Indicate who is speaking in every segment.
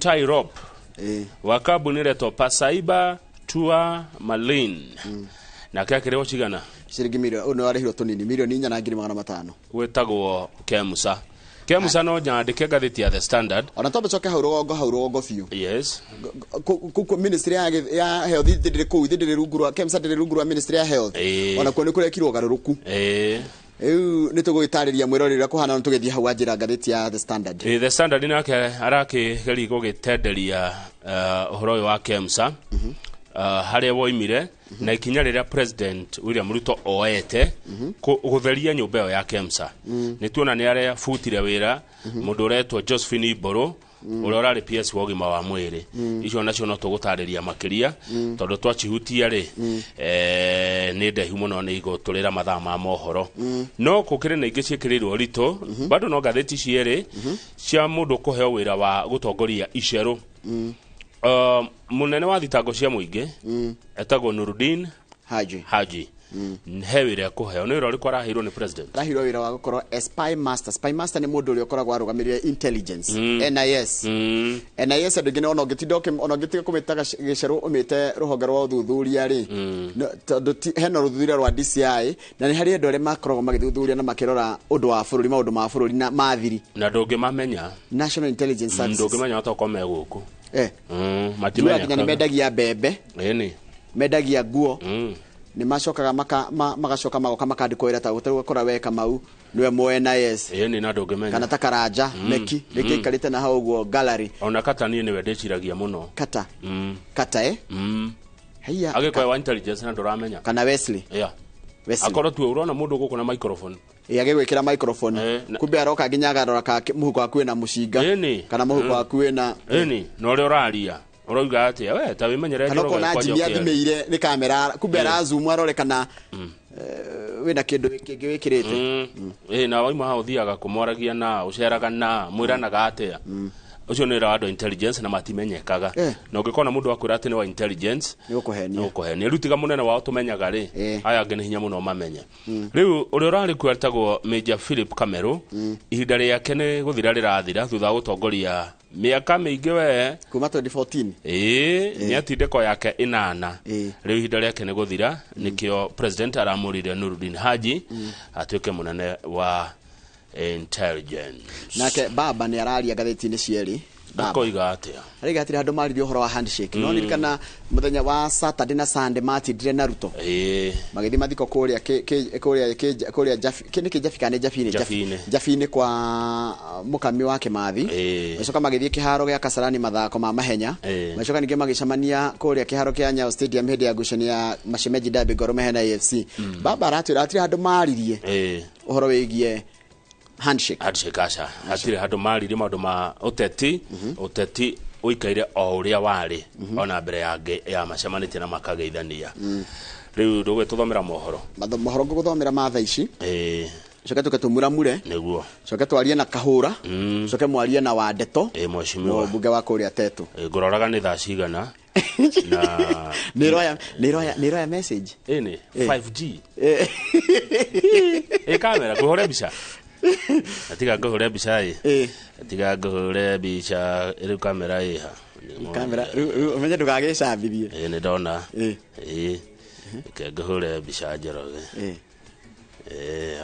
Speaker 1: Tirop wa kambuni ĩretwo Pasaiba Tour Malin nake akĩrĩhwo cigana?
Speaker 2: Ciringi mirioni, ũyũ nĩ warĩhirwo tũnini, 4,500,000.
Speaker 1: Gwĩtagwo Kemusa. Kemusa no nyandĩke ngathĩti ya The Standard.
Speaker 2: Ona twambe coke hau rũgongo, hau rũgongo biũ.
Speaker 1: Yes.
Speaker 2: Ministry ya health ndĩrĩ kũu, ndĩrĩ rungu rwa Kemsa, ndĩrĩ rungu rwa ministry ya health. Ona kuo nĩ kũrekirwo ũgarũrũku. Rĩu nĩ tũgũgĩtarĩria mwĩroreri ũrĩa kũhana, tũgĩthiĩ hau wanjĩra ngathĩti ya The Standard.
Speaker 1: The Standard nake arakĩgeria gũgĩtenderia ũhoro ũyũ wa Kemsa, harĩa woimire na ikinya rĩrĩa President William Ruto oete gũtheria nyũmba ĩyo ya Kemsa. Nĩ tuona nĩ arĩa wĩra mũndũ ũretwo Josephine Mbũrũ, ũrĩa ũrarĩ PS wa ũgima wa mwĩrĩ. Icio nacio no tũgũtarĩria makĩria, tondũ twacihutia rĩ, nĩ ndaihu mũno, nĩ igũtũrĩra mathaa ma mohoro. No gũkĩrĩ na ingĩ ciĩkĩrĩirwo ritũ bado no ngathĩti cierĩ cia mũndũ kũheo wĩra wa gũtongoria icerũ. Mũnene wa thitango cia mũingĩ etagwo Nurudin
Speaker 2: Haji.
Speaker 1: Haji he wĩra ekũheo. Nĩ wĩra ũrĩkũ araheirwo nĩ president?
Speaker 2: Araheirwo wĩra wa gũkorwo a spy master. Spy master nĩ mũndũ ũrĩa ũkoragwo arũgamĩrĩire intelligence, NIS. NIS, andũ aingĩ ona ũngĩtinda ona ũngĩtiga kũmĩta gĩcerũ ũmĩte rũhonge rwa ũthuthuria rĩ, tondũ hena rũthuthuria rwa DCI na nĩ harĩ andũ arĩa makoragwo magĩthuthuria na makĩrora ũndũ wa bũrũri, maũndũ ma bũrũri na mathiri.
Speaker 1: Na ndũngĩmamenya.
Speaker 2: National Intelligence Services.
Speaker 1: Ndũngĩmenya otokorwo me gũkũ.
Speaker 2: Njugaga nginya nĩ mendagia mbembe,
Speaker 1: Ĩni.
Speaker 2: Mendagia nguo, nĩ macokaga magacoka magoka makandĩkwo wĩra ta ũtarĩ ũgakora we Kamau nĩwe mũ NIS.
Speaker 1: Ĩni, na ndũngĩmenya.
Speaker 2: Kana ta Karanja Meki rĩngĩ aikarĩte na hau ũguo gallery.
Speaker 1: Ona kata niĩ nĩwe ndĩciragia mũno.
Speaker 2: Kata. Kata, eh? Haiya.
Speaker 1: Agĩkorwo wa intelligence na ndũramenya.
Speaker 2: Kana Wesley.
Speaker 1: Yeah.
Speaker 2: Wesley.
Speaker 1: Akorwo tu ũrona mũndũ gũkũ na microphone.
Speaker 2: Ĩ, agĩgwĩkĩra microphone. Kumbe aroka nginya agarora ka mũhuko waku wĩna mũcinga.
Speaker 1: Ĩni.
Speaker 2: Kana mũhuko waku wĩna
Speaker 1: Ĩni, na ũrĩa ũraria ũrauga atĩa we ta wĩmenyere.
Speaker 2: Kana
Speaker 1: Njoroge
Speaker 2: ũkona
Speaker 1: kwanja
Speaker 2: Jimmy
Speaker 1: ũkĩaria.
Speaker 2: athimĩire nĩ kamera, kumbe arazoom arore kana wĩna kĩndũ kĩngĩ wĩkĩrĩte.
Speaker 1: Ĩ, na wauma hau ũthiaga kũmwaragia na ũceraga na mwĩranaga atĩa, ũcio nĩ wĩra wa andũ a intelligence na matimenyekaga. Na ũngĩkona mũndũ akwĩra atĩ nĩ wa intelligence,
Speaker 2: nĩ gũkũhenia.
Speaker 1: Nĩ gũkũhenia. Rĩu tiga mũnene wao tũmenyaga rĩ, aya angĩ nĩ hinya mũno mamenye. Rĩu ũrĩa ũrarĩ kuo etagwo Major Philip Kameru. Ihinda rĩake nĩ gũthira rĩrathira thutha wa gũtongoria mĩaka mĩingĩ we.
Speaker 2: Kuma 2014.
Speaker 1: Ĩĩ, nĩ atindĩko yake 8. Rĩu ihinda rĩake nĩ gũthira, nĩkĩo president aramũrire Nurudin Haji atuĩke mũnene wa intelligence.
Speaker 2: Nake baba nĩ araria ngathĩti-inĩ cierĩ. Baba.
Speaker 1: Akoiga atĩa?
Speaker 2: Araiga hatirĩ handũ maririe ũhoro wa handshake, no nirikana mũthenya wa Saturday na Sunday matindire na Ruto magĩthiĩ mathiko kũrĩa kũrĩa kũrĩa Jabi, nĩ kĩ Jabi kana nĩ Jabinĩ?
Speaker 1: Jabinĩ.
Speaker 2: Jabinĩ kwa mũkami wa Kĩmathi. Magĩcoka magĩthiĩ kĩharo gĩa Kasarani mathako ma mahenya. Magĩcoka ningĩ magĩcemania kũrĩa kĩharo kĩa Nyayo Stadium hĩndĩ ya ngucanio ya Mashemeji Derby, Gor Mahia na AFC. Baba aratwĩra hatirĩ handũ maririe ũhoro wĩgiĩ handshake.
Speaker 1: Handshake aca, hatirĩ handũ maririe maũndũ ma ũteti. Ũteti ũikaire o ũrĩa warĩ ona mbere ya ya macemanĩtie na makageithania. Rĩu ndũgwĩtũthomera mohoro?
Speaker 2: Mohoro ngũgũthomera ma thaa ici, coke tũke tũmuramure.
Speaker 1: Nĩguo.
Speaker 2: Coke twarie na Kahũra, coke mwarie na Wandeto,
Speaker 1: Mheshimiwa.
Speaker 2: Mũmbunge wa kũrĩa Tetu.
Speaker 1: Ngũroraga nĩ thaa cigana na
Speaker 2: Nĩ ĩroya message.
Speaker 1: Ĩni 5G ĩ kamera ngũhũre mbica, tiga ngũhũre mbica ĩ. Tiga ngũhũre mbica rĩu, kamera ĩha?
Speaker 2: Kamera rĩu ũmenye ndũgagĩcambithie.
Speaker 1: Ĩ, nĩ ndona. Ĩ, reke ngũhũre mbica, Njoroge.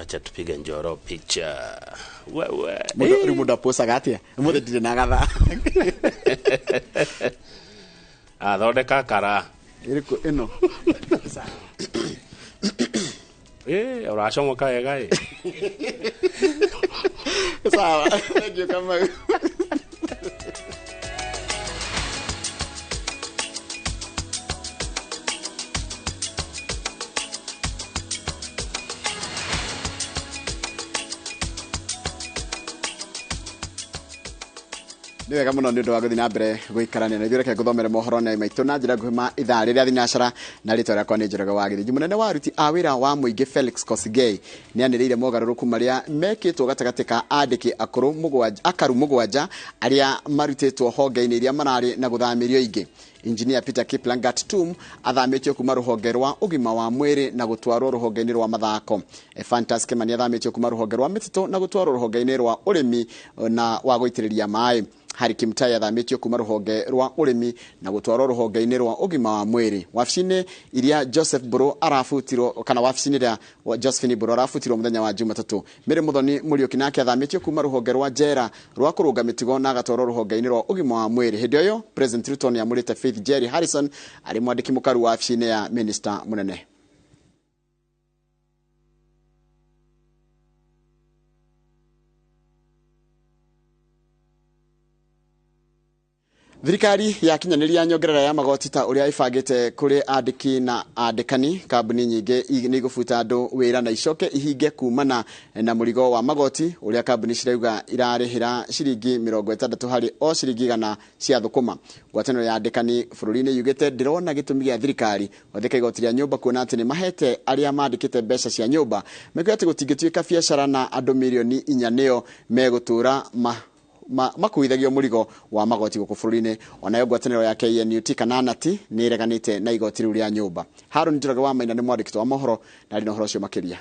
Speaker 1: Acha tupige Njoro picha wewe.
Speaker 2: Rĩu mũndũ apocaga atĩa ũmũthĩ ndirĩ na gathaa?
Speaker 1: Athondeka kara.
Speaker 2: Ĩrĩkũ ĩno?
Speaker 1: Ĩ, ũracomoka wega ĩ.
Speaker 2: Sawa, thank you, Kamau. Nĩ wega mũno nĩ ũndũ wa gũthiĩ na mbere gũikarania na ithuĩ. Reke ngũthomere mohoro na maitũ na njĩra nguhĩ ma ithaa rĩrĩa thinacara, na rĩtwa rĩakwa nĩ Njoroge wa Gĩthĩnji. Mũnene wa aruti a wĩra wa mũingĩ Felix Kosigei nĩ anĩrĩire mogarũrũku marĩa mekĩtwo gatagatĩ ka andĩki akũrũ mũgwanja, akaru 7 arĩa marutĩtwo honge-inĩ iria mararĩ na gũthamĩrio ingĩ. Engineer Peter Kiplangat Tum athamĩtio kuma rũhonge rwa ũgima wa mwĩrĩ na gũtwarwo rũhonge-inĩ rwa mathako. Ephantus Kimani athamĩtio kuma rũhonge rwa mĩtitũ na gũtwarwo rũhonge-inĩ rwa ũrĩmi na wa gũitĩrĩria maĩ. Harry Kimtai athamĩtio kuma rũhonge rwa ũrĩmi na gũtwarwo rũhonge-inĩ rwa ũgima wa mwĩrĩ. Wabici-inĩ iria Joseph Mburu arabutirwo kana wabici-inĩ ĩrĩa Josephine Mburu arabutirwo mũthenya wa Jumatatũ. Mary Muthoni Mũriũki nake athamĩtio kuma rũhonge rwa njera rwa kũrũnga mĩtugo na agatwarwo rũhonge-inĩ rwa ũgima wa mwĩrĩ. Hĩndĩ ĩyo President Ruto nĩamũrĩte Faith Jerry Harrison arĩ mwandĩki mũkaru wabici-inĩ ya Minister mũnene. Thirikari yakinyanĩria nyongerera ya magoti ta ũrĩa ĩbangĩte kũrĩ andĩki na andĩkani. Kambuni nyingĩ nĩ igũbuta andũ wĩra na icoke ihinge kumana na mũrigo wa magoti ũrĩa kambuni cirauga irarĩhĩra ciringi 60 harĩ o ciringi 100 cia thũkũma. Ngwatanĩro ya andĩkani bũrũri-inĩ yugĩte ndĩrona gĩtũmi gĩa thirikari gwathĩka igoti rĩa nyũmba kuona atĩ nĩ mahete arĩa mandĩkĩte mbeca cia nyũmba mekuga atĩ gũtingĩtuĩka biacara na andũ mirioni 4 nĩo megũtũra makuithagio mũrigo wa magoti gũkũ bũrũri-inĩ. Onayo ngwatanĩro ya KNUT kana NATI nĩ ĩreganĩte na igoti rĩu rĩa nyũmba. Harũni Njoroge wa Maina nĩ mwandĩki wa mohoro na arĩ na ũhoro ũcio makĩria.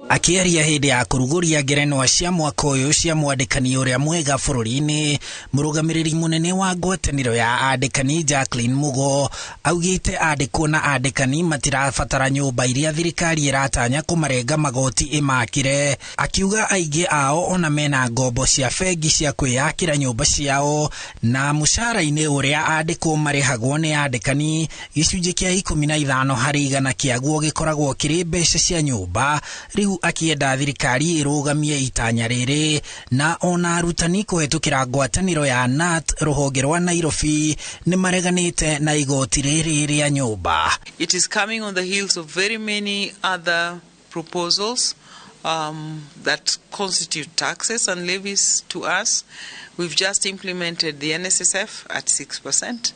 Speaker 3: Akĩaria hĩndĩ ya kũrugũria ngerenwa cia mwaka ũyũ cia mwandĩkani ũrĩa mwega bũrũri-inĩ, mũrũgamĩrĩri mũnene wa ngwatanĩro ya andĩkani Jacqueline Mugo augĩte andĩkwo na andĩkani matirabatara nyũmba iria thirikari ĩratanya kũmarenga magoti ĩmakĩre. Akiuga aingĩ ao ona mena ngombo cia bengi cia kwĩyakĩra nyũmba ciao, na mũcara-inĩ ũrĩa andĩkwo marĩhagwo nĩ andĩkani gĩcunjĩ kĩa 15 harĩ igana kĩaguo gĩkoragwo kĩrĩ mbeca cia nyũmba. Rĩu akienda thirikari ĩrũgamie itanya rĩrĩ na ona arutani kũhetũkĩra ngwatanĩro ya NAT rũhonge rwa Nairobi nĩ mareganĩte na igoti rĩrĩ rĩa nyũmba.
Speaker 4: It is coming on the heels of very many other proposals that constitute taxes and levies to us. We've just implemented the NSSF at 6%.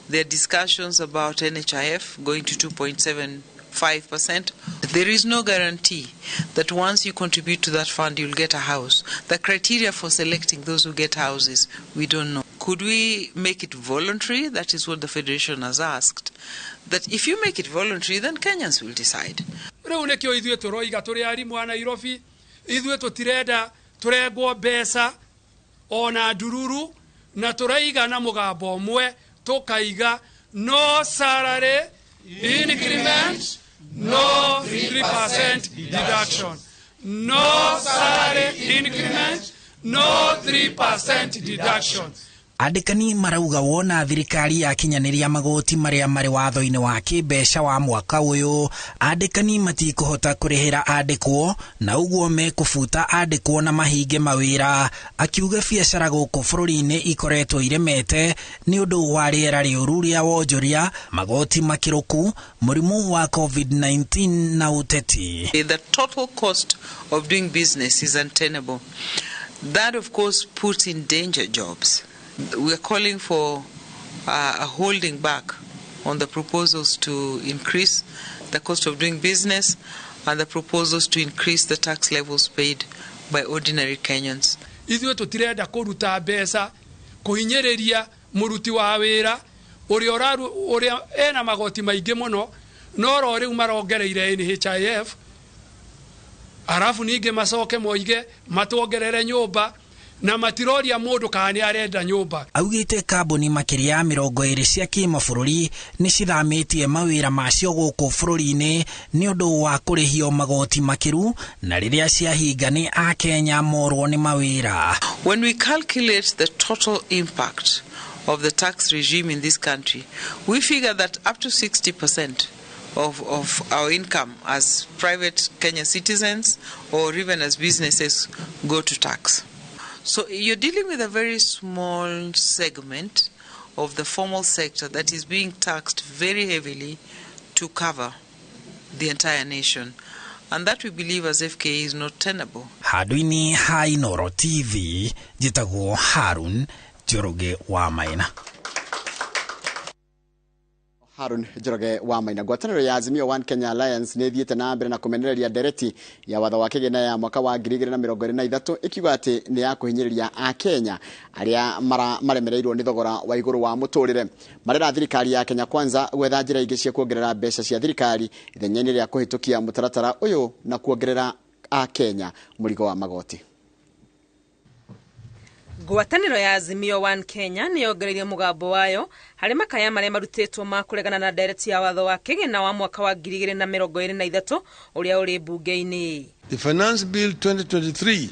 Speaker 4: There are discussions about NHIF going to 2.75%. There is no guarantee that once you contribute to that fund, you'll get a house. The criteria for selecting those who get houses, we don't know. Could we make it voluntary? That is what the Federation has asked. That if you make it voluntary, then Kenyans will decide.
Speaker 5: Rĩu nĩkĩo ithuĩ tũroiga tũrĩ arimũ a Nairobi, ithuĩ tũtirenda tũrengwo mbeca ona ndururu, na tũraiga na mũgambo ũmwe tũkaiga no salary increment, no 3% deduction. No salary increment, no 3% deduction.
Speaker 3: Andĩkani marauga wona thirikari yakinyanĩria magoti marĩa marĩ watho-inĩ wa kĩmbeca wa mwaka ũyũ, andĩkani matikũhota kũrĩhĩra andĩkwo na ũguo mekũbuta andĩkwo na mahinge mawĩra. Akiuga biacara gũkũ bũrũri-inĩ ikoretwo iremete nĩ ũndũ wa rĩera rĩũru rĩa wonjoria, magoti makĩrũku, mũrimũ wa COVID-19 na ũteti.
Speaker 4: The total cost of doing business is untenable. That of course puts in danger jobs. We are calling for a holding back on the proposals to increase the cost of doing business and the proposals to increase the tax levels paid by ordinary Kenyans.
Speaker 5: Ithuĩ tũtirenda kũruta mbeca kũhinyĩrĩria mũruti wa wĩra ũrĩa ena magoti maingĩ mũno, no ro rĩu marongereire NHIF, arabu ningĩ macoke moige matuongerere nyũmba na matiroria mũndũ kana nĩ arenda nyũmba.
Speaker 3: Augĩte kambuni makĩria ya 20 cia kĩmabũrũri nĩ cithamĩtie mawĩra macio gũkũ bũrũri-inĩ nĩ ũndũ wa kũrĩhio magoti makĩru, na rĩrĩa ciahinga nĩ Akenya morwo nĩ mawĩra.
Speaker 4: When we calculate the total impact of the tax regime in this country, we figure that up to 60% of our income as private Kenya citizens or even as businesses go to tax. So you're dealing with a very small segment of the formal sector that is being taxed very heavily to cover the entire nation. And that we believe as FKE is not tenable.
Speaker 3: Handũ-inĩ ha Inooro TV, njĩtagwo Harun Njoroge wa Maina.
Speaker 2: Harun Njoroge wa Maina. Ngwatanĩro ya Azimio One Kenya Alliance nĩ ĩthiĩte na mbere na kũmenereria ndereti ya watho wa kĩgĩna ya mwaka wa 2023 ĩkiuga atĩ nĩ ya kũhinyĩrĩria Akenya arĩa maremereirwo nĩ thogora wa igũrũ wa mũtũrĩre. Marera thirikari ya Kenya Kwanza gwetha njĩra ingĩ cia kuongerera mbeca cia thirikari ithenya-inĩ rĩa kũhĩtũkia mũtaratara ũyũ na kuongerera Akenya mũrigo wa magoti.
Speaker 6: Ngwatanĩro ya Azimio One Kenya nĩ yongereire mũgambo wayo harĩ makaya marĩa marutĩtwo ma kũregana na ndereti ya watho wa kĩgĩna wa mwaka wa 2023 ũrĩa ũrĩ mbunge-inĩ.
Speaker 7: The Finance Bill 2023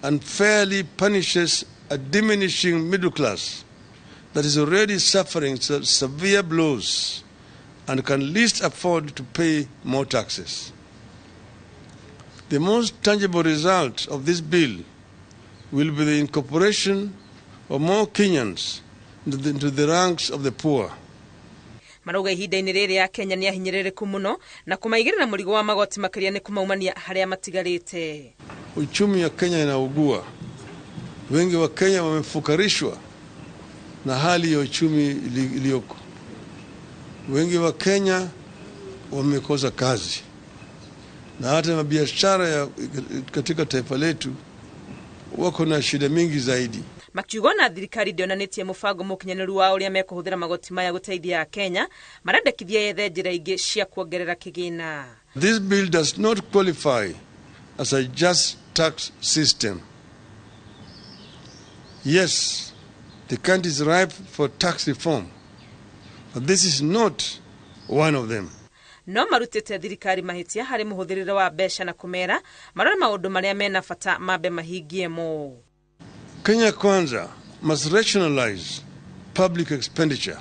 Speaker 7: unfairly punishes a diminishing middle class that is already suffering severe blows and can least afford to pay more taxes. The most tangible result of this bill will be the incorporation of more Kenyans into the ranks of the poor.
Speaker 6: Marauga ihinda-inĩ rĩrĩ ya Kenya nĩ ahinyĩrĩrĩku mũno na kũmaigĩrĩra mũrigo wa magoti makĩria nĩ kũmaumania harĩa matigarĩte.
Speaker 7: Uchumi wa Kenya inaugua. Wengi wa Kenya wamefukarishwa na hali ya uchumi iliyoko. Wengi wa Kenya wamekosa kazi, na hata mabiashara katika taifa letu wako na shida mingi zaidi.
Speaker 6: Makiuga ona thirikari ndĩonanĩtie mũbango mũkinyanĩru wa ũrĩa mekũhũthĩra magoti maya gũteithia Kenya, marendekithia yethe njĩra ingĩ cia kuongerera kĩgĩna.
Speaker 7: This bill does not qualify as a just tax system. Yes, the country is ripe for tax reform, but this is not one of them.
Speaker 6: No marutĩte thirikari mahĩtia harĩ mũhũthĩrĩre wa mbeca na kũmera marore maũndũ marĩa mena bata mambe mahingie mo.
Speaker 7: Kenya Kwanza must rationalize public expenditure.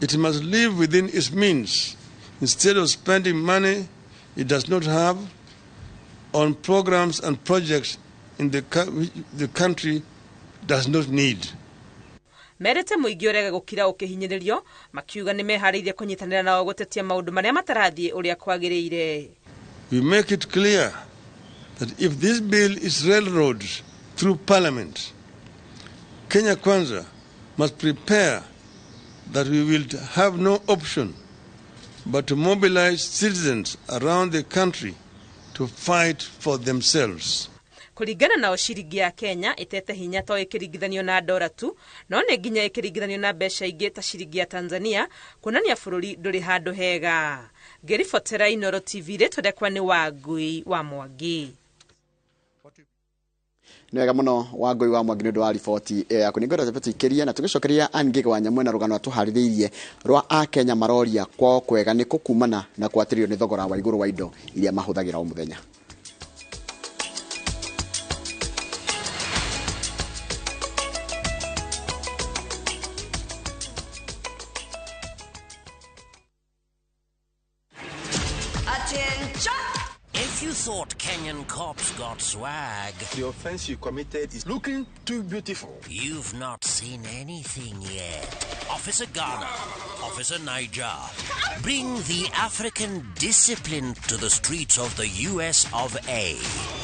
Speaker 7: It must live within its means instead of spending money it does not have on programs and projects in the country does not need.
Speaker 6: Merete mũingĩ ũrege gũkira ũkĩhinyĩrĩrio, makiuga nĩ meharĩirie kũnyitanĩra nao gũtetia maũndũ marĩa matarathiĩ ũrĩa kwagĩrĩire.
Speaker 7: We make it clear that if this bill is railroaded through Parliament, Kenya Kwanza must prepare that we will have no option but to mobilize citizens around the country to fight for themselves.
Speaker 6: Kũringana nao ciringi ya Kenya ĩtete hinya to ĩkĩringithanio na dora tu, no nĩ nginya ĩkĩringithanio na mbeca ingĩ ta ciringi ya Tanzania, kuonania bũrũri ndũrĩ handũ hega. Ngĩribotera Inooro TV, rĩtwa rĩakwa nĩ Wangui wa Mwangi.
Speaker 2: Nĩ wega mũno Wangui wa Mwangi nĩ ũndũ wa riboti yaku. Nĩ ngwenda tũikĩrie na tũgĩcokeria Ann Ngĩgĩ wa Nyamwena rũgano atũharĩrĩirie rwa Akenya maroria kwao kwega nĩ kũkumana na kwatĩrĩrio nĩ thogora wa igũrũ wa indo iria mahũthagĩra o mũthenya.
Speaker 8: If you thought Kenyan cops got swag,
Speaker 9: the offense you committed is looking too beautiful.
Speaker 8: You've not seen anything yet. Officer Ghana, Officer Niger, bring the African discipline to the streets of the US of A.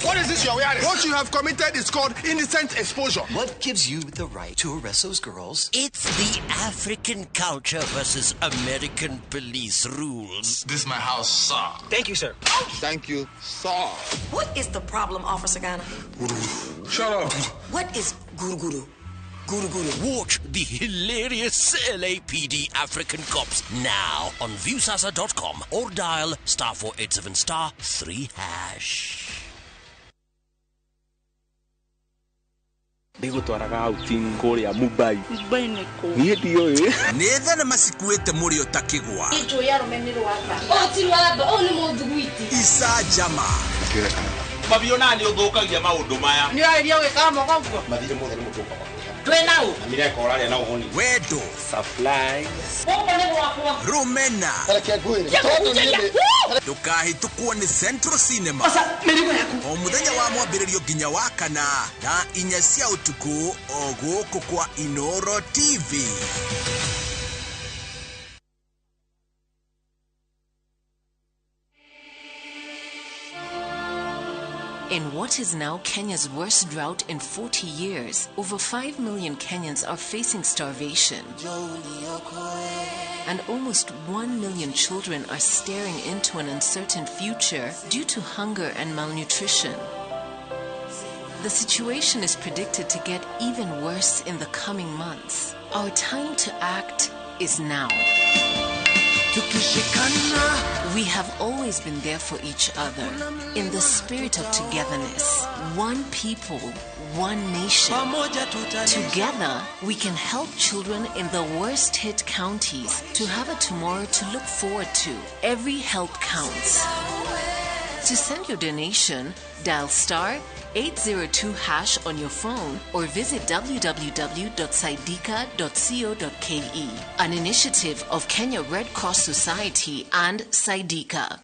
Speaker 9: What is this you're wearing? What you have committed is called indecent exposure.
Speaker 10: What gives you the right to arrest those girls?
Speaker 8: It's the African culture versus American police rules.
Speaker 9: This is my house, sir.
Speaker 10: Thank you, sir.
Speaker 9: Thank you, sir.
Speaker 11: What is the problem, Officer Ghana?
Speaker 9: Shut up.
Speaker 11: What is guru guru? Guru guru.
Speaker 8: Watch the hilarious LAPD African Cops now on Viusasa.com or dial *487 *3#.
Speaker 12: Ndigũtwaraga outing kũrĩa Mumbai. Mumbai nĩ kũ? Niĩ ndiũĩ.
Speaker 13: Nĩ thenema cikuĩte mũrĩo ta kĩgwa.
Speaker 14: Njũĩ arũme nĩ rwamba. Ũũ ti rwamba, ũũ nĩ mũthuguiti.
Speaker 13: Icanjama.
Speaker 15: Mabiona nĩ ũthũkagia maũndũ maya.
Speaker 14: Nĩ ũrarĩria gwĩkaga moka ũguo?
Speaker 15: Mathirĩ mothe nĩ mũtũka wa kũrĩha.
Speaker 14: Twĩ na ũ?
Speaker 15: Na mireka ũrarĩa na ũhũni.
Speaker 13: Wendo.
Speaker 12: Supplies.
Speaker 14: Gũkũ nĩ gwakwa.
Speaker 13: Rũmena.
Speaker 9: Reke ngwĩre. Tondũ niĩ nĩ
Speaker 13: Ndũkahĩtũkwo nĩ Central Cinema.
Speaker 14: Oca, mĩrigo yaku.
Speaker 13: O mũthenya wa mwambĩrĩrio nginya wa kana thaa 4 cia ũtukũ o gũkũ kwa Inooro TV.
Speaker 16: In what is now Kenya's worst drought in 40 years, over 5 million Kenyans are facing starvation. And almost 1 million children are staring into an uncertain future due to hunger and malnutrition. The situation is predicted to get even worse in the coming months. Our time to act is now. We have always been there for each other in the spirit of togetherness. One people, one nation. Together, we can help children in the worst hit counties to have a tomorrow to look forward to. Every help counts. To send your donation, dial star 802 hash on your phone or visit www.saidika.co.ke. An initiative of Kenya Red Cross Society and Saidika.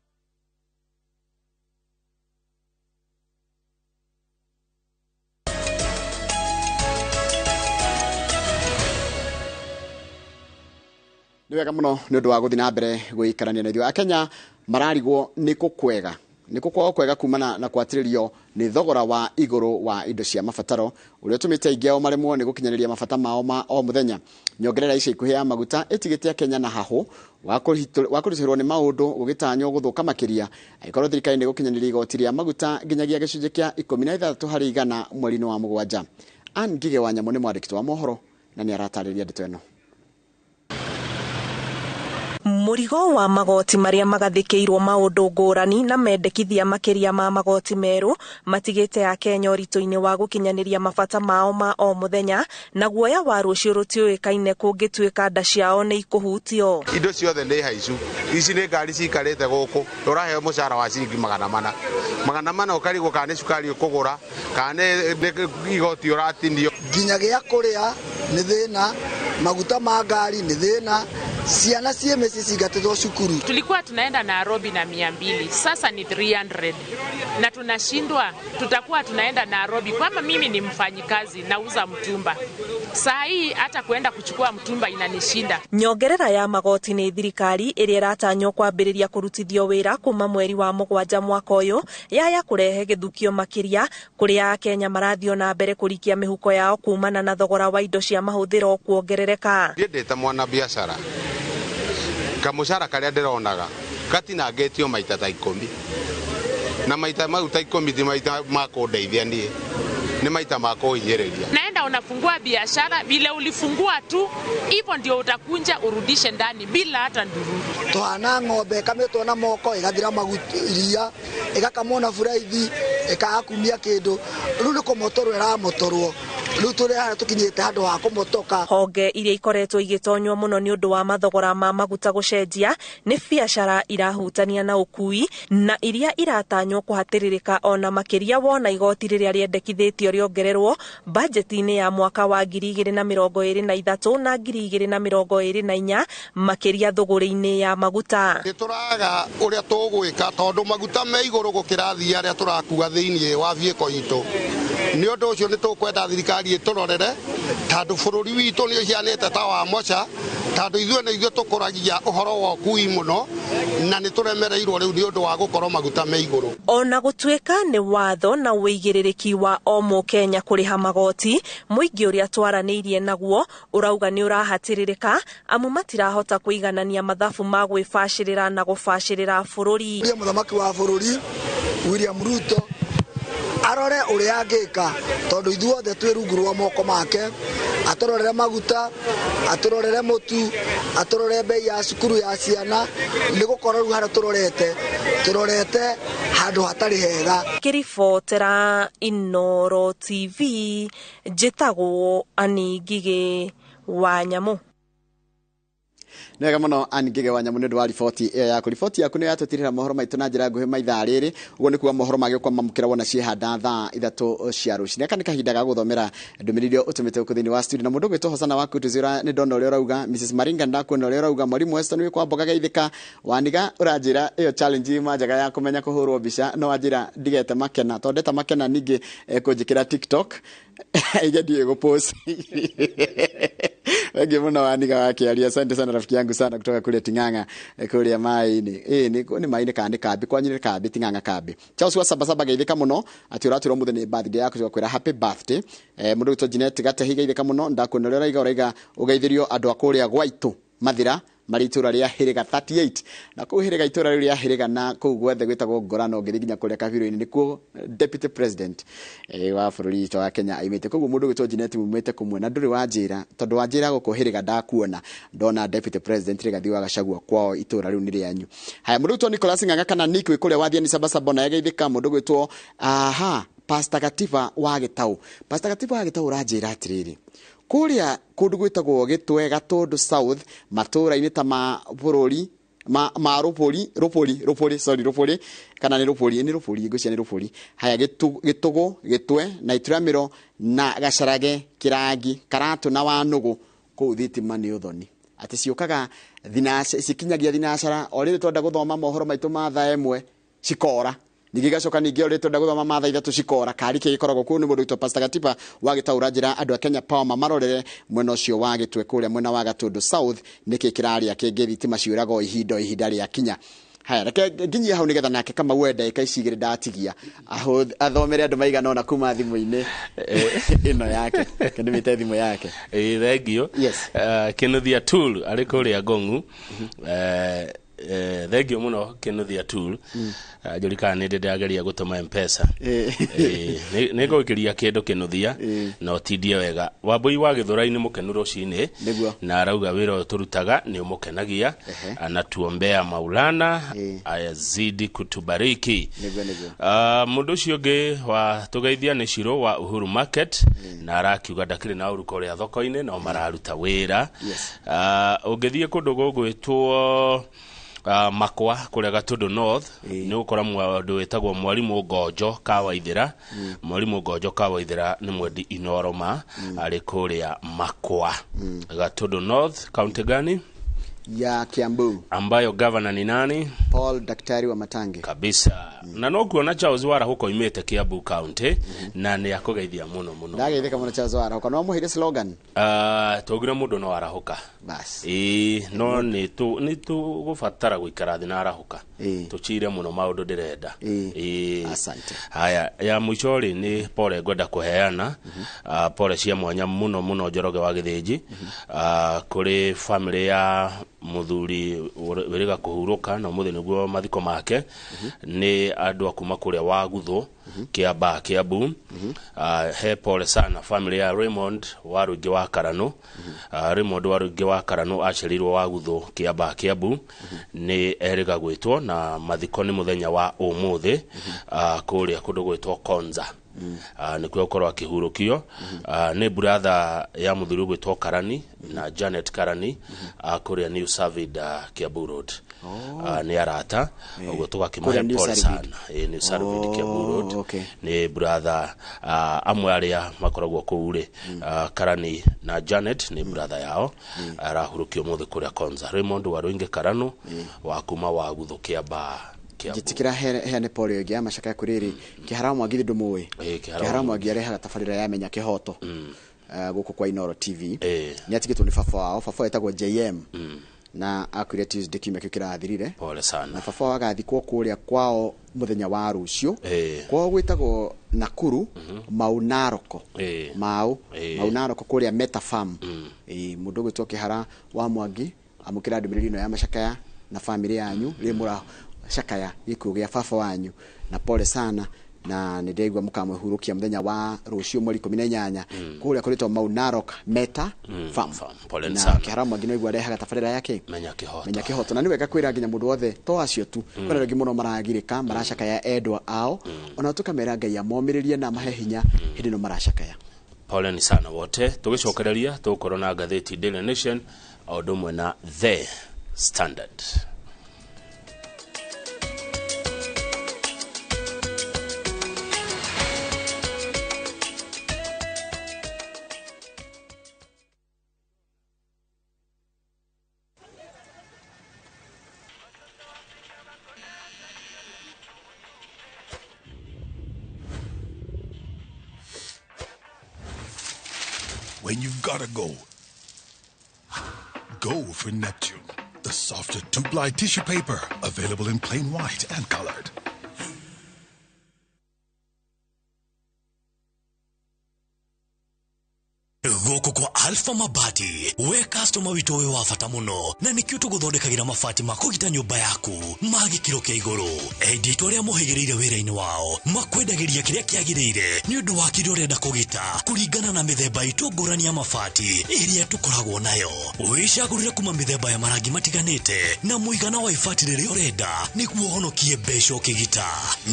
Speaker 2: Nĩ wega mũno nĩ ũndũ wa gũthiĩ na mbere gũikarania na ithuĩ. Akenya mararigwo nĩ kũ kwega nĩ kũ kwao kwega kumana na kwatĩrĩrio nĩ thogora wa igũrũ wa indo cia mabataro ũrĩa ũtũmĩte aingĩ ao maremwo nĩ gũkinyanĩria mabata mao ma o mũthenya. Nyongerera ica ikuhĩ ya maguta ĩtigĩte Akenya na hahũ wa kũritũhĩrwo nĩ maũndũ gũgĩtanywo gũthũka makĩria angĩkorwo thirikari nĩ gũkinyanĩria igoti rĩa maguta nginyagia gĩcunjĩ kĩa 16% mweri-inĩ wa mũgwanja. Ann Ngige wa Nyamũ nĩ mwandĩki wa mohoro na nĩ aratarĩria ndeto ĩno.
Speaker 17: Mũrigo wa magoti marĩa magathĩkĩirwo maũndũ ngũrani na mendekithia makĩria ma magoti merũ matigĩte Akenya ũritũ-inĩ wa gũkinyanĩria mabata mao ma o mũthenya na guoya wa rũciũ rũtiũĩkaine kũngĩtuĩka nda ciao nĩ ikũhutio.
Speaker 18: Indo ciothe nĩ haicu, ici nĩ ngari cikarĩte gũkũ, ũraheo mũcara wa ciringi 400 400 ũkarigwo kana nĩ cukari ũkũgũra kana nĩ igoti ũratinio.
Speaker 19: Nginya gĩa kũrĩa nĩ thĩna, maguta ma ngari nĩ thĩna, ciana ciĩ mĩciĩ cingatĩtwo cukuru.
Speaker 20: Tulikuwa tunaenda Nairobi na 200, sasa ni 300 na tunashindwa. Tutakuwa tunaenda Nairobi kama mimi ni mfanyikazi nauza mtumba, saa hii hata kuenda kuchukua mtumba inanishinda.
Speaker 17: Nyongerera ya magoti nĩ thirikari ĩrĩa ĩratanywo kwambĩrĩria kũrutithio wĩra kuma mweri wa mũgwanja mwaka ũyũ yaya kũrehe gĩthukio makĩria kũrĩa Akenya marathiĩ na mbere kũrikia mĩhuko yao kumana na thogora wa indo cia mahũthĩro kuongerereka.
Speaker 18: Niĩ ndĩ ta mwana biacara kamũcara karĩa ndĩronaga gatinangĩtio maita ta 10 na maita mau ta 10 ti maita ma kũndeithia niĩ, nĩ maita ma kũhinyĩrĩria.
Speaker 20: Naenda unafungua biashara vile ulifungua tu hivyo ndio utakunja urudishe ndani bila hata ndururu.
Speaker 19: Tũhana ng'ombe ĩkamĩtwo na moko ĩgathira maguta iria ĩgakamwo na buraithi ĩkaga kumia kĩndũ, rĩu nĩ kũmotorwo ĩramotorwo. Rĩu tũrĩ haha tũkinyĩte handũ ha kũmotoka.
Speaker 17: Honge iria ikoretwo igĩtonywo mũno nĩ ũndũ wa mathogora ma maguta gũcenjia nĩ biacara irahutania na ũkui na iria iratanywo kũhatĩrĩrĩka ona makĩria wona igoti rĩrĩa rĩendekithĩtio rĩongererwo bajeti-inĩ ya mwaka wa 2023 na 2024 makĩria thũgũrĩ-inĩ ya maguta.
Speaker 9: Nĩ tũraga ũrĩa tũgwĩka tondũ maguta me igũrũ gũkĩra athii arĩa tũrakua thĩinĩ wa vieko itũ. Nĩ ũndũ ũcio nĩ tũkwenda thirikari ĩtũrorere tondũ bũrũri witũ nĩ ũhianĩte ta wa moca, tondũ ithuĩ nĩ ithuĩ tũkũragia ũhoro wa ũkui mũno na nĩ tũremereirwo rĩu nĩ ũndũ wa gũkorwo maguta me igũrũ.
Speaker 17: Ona gũtuĩka nĩ watho na ũigĩrĩrĩki wa o mũkenya kũrĩha magoti, mũingĩ ũrĩa twaranĩirie naguo ũrauga nĩ ũrahatĩrĩrĩka amu matirahota kũiganania mathabu ma gwĩbacĩrĩra na gũbacĩrĩra bũrũri.
Speaker 19: Mũthamaki wa bũrũri William Ruto arore ũrĩa angĩka tondũ ithuothe twĩ rungu rwa moko make, atũrorere maguta, atũrorere mũtu, atũrorere bei ya cukuru ya ciana, nĩ gũkorwo rĩu harĩa tũrorete handũ hatarĩ hega.
Speaker 17: Ngĩribotera Inooro TV njĩtagwo Ann Ngige wa Nyamũ.
Speaker 2: Nĩ wega mũno Ann Ngige wa Nyamũ nĩ ũndũ wa riboti ĩyo yaku. Riboti yaku nĩ yatũtirĩra mohoro maitũ na njĩra nguhĩ maithaa rĩrĩ, ũguo nĩ kuga mohoro magĩũka mamũkĩra wona ciehanda thaa 3 cia rũcinĩ. Aka nĩ kahinda ga gũthomera ndũmĩrĩri iria ũtũmĩte gũkũ thĩinĩ wa studio na mũndũ ũgwĩtwo Hosana wa Kutuzura nĩ ndona ũrĩa ũrauga, Mrs Maringa ndakuona ũrĩa ũrauga, Mwalimu Weston wĩ kwa Mboga Geithĩka waniga ũranjĩra ĩyo challenge ima njega ya kũmenya kũhũrwo mbica, no wanjĩra ndigete Makena tondũ ndeta Makena ningĩ kũnjĩkĩra TikTok ige ndiĩ gũpost. Wengi mũno waniga wakĩaria. Asante sana rafiki yangu sana kutoka kule Ting'ang'a kule maini. Ni maini kana nĩ kambi kwanyu nĩ kambi Ting'ang'a kambi. Charles wa Sabasaba geithĩka mũno atĩ ũratwĩra ũmũthĩ nĩ birthday yaku tũgakwĩra happy birthday. Mũndũ witũ Jeanette Gatehi geithĩka mũno ndakuona ũrĩa ũraiga ũgeithĩrio andũ a kũrĩa gwaitũ Mathira marĩ itũra rĩa Hĩrĩga 38 na kũu Hĩrĩga itũra rĩu rĩa Hĩrĩga na kũu gwethe gwĩtagwo Ngorano ngĩthiĩ nginya kũrĩa Kabirũ-inĩ nĩkuo Deputy President wa bũrũri witũ wa Kenya aimĩte. Koguo mũndũ gwĩtwo Junet mumĩte kũmwe na ndũrĩ wanjĩra tondũ wanjĩra gũkũ Hĩrĩga ndakuona ndona Deputy President Rigathi wa Gachagua kwao itũra rĩu nĩ rĩanyu. Haya, mũndũ gwĩtwo Nicholas Ng'ang'a kana Nick wĩ kũrĩa wathiani Sabasaba na yageithĩka. Mũndũ gwĩtwo aha Pastor Gatiba wa Gĩtaũ. Pastor Gatiba wa Gĩtaũ ũranjĩra atĩrĩrĩ, kũrĩa kũndũ gwĩtagwo Gĩtwe Gatũndũ South matũũra-inĩ ta ma bũrũri ma rũbũri rũbũri rũbũri sorry rũbũri kana nĩ rũbũri nĩ rũbũri ngwĩciria nĩ rũbũri. Haya, Gĩtũgũ Gĩtwe na Ituramĩro na Gacarage Kĩrangi Karatũ na Wanũgũ kũu thitima nĩ ũthoni atĩ ciũkaga thinacara cikinyagia thinacara o rĩrĩ twenda gũthoma mohoro maitũ ma thaa ĩmwe cikora ningĩ igacoka ningĩ o rĩrĩ twenda gũthoma ma thaa ithatũ cikora kari kĩ gĩkoragwo kũu nĩ mũndũ wĩtwo Pastor Gatiba wa Gĩtaũ ũranjĩra andũ a Kenya Power mamarorere mwena ũcio wa Gĩtwe kũrĩa mwena wa Gatũndũ South nĩkĩ kĩrarĩa kĩngĩ thitima ciũraga o ihinda o ihinda rĩa kinya. Haya, reke nginyie hau nĩgetha nake Kamau we ndagĩka ici igĩrĩ ndatigia athomere andũ maigana ũna kuma thimũ-inĩ ĩno yake kĩndĩmĩte thimũ yake.
Speaker 1: Ĩĩ thengio.
Speaker 2: Yes.
Speaker 1: Kĩnuthia Tool arĩ kũrĩa Ngong'u. Thengio mũno Kĩnuthia Tool. Njũri kana nĩ ndĩrageria gũtũma M-Pesa. Nĩ ngũgĩkĩria kĩndũ Kĩnuthia na ũtindie wega. Wambui wa Gĩthũrai-inĩ mũkenu rũcinĩ na arauga wĩra ũyũ tũrutaga nĩ ũmũkenagia, anatuombea Maulana ayazidi kutubariki. Mũndũ ũcio ũngĩ wa tũgeithia nĩ Shiro wa Uhuru Market na arakiuga ndakĩrĩ na ũru kũrĩa thoko-inĩ no mararuta wĩra. Ũngĩthiĩ kũndũ gũgwĩtwo Makwa kũrĩa Gatũndũ North nĩ ũgũkora mũndũ wĩtagwo Mwarimũ Ngonjo Kawaithĩra. Mwarimũ Ngonjo Kawaithĩra nĩ mwendi Inoroma arĩ kũrĩa Makwa Gatũndũ North. Kaunti gani?
Speaker 2: Ya Kiambu.
Speaker 1: Ambayo governor ni nani?
Speaker 2: Paul Daktari wa Matangi.
Speaker 1: Kabisa. Na no kuona Charles Warahuka oimĩte Kiambu County na nĩ akũgeithia mũno mũno.
Speaker 2: Ndageithĩka mũno Charles Warahuka. No mũheire slogan?
Speaker 1: Twaugire mũndũ no arahũka.
Speaker 2: Bas.
Speaker 1: Ĩĩ, no nĩ tũgũbatara gũikara thĩ na arahũka. Tũcire mũno maũndũ ndĩrenda. Ĩĩ.
Speaker 2: Asante.
Speaker 1: Haya, ya mũico rĩ nĩ pole ngwenda kũheana. Pole cia mwanya mũno mũno Njoroge wa Gĩthĩnji. Kũrĩ family ya mũthuri wĩrĩga kũhurũka na ũmũthĩ nĩguo mathiko make nĩ andũ a kuma kũrĩa Waguthũ Kĩambaa Kĩambu. He pole sana family ya Raymond wa Rũingĩ wa Karanũ. Raymond wa Rũingĩ wa Karanũ acerirwo Waguthũ Kĩambaa Kĩambu nĩ erĩga gwĩtwo na mathiko nĩ mũthenya wa ũmũthĩ kũrĩa kũndũ gwĩtwo Konza. Nĩkuo gũkorwo akĩhurũkio. Nĩ brother ya mũthuri ũgwĩtwo Karani na Janet Karani kũrĩa New Savid Kiambu Road. Nĩ arata ũguo tũgakĩmahe pole sana. New Savid Kiambu Road nĩ brother amwe arĩa makoragwo kũu rĩ, Karani na Janet nĩ brother yao arahurũkio ũmũthĩ kũrĩa Konza. Raymond wa Rũingĩ Karanu wa kuma Waguthũ Kĩambaa.
Speaker 2: Njĩtĩkĩra heane pole ĩngĩ ya macakaya kũrĩrĩ Kĩhara Mwangi ndũmũĩ. Kĩhara Mwangi arehaga tabarĩra ya Menya Kĩhoto gũkũ kwa Inoro TV. Nĩ atigĩtwo nĩ baba wao. Baba wao etagwo JM na akuire Tuesday kiumia kĩu kĩrathirire.
Speaker 1: Pole sana.
Speaker 2: Na baba wao agathikwo kũrĩa kwao mũthenya wa rũciũ. Kwao gwĩtagwo Nakuru Mau Naroko. Mau Naroko kũrĩa Meta Farm. Mũndũ ũgwĩtwo Kĩhara wa Mwangi amũkĩra ndũmĩrĩri ĩno ya macakaya na family yanyu rĩ mũra cakaya gĩkuũ gĩa baba wanyu na pole sana na nĩ ndĩraigua mũkamũhurũkia mũthenya wa rũciũ mweri 18 kũrĩa kũrĩtwo Mau Narok Meta Farm.
Speaker 1: Pole sana.
Speaker 2: Kĩhara Mwangi no igua arehaga tabarĩra yake
Speaker 1: Menya Kĩhoto.
Speaker 2: Menya Kĩhoto na nĩ wega kwĩra nginya mũndũ wothe to acio tu kwĩna andũ aingĩ mũno maragirĩka maracakaya endwa ao ona tũkamera Ngai amomĩrĩrie na amahe hinya hĩndĩ ĩno maracakaya.
Speaker 1: Pole sana wote. Tũgĩcokereria tũgũkorwo na ngathĩti Daily Nation o ũndũ ũmwe na The Standard.
Speaker 21: When you've gotta go, go for Neptune, the softer 2-ply tissue paper, available in plain white and colored.
Speaker 5: Gũkũ kwa Alpha Mabati, we customer witũ wĩ wa bata mũno, na nĩkĩo tũgũthondekagĩra mabati ma kũgita nyũmba yaku ma gĩkĩro kĩa igũrũ. Endia aitũ arĩa mohĩgĩrĩire wĩra-inĩ wao makwendagĩria kĩrĩa kĩagĩrĩire nĩ ũndũ wa kĩrĩa ũrenda kũgita kũringana na mĩthemba itũ ngũrani ya mabati ĩrĩa tũkoragwo nayo. Wĩcagũrĩre kuma mĩthemba ya marangi matiganĩte na mũigana wa ibati rĩrĩa ũrenda nĩguo ũhonokie mbeca ũkĩgita.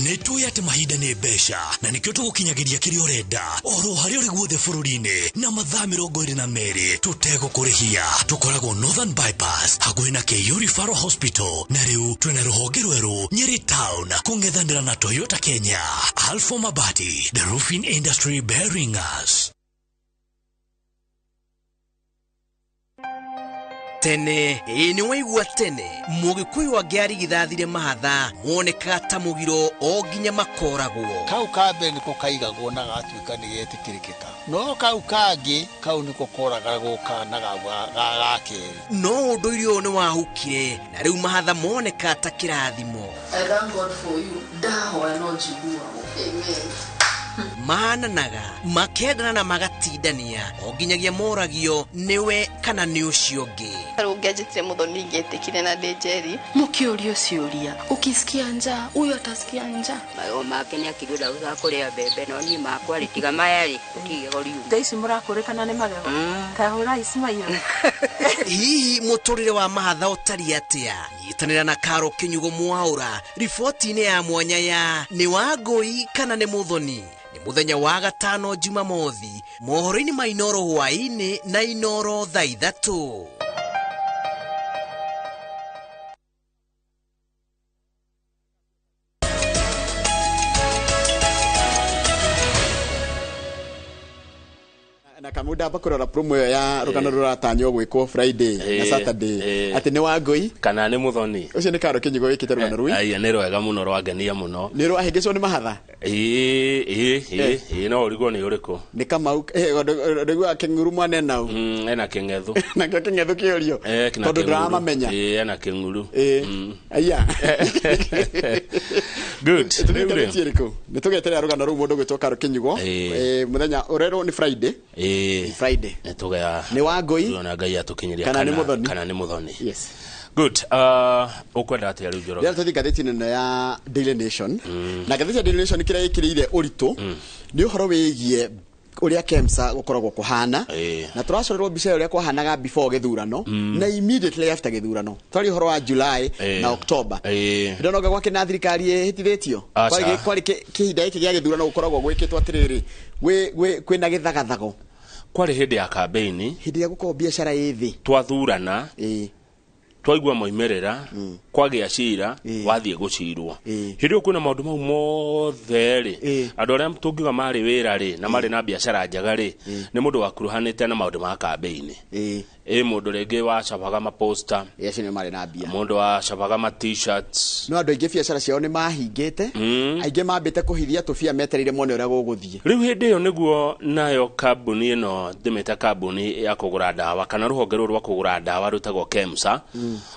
Speaker 5: Nĩ tũĩ atĩ mahinda nĩ mbeca na nĩkĩo tũgũkinyagĩria kĩrĩa ũrenda oro harĩa ũrĩ guothe bũrũri-inĩ na mathaa 22 tũtegũkũrĩhia. Tũkoragwo Northern Bypass hakuhĩ na KU Referral Hospital, na rĩu twĩna rũhonge rwerũ Nyeri Town kũng'ethanĩra na Toyota Kenya. Alpha Mabati, the roofing industry bearing us.
Speaker 22: Tene ĩĩ nĩ waigua tene mũgĩkũyũ angĩarigithathire mahatha monekaga ta mũgiro o nginya makoragwo.
Speaker 23: Kau ka mbere nĩko kaigagwo na gatuĩka nĩ getĩkĩrĩkĩka, no kau kangĩ kau nĩko koragagwo kana ga kerĩ.
Speaker 22: No ũndũire ũyũ nĩ wahukire na rĩu mahatha moneka ta kĩrathimo.
Speaker 24: I thank God for you. Ndahoya no njiguagwo. Amen.
Speaker 22: Mahananaga makendana na magatindania o nginyagia moragio nĩwe kana nĩ ũcio ũngĩ.
Speaker 24: Rĩu ũngĩanjĩtire mũthoni ingĩetĩkire na ndĩ Njeri.
Speaker 25: Mũkĩũrio ciũria ũkisikia njaa huyu atasikia njaa.
Speaker 26: Magego make nĩ akĩrĩ ũrĩa kũrĩa mbembe no niĩ makwa rĩ tiga maya rĩ gũtirĩ igego riuma.
Speaker 6: Thaa ici mũrakũrĩkana nĩ magego ta hũrai cimairo.
Speaker 22: Hihi mũtũrĩre wa mahatha ũtariĩ atĩa? Nyitanĩra na Karo Kĩnyugo Mwaũra riboti-inĩ ya mwanya ya nĩ Wangũi kana nĩ mũthoni. Nĩ mũthenya wa gatano Jumamothi mohoro-inĩ ma Inoro hwaĩ-inĩ na Inoro thaa 3.
Speaker 2: Na kamuda bakurora promo ĩyo ya rũgano rũratanywo gwĩkwo Friday na Saturday atĩ nĩ Wangũi
Speaker 1: kana nĩ mũthoni.
Speaker 2: Ũcio nĩ Karo Kĩnyugo wĩkĩte rũgano rũu.
Speaker 1: Aya nĩ rwega mũno rwangenia mũno.
Speaker 2: Nĩ rwahĩngĩcwo nĩ mahatha.
Speaker 1: Ĩĩ no ũrigwo nĩ ũrĩkũ.
Speaker 2: Nĩ Kamau ũrigua kĩng'uru mwana enau.
Speaker 1: Ena kĩng'ethu.
Speaker 2: Nakĩo kĩng'ethu kĩũrio. Tondũ ndũramamenya.
Speaker 1: Ĩĩ ena kĩng'uru.
Speaker 2: Aya.
Speaker 1: Good.
Speaker 2: Nĩ tũgeterera rũgano rũu mũndũ gwĩtwo Karo Kĩnyugo. Mũthenya ũrerwo nĩ Friday. Friday.
Speaker 1: Nĩ
Speaker 2: nĩ Wangũi
Speaker 1: na Ngai atũkinyĩria
Speaker 2: kana nĩ mũthoni.
Speaker 1: Kana nĩ mũthoni.
Speaker 2: Yes.
Speaker 1: Good. Ũkwenda atĩa rĩu Njoroge?
Speaker 2: Rĩrĩa tũthiĩ ngathĩti ĩno ya Daily Nation. Na ngathĩti ya Daily Nation kĩrĩa ĩkĩrĩire ũritũ nĩ ũhoro wĩgiĩ ũrĩa KEMSA gũkoragwo kũhana na tũracorerwo mbica ya ũrĩa kwahanaga before gĩthurano na immediately after gĩthurano. Twari ũhoro wa July na October. Ndĩronga gwake na thirikari ĩhĩtithĩtio. Kwarĩ kĩhinda gĩkĩ gĩa gĩthurano gũkoragwo gwĩkĩtwo atĩrĩrĩ kwĩna gĩthagathago.
Speaker 1: Kwarĩ hĩndĩ ya campaign,
Speaker 2: hĩndĩ ya gũkorwo biacara ĩ thĩ,
Speaker 1: twathurana twaigua moimĩrĩra, kwagĩa cira wathiĩ gũcirwo. Hĩndĩ ĩyo kwĩna maũndũ mau mothe rĩ, andũ arĩa tũngiuga marĩ wĩra rĩ na marĩ na biacara njega rĩ nĩ mũndũ wakuruhanĩte na maũndũ ma campaign. Ĩ mũndũ rĩngĩ wacabaga maposta,
Speaker 2: acio nĩo marĩ na mbia,
Speaker 1: mũndũ wacabaga ma t-shirts.
Speaker 2: No andũ aingĩ biacara ciao nĩ mahingĩte, aingĩ mambĩte kũhithia tũbia metereire mone ũrĩa gũgũthiĩ.
Speaker 1: Rĩu hĩndĩ ĩyo nĩguo nayo kambuni ĩno ndĩmĩte kambuni ya kũgũra ndawa kana rũhonge rũrũ rwa kũgũra ndawa rwĩtagwo KEMSA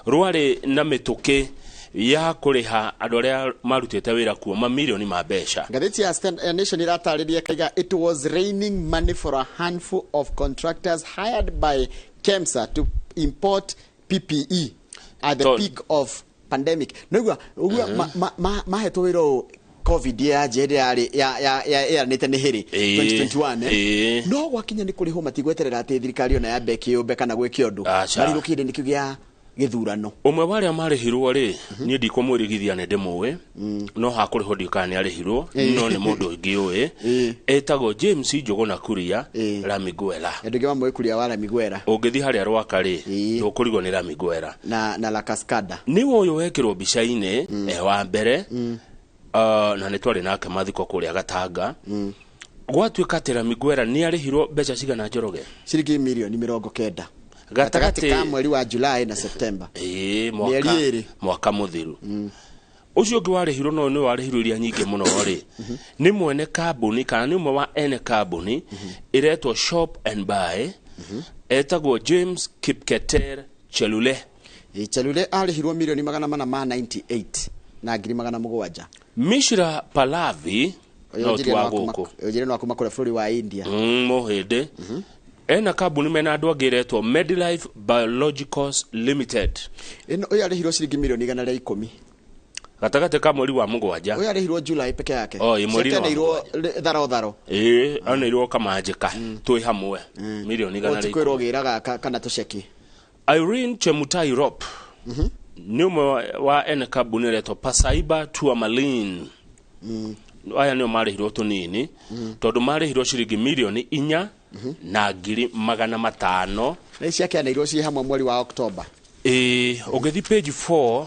Speaker 1: rwarĩ na mĩtũkĩ ya kũrĩha andũ arĩa marutĩte wĩra kuo mamirioni ma mbeca.
Speaker 2: Ngathĩti ya Standard Nation ĩratarĩria kaiga it was raining money for a handful of contractors hired by KEMSA to import PPE at the peak of pandemic. Nĩguo ũguo mahetwo wĩra ũyũ COVID ya njĩrĩ ya nĩ hĩrĩ 2021 no gwakinya nĩ kũrĩhwo matigweterera atĩ thirikari ona yambe kĩũmbe kana gwĩke ũndũ marirwo kĩhĩndĩ nĩkĩo gĩa gĩthurano.
Speaker 1: Ũmwe wa arĩa marĩhirwo rĩ niĩ ndikũmwĩrigithia nĩ ndĩmũĩ no hakũrĩhwo ndiũĩ kana nĩ arĩhirwo no nĩ mũndũ ũngĩ ũĩ etagwo James Njũgũna Kuria Ramiguela.
Speaker 2: Andũ aingĩ mamũĩ Kuria wa Ramiguela.
Speaker 1: Ũngĩthiĩ harĩa Rwaka rĩ ndũkũrigwo nĩ Ramiguela
Speaker 2: na La Cascada.
Speaker 1: Nĩwe ũyũ wekĩrwo mbica-inĩ e wa mbere na nĩ twarĩ nake mathiko kũrĩa Gatanga. Gwatuĩka atĩ Ramiguela nĩ arĩhirwo mbeca cigana Njoroge?
Speaker 2: Ciringi mirioni 90 gatagatĩ ka mweri wa July na September.
Speaker 1: Mwaka mũthiru. Ũcio ũngĩ warĩhirwo no nĩ warĩhirwo iria nyingĩ mũno rĩ nĩ mwene kambuni kana nĩ ũmwe wa ene kambuni ĩretwo Shop and Buy etagwo James Kipketer Chelule.
Speaker 2: Chelule arĩhirwo mirioni 498 na ngiri 700.
Speaker 1: Mishra Pallavi no tu wa gũkũ.
Speaker 2: Ũyũ njĩra no kuma kũrĩa bũrũri wa India.
Speaker 1: Mũhĩndĩ. Ena kambuni mena andũ angĩ ĩretwo Medilife Biologicals Limited.
Speaker 2: Ĩno ũyũ arĩhirwo ciringi mirioni 110.
Speaker 1: Gatagatĩ ka mweri wa 7.
Speaker 2: Ũyũ arĩhirwo July peke yake.
Speaker 1: Oh, ĩ mweri wa
Speaker 2: Ciakeneirwo tharo tharo.
Speaker 1: Ĩĩ, aneirwo kamanjĩka twĩ hamwe mirioni igana rĩa
Speaker 2: Ũtikwĩrwo gĩraga kana tũceki.
Speaker 1: Irene Chemutai Rop nĩ ũmwe wa ene kambuni ĩretwo Pasaiba Tourmaline. Aya nĩo marĩhirwo tũnini tondũ marĩhirwo ciringi mirioni 4 na 500,000.
Speaker 2: Na ici ciakeanĩirwo ciĩ hamwe mweri wa Oktoba.
Speaker 1: Ĩĩ, ũngĩthiĩ page 4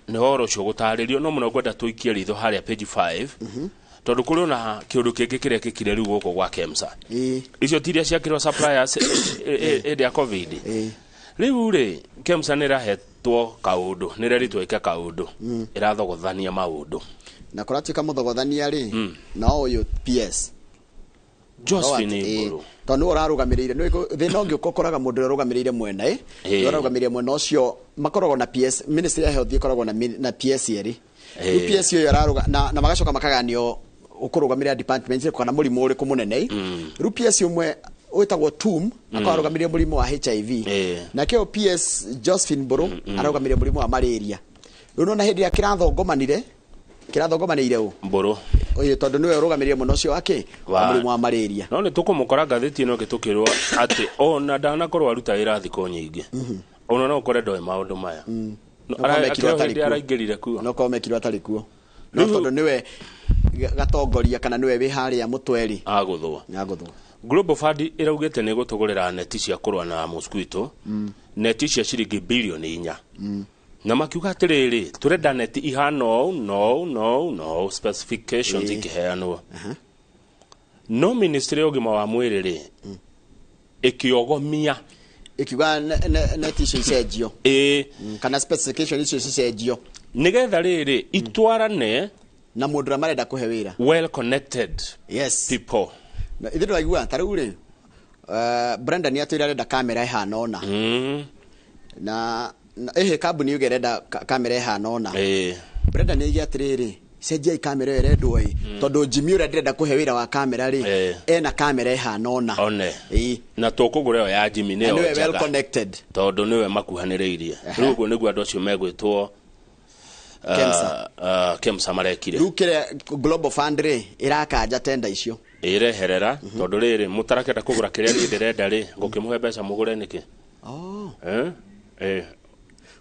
Speaker 1: nĩ ũhoro ũcio gũtarĩrio, no mũno ngwenda tũikie ritho harĩa page 5 tondũ kũrĩ ona kĩũndũ kĩngĩ kĩrekĩkire rĩu gũkũ gwa KEMSA. Icio ti iria ciakĩrwo suppliers hĩndĩ ya COVID. Rĩu rĩ, KEMSA nĩ ĩrahetwo kaũndũ, nĩ ĩrerĩtwo ĩke kaũndũ, ĩrathogothania maũndũ.
Speaker 2: Na kũratuĩka mũthogothania rĩ, no ũyũ PS
Speaker 1: Josephine Mburu.
Speaker 2: Tondũ nĩwe ũrarũgamĩrĩire, nĩũĩ thĩna ũngĩ ũkoraga mũndũ ũrĩa ũrũgamĩrĩire mwena ĩ, nĩwe ũrarũgamĩrĩire mwena ũcio, makoragwo na PS, Ministry ya Health ĩkoragwo na PS erĩ. Rĩu PS ũyũ ararũga na magacoka makaganio ũkũrũgamĩrĩra department ĩrĩkũ kana mũrimũ ũrĩkũ mũnene ĩ. Rĩu PS ũmwe wĩtagwo TUM akorwo arũgamĩrĩire mũrimũ wa HIV. Nake ũyũ PS Josephine Mburu arũgamĩrĩire mũrimũ wa malaria. Rĩu nĩwona hĩndĩ ĩrĩa kĩrathongomanire, kĩrathongomanĩire ũ?
Speaker 1: Mburu.
Speaker 2: Oye, tondũ nĩwe ũrũgamĩrĩire mũno ũcio wa kĩ? Wa mũrimũ wa malaria.
Speaker 1: No nĩ tũkũmũkora ngathĩti ĩno ĩgĩtũkĩrwo atĩ ona ndanakorwo aruta wĩra thikũ nyingĩ. Ona no ũkore ndoĩ maũndũ maya. No,
Speaker 2: No korwo mekirwo
Speaker 1: akĩrĩ
Speaker 2: atarĩ
Speaker 1: hĩndĩ
Speaker 2: kuo.
Speaker 1: araingĩrire kuo.
Speaker 2: No korwo mekirwo atarĩ kuo. No tondũ nĩwe gatongoria kana nĩwe wĩ harĩa mũtwe rĩ.
Speaker 1: Agũthwo.
Speaker 2: Agũthwo.
Speaker 1: Global Fund ĩraugĩte nĩ ĩgũtũgũrĩra neti cia kũrũa na mosquito. Neti cia ciringi bilioni 4. Na makiuga atĩrĩrĩ, tũrenda neti ihana ũũ, no no no specifications ikĩheanwo. No ministry ya ũgima wa mwĩrĩ rĩ, ĩkĩogomia.
Speaker 2: Ĩkiuga neti icio icenjio. Kana specification icio cicenjio.
Speaker 1: Nĩgetha rĩrĩ itwarane
Speaker 2: na mũndũ ũrĩa marenda kũhe wĩra.
Speaker 1: Well connected.
Speaker 2: Yes.
Speaker 1: People.
Speaker 2: Na ithuĩ ndĩraigua ta rĩu rĩ, Brenda nĩ atwĩra arenda kamera ĩhana ũna. Na ĩhĩ kambuni yuge ĩrenda kamera ĩhana ũna. Brenda nĩ aige atĩrĩrĩ, cenjiai kamera ĩyo ĩrendwo ĩ, tondũ Jimmy ũrĩa ndĩrenda kũhe wĩra wa kamera rĩ, ena kamera ĩhana ũna.
Speaker 1: One. Na tũkũgũra ĩyo ya Jimmy
Speaker 2: Na
Speaker 1: nĩyo
Speaker 2: nĩwe well
Speaker 1: njega.
Speaker 2: connected.
Speaker 1: Tondũ nĩwe makuhanĩrĩirie. Rĩu ũguo nĩguo andũ acio megwĩtwo
Speaker 2: KEMSA.
Speaker 1: KEMSA marekire.
Speaker 2: Rĩu kĩrĩa Global Fund rĩ, ĩrakanja tenda icio.
Speaker 1: Ĩreherera tondũ rĩrĩ mũtarakenda kũgũra kĩrĩa niĩ ndĩrenda rĩ, ngũkĩmũhe mbeca mũgũre nĩkĩ?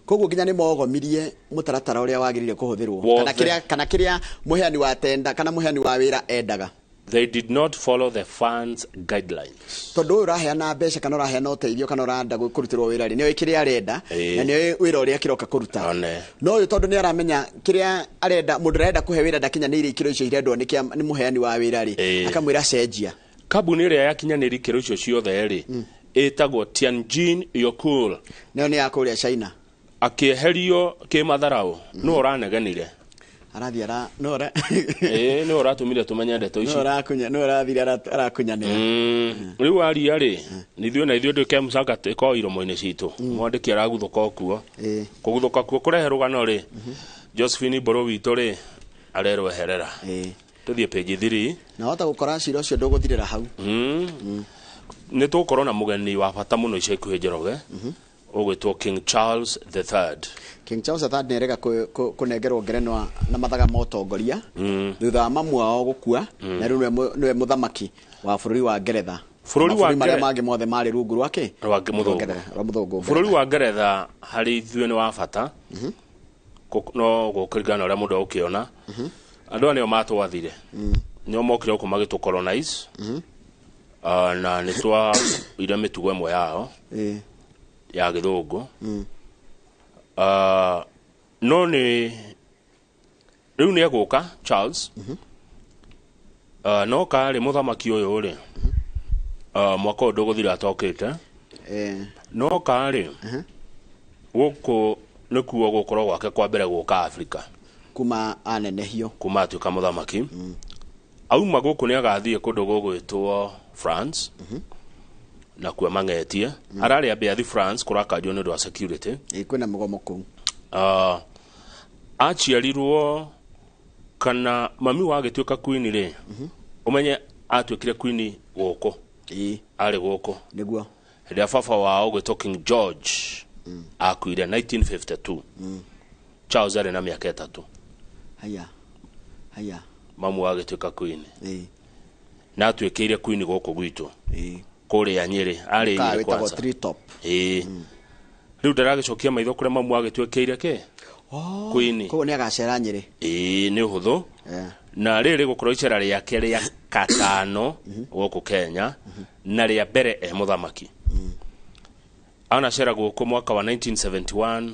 Speaker 2: Koguo nginya nĩ mogomirie mũtaratara ũrĩa wagĩrĩire kũhũthĩrwo. Kana kĩrĩa mũheani wa tenda kana mũheani wa wĩra endaga.
Speaker 1: They did not follow the fund's guidelines.
Speaker 2: Tondũ ũyũ ũraheana mbeca kana ũraheana ũteithio kana ũrenda kũrutĩrwo wĩra rĩ, nĩoĩ kĩrĩa arenda na nĩoĩ wĩra ũrĩa kĩroka kũruta. No ũyũ tondũ nĩ aramenya kĩrĩa arenda, mũndũ ũrenda kũhe wĩra ndakinyanĩirie ikĩro icio irendwo nĩ mũheani wa wĩra rĩ, akamwĩra cenjia.
Speaker 1: Kambuni ĩrĩa yakinyanĩirie ikĩro icio ciothe rĩ, ĩtagwo Tianjin Yokul.
Speaker 2: Nayo nĩ ya kũrĩa China.
Speaker 1: Akĩeherio kĩmatharaũ, nĩwe ũranegenire.
Speaker 2: Arathiĩ ara no ora
Speaker 1: nĩwe ũratũmire tũmenye ndeto ici.
Speaker 2: No ũrakunya, no ũrathire arakunyanĩra.
Speaker 1: Rĩu aria rĩ, ithuĩ na ithuĩ ndũ KEMSA ĩkoragwo iromo-inĩ citũ. Mwandĩki araguthũka o kuo. Kũguthũka kuo kũrehe rũgano rĩ, Josephine Mburu witũ rĩ, arerwo eherera. Tũthiĩ page 3.
Speaker 2: Na wahota gũkora cira ũcio ndũgũthirĩra hau.
Speaker 1: Nĩ tũgũkorwo na mũgeni wa bata mũno ica ikuhĩ Njoroge. Ũgwĩtwo King Charles the Third.
Speaker 2: King Charles the Third nĩerega kũnengerwo ngerenwa na mathaga ma ũtongoria thutha wa mamu wao gũkua, na rĩu nĩwe mũthamaki wa bũrũri wa Ngeretha.
Speaker 1: Bũrũri wa
Speaker 2: Mabũrũri marĩa mangĩ mothe marĩ rungu rwake
Speaker 1: Rwa mũthũngũ.
Speaker 2: Rwa mũthũngũ.
Speaker 1: Bũrũri wa Ngeretha harĩ ithuĩ nĩ wa bata. No gũkĩringana na ũrĩa mũndũ agũkĩona. Andũ aya nĩo matwathire. Nĩo mokire gũkũ magĩtũ colonize. Na nĩ twaire mĩtugo ĩmwe yao. Ya gĩthũngũ. No nĩ rĩu nĩ egũka Charles. No karĩ mũthamaki ũyũ rĩ, mwaka ũyũ ndũgũthira atokĩte. No karĩ gũkũ nĩkuo gũkorwo gwake kwa mbere gũka Afrika.
Speaker 2: Kuma anenehio.
Speaker 1: Kuma atuĩka mũthamaki. Auma gũkũ nĩ agathiĩ kũndũ gũgwĩtwo France. Na kuo mang'etie. Ararĩ ambe athi France kũrakanjwo nĩ ũndũ wa security.
Speaker 2: Kwĩna mũgomo kũu.
Speaker 1: Aciarirwo kana mami wa agĩtuĩka queen rĩ, ũmenye atuĩkire queen gũkũ. Arĩ gũkũ.
Speaker 2: Nĩguo.
Speaker 1: Hĩndĩ ĩrĩa baba wao gwĩtwo King George akuire 1952, Charles arĩ na mĩaka 3.
Speaker 2: Haya haya.
Speaker 1: Mamu agĩtuĩka queen. Na atuĩkĩire queen gũkũ gwitũ. Kũrĩa Nyĩrĩ arĩ
Speaker 2: Kaa
Speaker 1: Nyĩrĩ
Speaker 2: wĩtagwo
Speaker 1: kwanza.
Speaker 2: Tree Top.
Speaker 1: Ĩĩ, rĩu ndaragĩcokia maitho kũrĩa mamu agĩtuĩkĩire kĩ queen.
Speaker 2: Koguo nĩ agacera Nyĩrĩ.
Speaker 1: Ĩĩ, nĩ ũhũthũ. Na rĩrĩ gũkorwo icera rĩake rĩa katano gũkũ Kenya na rĩa mbere e mũthamaki. Anacera gũkũ mwaka wa 1971,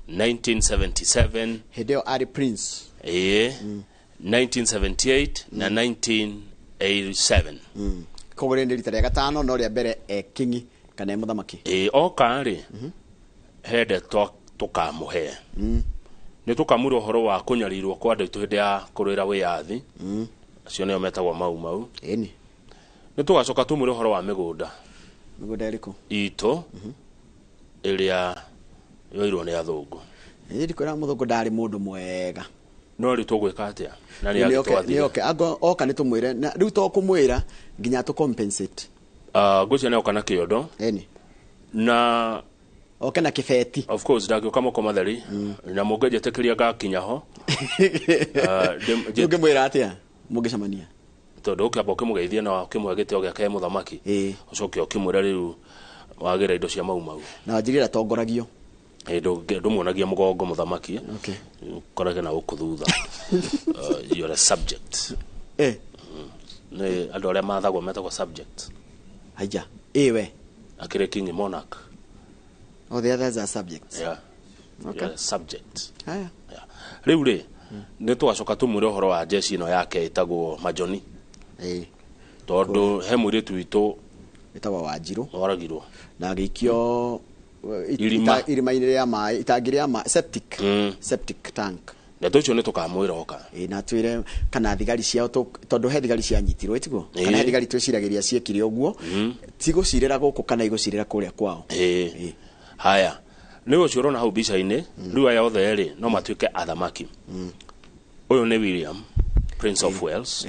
Speaker 1: 1977.
Speaker 2: Hĩndĩ ĩyo arĩ prince.
Speaker 1: Ĩĩ, 1978 na 1987.
Speaker 2: Koguo rĩrĩ nĩ rita rĩa gatano, no rĩa mbere e kingi kana e mũthamaki.
Speaker 1: Ĩĩ, oka rĩ, he ndeto tũkamũhe. Nĩ tũkamwĩra ũhoro wa kũnyarirwo kwa andũ aitũ hĩndĩ ya kũrũĩra wĩyathi. Acio nĩo metagwo Mau Mau.
Speaker 2: Ĩni.
Speaker 1: Nĩ tũgacoka tũmwĩre ũhoro wa mĩgũnda
Speaker 2: Mĩgũnda ĩrĩkũ?
Speaker 1: itũ ĩrĩa yoirwo nĩ athũngũ.
Speaker 2: Ĩĩ, ndikwĩra mũthũngũ ndarĩ mũndũ mwega.
Speaker 1: No rĩu tũgwĩka atĩa na nĩ
Speaker 2: Nĩ oke,
Speaker 1: agĩtwathire?
Speaker 2: nĩ oke. Ango oka nĩ tũmwĩre na rĩu to kũmwĩra nginya tũ compensate.
Speaker 1: Ngwĩciria nĩ oka na kĩondo.
Speaker 2: Ĩni.
Speaker 1: Na
Speaker 2: oke na kĩbeti.
Speaker 1: Of course ndangĩũka moko matheri, na mũngĩnjĩtĩkĩria ngakinya ho.
Speaker 2: Ũngĩmwĩra atĩa mũngĩcemania?
Speaker 1: Tondũ ũkĩamba ũkĩmũgeithia na ũkĩmũhe gĩtĩo gĩake e mũthamaki, ũcoke ũkĩmwĩra rĩu wagĩra indo cia Mau Mau.
Speaker 2: Na wanjirĩra atongoragio.
Speaker 1: Ĩ, ndũmuonagia mũgongo mũthamaki.
Speaker 2: Okay.
Speaker 1: Ũkorage na gũkũ thutha. You're a subject. Nĩ andũ arĩa mathagwo metagwo subject.
Speaker 2: Haija ĩwe.
Speaker 1: Akĩrĩ king monarch.
Speaker 2: Oh, the others are subjects.
Speaker 1: Yeah.
Speaker 2: Okay.
Speaker 1: You're a subject.
Speaker 2: Haya.
Speaker 1: Rĩu rĩ, nĩ tũgacoka tũmwĩre ũhoro wa jeshi ĩno yake ĩtagwo Majoni, tondũ he mũirĩtu witũ
Speaker 2: wĩtagwo Wanjirũ
Speaker 1: waragirwo
Speaker 2: na agĩikio
Speaker 1: Irima.
Speaker 2: Irima-inĩ rĩa maĩ, itangi rĩa maĩ, septic septic tank.
Speaker 1: Ndeto icio nĩ tũkamwĩra oka.
Speaker 2: Ĩ, na twĩre kana thigari ciao tondũ he thigari cianyitirwo ĩtiguo, kana he thigari twĩciragĩria ciekire ũguo, ti gũcirĩra gũkũ kana igũcirĩra kũrĩa kwao.
Speaker 1: Ĩĩ, haya, nĩ ũcio ũrona hau mbica-inĩ. Rĩu aya othe rĩ, no matuĩke athamaki. Ũyũ nĩ William, Prince of Wales,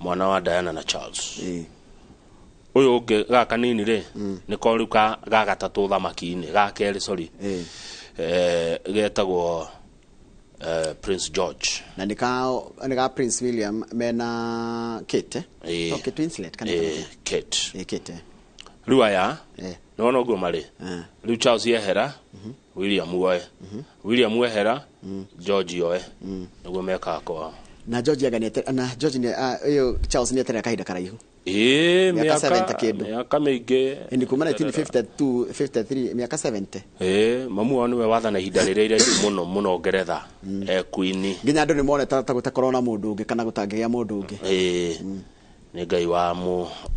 Speaker 1: mwana wa Diana na Charles. Ũyũ ũngĩ gaka kanini rĩ, nĩko rĩu ga gatatũ thamaki-inĩ, ga kerĩ, sorry, getagwo Prince George.
Speaker 2: Na nĩ ka Prince William mena Kate, eh?
Speaker 1: Ĩĩ.
Speaker 2: To Kate Winslet kana?
Speaker 1: Ĩĩ, Kate.
Speaker 2: Ĩĩ, Kate, eh.
Speaker 1: Rĩu aya nĩwona ũguo marĩ. Rĩu Charles yehera, William oe. William ehera, George oe. Nĩguo mekaga kwao.
Speaker 2: Na George anga na George nĩ ũyũ Charles nĩ eterera kahinda karaihu.
Speaker 1: Ĩĩ.
Speaker 2: Mĩaka 70 kĩndũ.
Speaker 1: Mĩaka mĩingĩ.
Speaker 2: Ĩni kuma 1952, 53, mĩaka 70.
Speaker 1: Ĩĩ, mamu wao nĩwe wathana ihinda rĩrĩa iraihu mũno mũno Ngeretha e queen.
Speaker 2: Nginya andũ nĩ mone ta gũtakorwo na mũndũ ũngĩ kana gũtangĩgĩa mũndũ ũngĩ.
Speaker 1: Ĩĩ, nĩ Ngai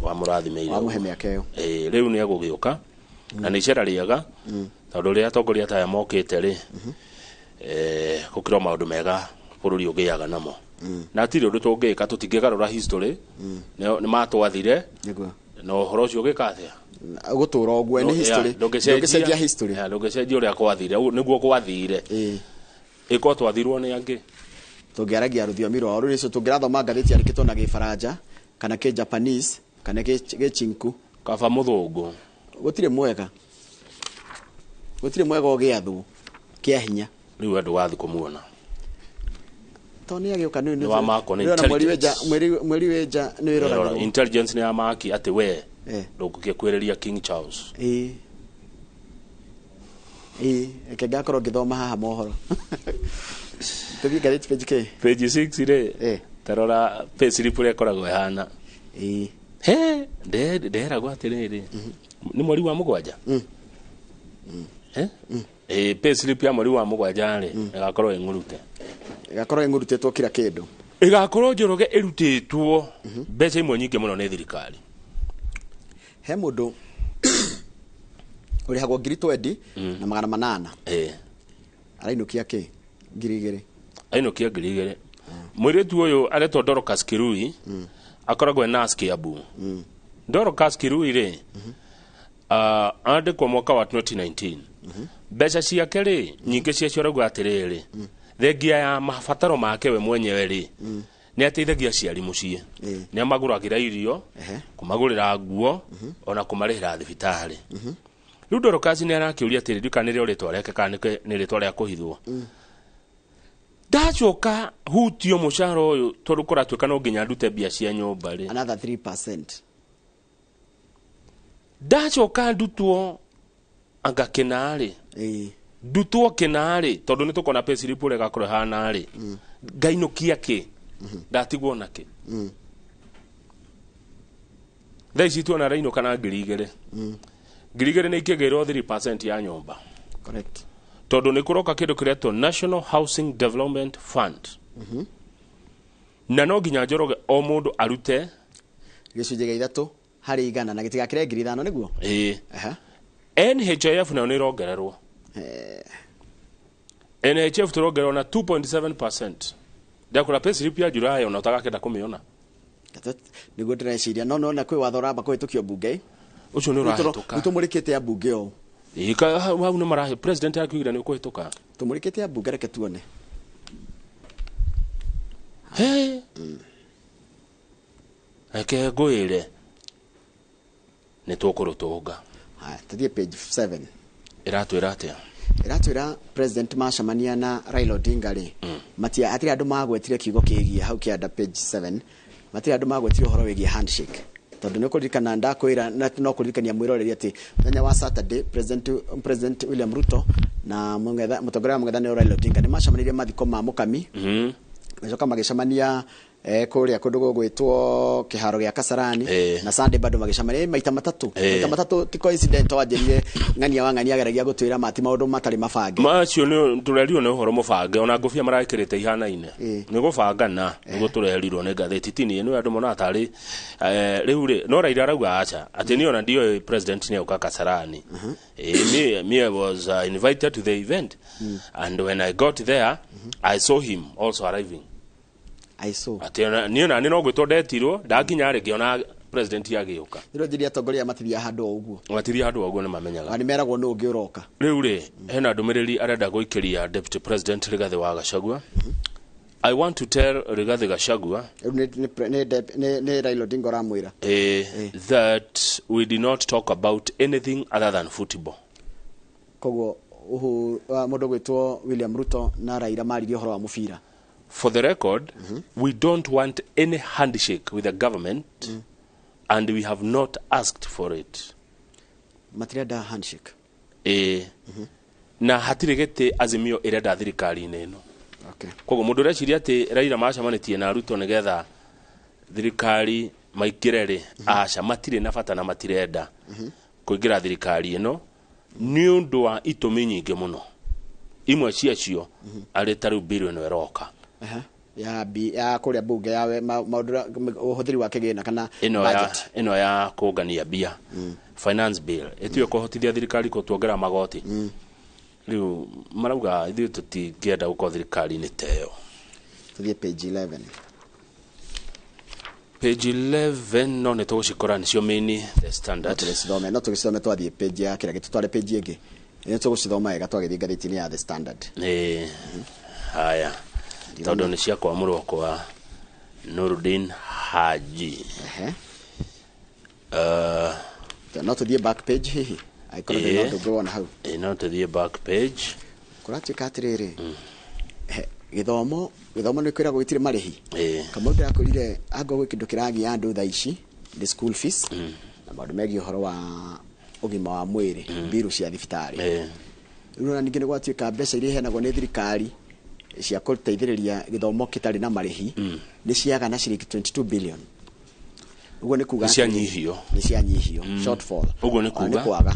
Speaker 1: wamũrathimĩire.
Speaker 2: Wamũhe mĩaka ĩyo.
Speaker 1: Ĩĩ, rĩu nĩ egũgĩũka na nĩ icera rĩega, tondũ rĩrĩa atongoria ta aya mokĩte rĩ, gũkĩrwo maũndũ mega bũrũri ũgĩaga namo, na hatirĩ ũndũ tũngĩka, tũtingĩgarũra history. Nĩ matwathire.
Speaker 2: Nĩguo.
Speaker 1: Na ũhoro ũcio ũgĩka atĩa?
Speaker 2: Gũtũra ũguo nĩ history. Ndũngĩcenjia history.
Speaker 1: Yeah, ndũngĩcenjia ũrĩa gwathire. Ũguo nĩguo gwathire, ĩko twathirwo nĩ angĩ.
Speaker 2: Tũngĩaragia rũthiomi rwao rũrĩ ũcio tũngĩrathoma ngathĩti yandĩkĩtwo na Gĩbaranja kana kĩ Japanese kana Gĩchinku.
Speaker 1: Kaba mũthũngũ.
Speaker 2: Gũtirĩ mwega, gũtirĩ mwega ũgĩathwo kĩa hinya.
Speaker 1: Rĩu andũ wathiĩ kũmuona.
Speaker 2: To nĩ agĩũka nĩ
Speaker 1: Nĩ wamakwo nĩ
Speaker 2: nĩ mweri
Speaker 1: intelligence.
Speaker 2: wĩnja mweri wĩnja nĩ wĩroragĩrwo.
Speaker 1: Intelligence nĩ yamaki atĩ we ndũngĩkwĩrĩria King Charles.
Speaker 2: Ĩĩ ĩĩ, reke ngakorwo ngĩthoma haha mohoro. Tũthiĩ ngathĩti page k.
Speaker 1: Page 6 rĩ, tarora pay slip ũrĩa ĩkoragwo ĩhana. He nderagwo atĩrĩrĩ, nĩ mweri wa mũgwanja. Eh? Ĩ, pay slip ya mweri wa mũgwanja rĩ, ĩgakorwo ĩng'urute.
Speaker 2: Ĩgakorwo ĩng'urutĩtwo kila kĩndũ.
Speaker 1: Ĩgakorwo, Njoroge, ĩrutĩtwo mbeca imwe nyingĩ mũno nĩ thirikari.
Speaker 2: He mũndũ ũrĩhagwo 20,800. Arainũkia kĩ 2,000.
Speaker 1: Ainũkia 2,000. Mũirĩtu ũyũ aretwo Dorcas Kirui, akoragwo e nurse Kiambu. Dorcas Kirui rĩ, andĩkwo mwaka wa 2019. Mbeca ciake rĩ, nyingĩ ciacio arauga atĩrĩrĩ, thengia ya mabataro make we mwenyewe rĩ, Nĩ ateithagia aciari mũciĩ, nĩ amagũragĩra irio, kũmagũrĩra nguo, ona kũmarĩhĩra thibitarĩ. Rĩu Dorcas nĩ arakĩũria atĩrĩ, ndika nĩrĩo rĩtwa rĩake kana nĩ rĩtwa rĩa kũhithwo. Ndacoka hutio mũcara ũyũ, tondũ kũratuĩka no nginya ndute mbia cia nyũmba rĩ,
Speaker 2: another 3%.
Speaker 1: Ndacoka ndutwo anga kĩna rĩ, ndutwo kĩna rĩ, tondũ nĩ tũkona payslip ũrĩa ĩgakorwo ĩhana rĩ, ngainũkia kĩ, ndatigwo na kĩ? Thaa ici tuona arainũka na 2,000. 2,000 nĩ ikĩgĩrwo 3% ya nyũmba. Tondũ nĩ kũroka kĩndũ kĩretwo National Housing Development Fund, na no nginya, Njoroge, o mũndũ arute
Speaker 2: 3% na gĩtigakĩre 5,000, nĩguo?
Speaker 1: Ĩĩ. NHIF nayo nĩ ĩrongererwo. NHIF tũrongererwo na 2.7%. Ndakũra payslip ya July, ona ũtagakenda kũmĩona.
Speaker 2: Nĩguo ndĩreciria, no nona kwĩ watho ũramba kũhĩtũkio mbunge.
Speaker 1: Ũcio nĩ ũrahĩtũka.
Speaker 2: Rĩu tũmũrĩkĩte ya mbunge ũũ.
Speaker 1: Ĩĩ, hau nĩ marahe president akiugire nĩ ũkũhĩtũka.
Speaker 2: Tũmũrĩkĩte ya mbunge, reke tuone.
Speaker 1: Hey. Reke ngwĩre, nĩ tũkũrũtũnga.
Speaker 2: Haya, tũthiĩ page 7.
Speaker 1: Ĩratwĩra atĩa?
Speaker 2: Ĩratwĩra president macemania na Raila Odinga rĩ, matia hatirĩ andũ magwetire kiugo kĩgiĩ hau kĩanda page 7, matirĩ andũ magwetire ũhoro wĩgiĩ handshake, tondũ nĩ kũririkana ndakwĩra na no kũririkania mwĩroreri atĩ mũthenya wa Saturday President William Ruto na mũtongoria wa mũng'ethanĩro Raila Odinga nĩ macemanirie mathiko ma Mũkami. Magĩcoka magĩcemania kũrĩa kũndũ gũgwĩtwo kĩharo gĩa Kasarani, na Sunday bado magĩcemania. Maita matatũ. Maita matatũ ti coincident. Wanjĩrire ng'ania wa ng'ania ageragia gũtwĩra mati maũndũ matarĩ mabange.
Speaker 1: Macio nĩ tũrerirwo nĩ ũhoro mũbange, ona ngũbia marekĩrĩte ihanaine, nĩ gũbangana nĩguo tũrerirwo nĩ ngathĩti tini nĩ andũ monaga tarĩ rĩu rĩ, no Raila arauga aca, atĩ niĩ ona ndioĩ president nĩ auka Kasarani. Me I was invited to the event, and when I got there I saw him also arriving.
Speaker 2: I saw.
Speaker 1: Atĩ niĩ ona nĩ no gwĩtwo ndetirwo, ndakinya rĩ, ngĩona president agĩũka.
Speaker 2: Nĩ njĩria atongoria matithiaga handũ o ũguo.
Speaker 1: Matithiaga handũ o ũguo, nĩ mamenyaga.
Speaker 2: Nĩ meragwo nũ ũngĩ ũroka.
Speaker 1: Rĩu rĩ, hena ndũmĩrĩri arenda gũikĩria Deputy President Rigathĩ wa Gachagua. I want to tell Rigathi Gachagua
Speaker 2: Rĩu nĩ Raila Odinga ũramwĩra.
Speaker 1: That we did not talk about anything other than football.
Speaker 2: Koguo mũndũ gwĩtwo William Ruto na Raila maririe ũhoro wa mũbira.
Speaker 1: For the record, we don't want any handshake with the government, and we have not asked for it.
Speaker 2: Matirenda handshake.
Speaker 1: Na hatirĩ gĩtĩ Azimio ĩrenda thirikari-inĩ ĩno. Koguo mũndũ ũreciria atĩ Raila macemanĩtie na Ruto nĩgetha thirikari maingĩre rĩ, aca, matirĩ na bata na matirenda kũingĩra thirikari ĩno nĩ ũndũ wa itũmi nyingĩ mũno, imwe ciacio arĩ ta rĩu bill ĩno ĩroka.
Speaker 2: Ya kũrĩa bunge ya maũndũ ũhũthĩri wa kĩgĩna kana
Speaker 1: ĩno ya
Speaker 2: budget.
Speaker 1: Ĩno ya kũngania mbia, finance bill, ĩtiwe kũhotithia thirikari gũtuongerera magoti. Rĩu marauga ithuĩ tũtingĩenda gũkorwo thirikari-inĩ ta ĩyo.
Speaker 2: Tũthiĩ page 11.
Speaker 1: Page 11 no nĩ tũgũcikora, nĩcio main The Standard.
Speaker 2: Tũgĩcithome, no tũgĩcithome twathiĩ page ya kĩrĩa gĩtũtware page ĩngĩ, nĩ tũgũcithoma wega twagĩthiĩ ngathĩti-inĩ ya The Standard.
Speaker 1: Ĩĩ, haya, tondũ nĩ cia kwamũrwo kwa Nurdin Haji.
Speaker 2: No tũthiĩ back page hihi, angĩkorwo ndĩ na ũndũ ũngĩ wona hau.
Speaker 1: Ĩĩ, no tũthiĩ back page.
Speaker 2: Kũratuĩka atĩrĩrĩ, gĩthomo nĩ kwĩragwo gĩtirĩ marĩhi. Kamau, ndĩrakwĩrire angorwo gwĩ kĩndũ kĩragia andũ thaa ici nĩ school fees na maũndũ megiĩ ũhoro wa ũgima wa mwĩrĩ, mbiru cia thibitarĩ. Rĩu ona ningĩ nĩ gwatuĩka mbeca iria iheanagwo nĩ thirikari cia gũteithĩrĩria gĩthomo kĩtarĩ na marĩhi nĩ ciaga na ciringi 22 billion. Ũguo nĩ kuga
Speaker 1: Nĩ cianyihio.
Speaker 2: Nĩ cianyihio. Shortfall.
Speaker 1: Ũguo nĩ
Speaker 2: Ona
Speaker 1: kuga
Speaker 2: nĩ kwaga.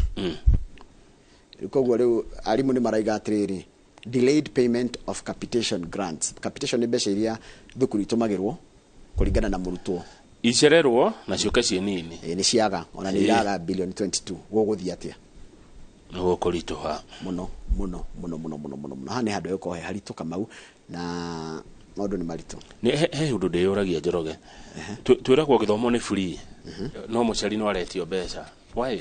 Speaker 2: Rĩu koguo rĩu arimũ nĩ maraiga atĩrĩrĩ, delayed payment of capitation grants. Capitation nĩ mbeca iria thukuru itũmagĩrwo kũringana na mũrutwo.
Speaker 1: Icererwo na ciũke ciĩ nini.
Speaker 2: Ĩĩ, nĩ ciaga, ona nĩ iraga billion 22. Gũgũthiĩ atĩa?
Speaker 1: Nĩ gũkũritũha.
Speaker 2: Mũno mũno mũno mũno mũno mũno mũno. Haha nĩ handũ hegũkorwo he haritũ, Kamau, na maũndũ nĩ maritũ.
Speaker 1: Nĩ he ũndũ ndĩyũragia, Njoroge. Twĩragwo gĩthomo nĩ free, no mũciari no aretio mbeca. Why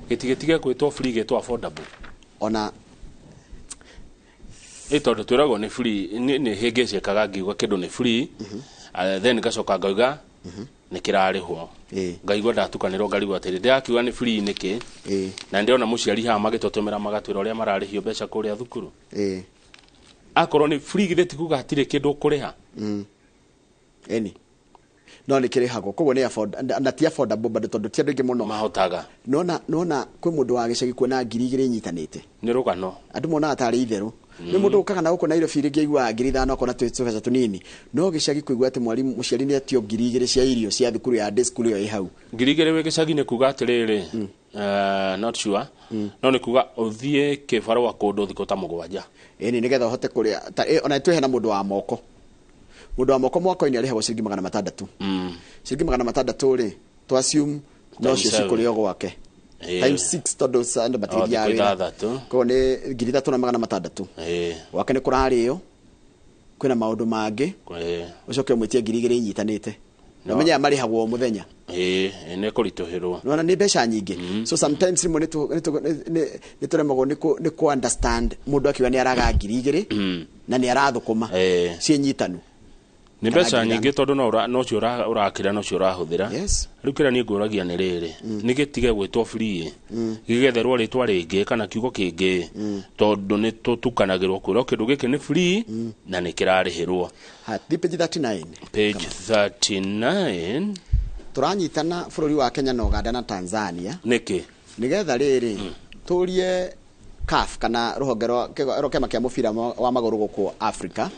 Speaker 1: gĩtigĩtige gwĩtwo free, gĩtwo affordable?
Speaker 2: Ona
Speaker 1: ĩ tondũ twĩragwo nĩ free, nĩ hĩngĩcĩkaga ngiuga kĩndũ nĩ free. Then ngacoka ngauga nĩ kĩrarĩhwo, ngaigua ndatukanĩrwo, ngarigwo atĩrĩ, ndĩrakiuga nĩ free nĩkĩ? Na ndĩrona mũciari haha magĩtũtũmĩra, magatwĩra ũrĩa mararĩhio mbeca kũrĩa thukuru. Akorwo nĩ free, githĩ ti kuga hatirĩ kĩndũ ũkũrĩha?
Speaker 2: Eni no nĩ kĩrĩhagwo, koguo nĩ afford na ti affordable bado, tondũ ti andũ aingĩ mũno
Speaker 1: mahotaga.
Speaker 2: Nona kwĩ mũndũ wa gĩcagi kuona 2000 inyitanĩte.
Speaker 1: Nĩ rũgano.
Speaker 2: Andũ monaga tarĩ itherũ. Nĩ mũndũ ũkaga na gũkũ Nairobi rĩngĩ aiguaga 5000 akona twĩ tũbeca tũnini, no gĩcagi kũigua atĩ mwarimũ, mũciari nĩ etio 2000 cia irio cia thukuru ya day school ĩyo ĩ hau.
Speaker 1: 2000 wĩ gĩcagi nĩ kuga atĩrĩrĩ, not sure, no nĩ kuga ũthiĩ kĩbarũa kũndũ thikũ ta 7.
Speaker 2: Ĩni, nĩgetha ũhote kũrĩa ta ona twĩhe na mũndũ wa moko, mũndũ wa moko mwaka-inĩ arĩhagwo ciringi 600. Ciringi 600 rĩ, to assume no
Speaker 1: Times
Speaker 2: cio
Speaker 1: seven.
Speaker 2: cikũrĩo gwake times 6, tondũ andũ matigithiaga
Speaker 1: thikũ
Speaker 2: wĩra.
Speaker 1: 6.
Speaker 2: Koguo nĩ 3600. Gwake nĩ kũrarĩo, kwĩna maũndũ mangĩ, ũcoke ũmwĩtie 2000 inyitanĩte.
Speaker 1: No.
Speaker 2: Na ũmenye aya marĩhagwo o mũthenya.
Speaker 1: Ĩĩ, nĩ kũritũhĩrwo.
Speaker 2: Nĩwona nĩ mbeca nyingĩ. So sometimes rĩmwe nĩ tũremagwo nĩ kũ understand mũndũ akiuga nĩ araga 2000 na nĩ arathũkũma ciĩ nyitanu.
Speaker 1: Nĩ
Speaker 2: Kana
Speaker 1: mbeca
Speaker 2: 5000.
Speaker 1: nyingĩ, tondũ no cio ũrakĩra, no cio ũrahũthĩra. Rĩu kĩrĩa niĩ ngũragia nĩ rĩrĩ, nĩ gĩtige gwĩtwo free, gĩgetherwo rĩtwa rĩngĩ kana kiugo kĩngĩ, tondũ nĩ tũtukanagĩrwo kwĩrwo kĩndũ gĩkĩ nĩ free na nĩ kĩrarĩhĩrwo.
Speaker 2: Ha, thiĩ page 39.
Speaker 1: Page 39.
Speaker 2: Tũranyitana bũrũri wa Kenya na Uganda na Tanzania.
Speaker 1: Nĩkĩ?
Speaker 2: Nĩgetha rĩrĩ tũrie CAF kana rũhonge rwa kĩama kĩa mũbira wa magũrũ gũkũ Africa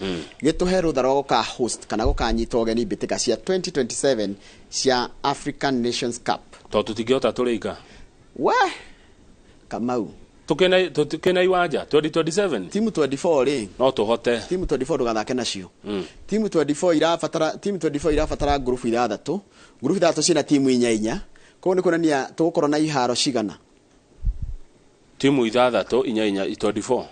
Speaker 2: gĩtũhe rũtha rwa gũka host kana gũkanyita ũgeni mbĩtĩka cia 2027 cia African Nations Cup.
Speaker 1: Tondũ tũtingĩhota tũrĩika.
Speaker 2: We Kamau.
Speaker 1: Tũkĩna iwanja 2027.
Speaker 2: Timu 24 rĩ.
Speaker 1: No tũhote.
Speaker 2: Timu 24 ndũgathake nacio. Timu 24 irabatara, timu 24 irabatara ngurubu ithathatũ, ngurubu ithathatũ ciĩna timu inya inya, koguo nĩ kuonania tũgũkorwo na iharo cigana?
Speaker 1: Timu ithathatũ, inya inya, 24.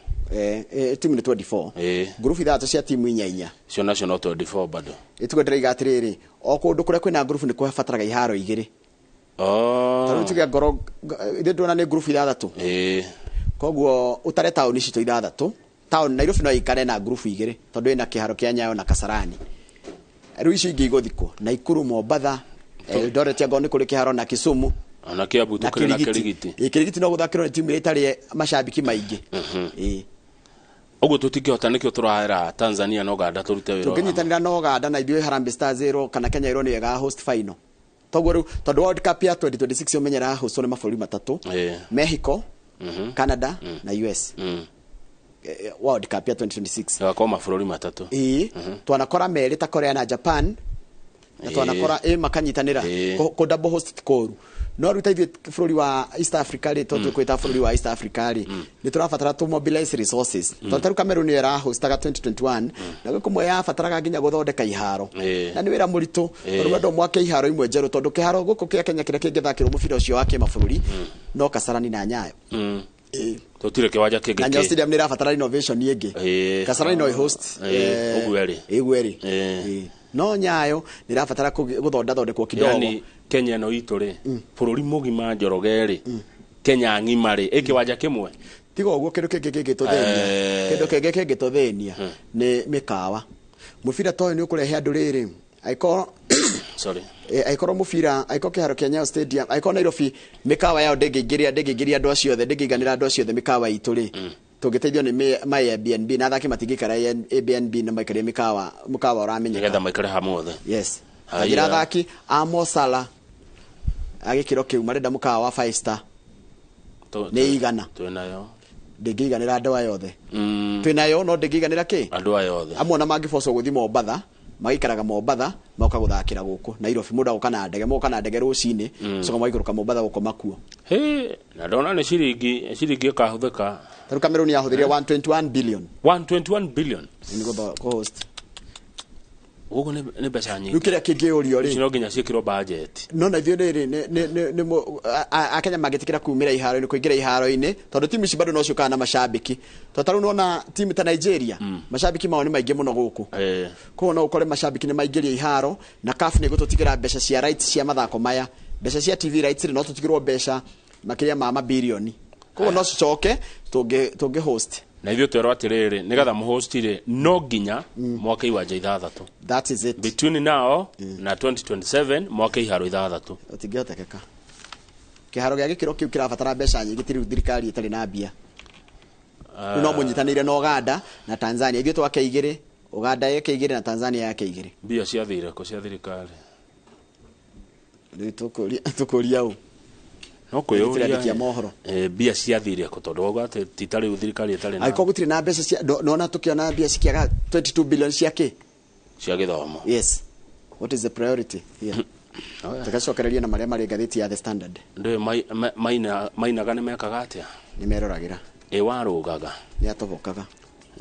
Speaker 2: Timu nĩ 24. Ngurubu ithathatũ cia timu inya inya.
Speaker 1: Cio nacio no 24 bado.
Speaker 2: Ĩtuge ndĩraiga atĩrĩrĩ, o kũndũ kũrĩa kwĩna ngurubu nĩ kũbataraga iharo igĩrĩ. Ta rĩu tuge ngoro ithuĩ ndĩrona nĩ ngurubu ithathatũ. Koguo ũtare taũni citũ ithathatũ, taũni Nairobi no ĩikare na ngurubu igĩrĩ tondũ ĩna kĩharo kĩa Nyayo na Kasarani. Rĩu icio ingĩ igũthikwo Naikuru, Mombatha, Eldoret angorwo nĩ kũrĩ kĩharo, na Kisumu.
Speaker 1: Ona Kiambu.
Speaker 2: Na
Speaker 1: Tũkĩrĩ na
Speaker 2: Kĩrigiti.
Speaker 1: Kĩrigiti.
Speaker 2: Ĩ, Kĩrigiti no gũthakĩrwo nĩ timu ĩrĩa ĩtarĩ macambĩki maingĩ.
Speaker 1: Ũguo tũtingĩhota, nĩkĩo tũrahera Tanzania na Uganda tũrute wĩra.
Speaker 2: Tũngĩnyitanĩra na Uganda na ithuĩ Harambee Stars ĩrwo kana Kenya ĩrwo nĩyo ĩga host final, toguo rĩu tondũ World Cup ya 2026 ũmenyera hostwo nĩ mabũrũri matatũ: Mexico, Canada na US. World Cup ya 2026
Speaker 1: Ĩgakorwo mabũrũri matatũ.
Speaker 2: Ĩĩ, twanakora merĩ ta Korea na Japan na twanakora ĩ makanyitanĩra kũ double host ti kũru, no rĩu ta ithuĩ bũrũri wa East Africa rĩ, tondũ twĩkwĩta bũrũri wa East Africa rĩ, nĩ tũrabatara tũ mobilize resources, tondũ ta rĩu Cameroon nĩyo ĩrahostaga 2021 na gwĩ kũmwe yabataraga nginya gũthondeka iharo na nĩ wĩra mũritũ, tondũ wenda mwake iharo imwe njerũ, tondũ kĩharo gũkũ kĩa Kenya kĩrĩa kĩngĩthakĩrwo mũbira ũcio wa kĩmabũrũri no Kasarani na Nyayo.
Speaker 1: Tũtirĩ kĩwanja kĩngĩ.
Speaker 2: Na Nyayo Stadium nĩ ĩrabatara renovation ĩngĩ. Kasarani no ĩhost.
Speaker 1: Ũguo ĩrĩ.
Speaker 2: Ĩguo ĩrĩ. No Nyayo nĩ ĩrabatara gũthondathondekwo kidogo.
Speaker 1: Yani Kenya ĩno itũ rĩ, bũrũri mũgima, Njoroge rĩ, Kenya ng'ima rĩ, ĩ kĩwanja kĩmwe.
Speaker 2: Tiga ũguo, kĩndũ kĩngĩ kĩngĩtũthĩnia, kĩndũ kĩngĩ kĩngĩtũthĩnia nĩ mĩkawa. Mũbira ta ũyũ nĩ ũkũrehe andũ rĩrĩ, angĩkorwo
Speaker 1: Sorry.
Speaker 2: Angĩkorwo mũbira, angĩkorwo kĩharo kĩa Nyayo Stadium, angĩkorwo Nairobi mĩkawa yao ndĩngĩingĩria andũ acio othe, ndĩngĩiganĩra andũ acio othe mĩkawa itũ rĩ, tũngĩteithio nĩ ma Airbnb na athaki matingĩikara Airbnb na maikarie mĩkawa, mũkawa ũramenyeka.
Speaker 1: Nĩgetha maikare hamwe othe.
Speaker 2: Yes.
Speaker 1: Haya.
Speaker 2: Tanjĩra athaki a Mo Salah a gĩkĩro kĩu marenda mũkawa wa five star nĩ igana.
Speaker 1: Twĩnayo.
Speaker 2: Ndĩngĩiganĩra andũ aya othe. Twĩnayo no ndĩngĩiganĩra kĩ
Speaker 1: andũ aya othe.
Speaker 2: Amwe ona mangĩbocwo gũthiĩ Mombatha, magĩikaraga Mombatha moka gũthakĩra gũkũ Nairobi. Mũndũ agoka na ndege, moka na ndege rũcinĩ, coka magaikũrũka Mombatha gũkoma kuo.
Speaker 1: Hĩ, na ndona nĩ ciringi ĩkahũthĩka.
Speaker 2: Tarĩu Cameroon yahũthĩrire 121 billion.
Speaker 1: 121 billion.
Speaker 2: Nĩ kũ-host.
Speaker 1: Ũguo nĩ mbeca nyingĩ.
Speaker 2: Rĩu kĩrĩa kĩngĩũrio rĩ,
Speaker 1: Ici no nginya ciĩkĩrwo budget.
Speaker 2: No na ithuĩ rĩrĩ nĩ Akenya mangĩtĩkĩra kumĩra iharo-inĩ, kũingĩra iharo-inĩ, tondũ timu ici bado no ciũkaga na macambĩki, tondũ tarĩu nĩwona timu ta Nigeria, macambĩki mao nĩ maingĩ mũno gũkũ. Koguo no ũkore macambĩki nĩ maingĩria iharo na CAF nĩ ĩgũtũtigĩra mbeca cia rights cia mathako maya, mbeca cia TV rights rĩ, no tũtigĩrwo mbeca makĩria ma mabirioni, koguo no cicoke tũngĩ host.
Speaker 1: Na ithuĩ twerwo atĩrĩrĩ, nĩgetha mũhost rĩ, no nginya mwake iwanja 6.
Speaker 2: That is it.
Speaker 1: Between now na 2027 mwake iharo 6.
Speaker 2: Ũtingĩhotekeka. Kĩharo gĩa gĩkĩro kĩu kĩrabatara mbeca nyingĩ, ti rĩu thirikari ĩtarĩ na mbia. Rĩu no mũnyitanĩire na Uganda na Tanzania. Ithuĩ twake 2, Uganda yeke 2 na Tanzania yake 2.
Speaker 1: Mbia ciathire kũ cia thirikari?
Speaker 2: Rĩu tũkũria ũ?
Speaker 1: No
Speaker 2: Tũrandĩkia
Speaker 1: kwĩyũria
Speaker 2: mohoro.
Speaker 1: Mbia ciathire kũ, tondũ wauga atĩ ti ta rĩu thirikari ĩtarĩ na
Speaker 2: Angĩkorwo gũtirĩ na mbeca cia nona tũkĩona mbia cikĩaga 22 billion cia kĩ?
Speaker 1: Cia gĩthomo.
Speaker 2: Yes. What is the priority here? Tũgacokereria na marĩa marĩ ngathĩti ya The Standard.
Speaker 1: Ndũĩ mainaga nĩ mekaga atĩa?
Speaker 2: Nĩ meroragĩra.
Speaker 1: Ĩ warũgaga.
Speaker 2: Nĩ atobokaga.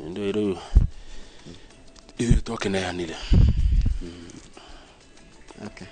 Speaker 1: Ndũĩ rĩu ithuĩ twakĩneanire.
Speaker 2: Okay.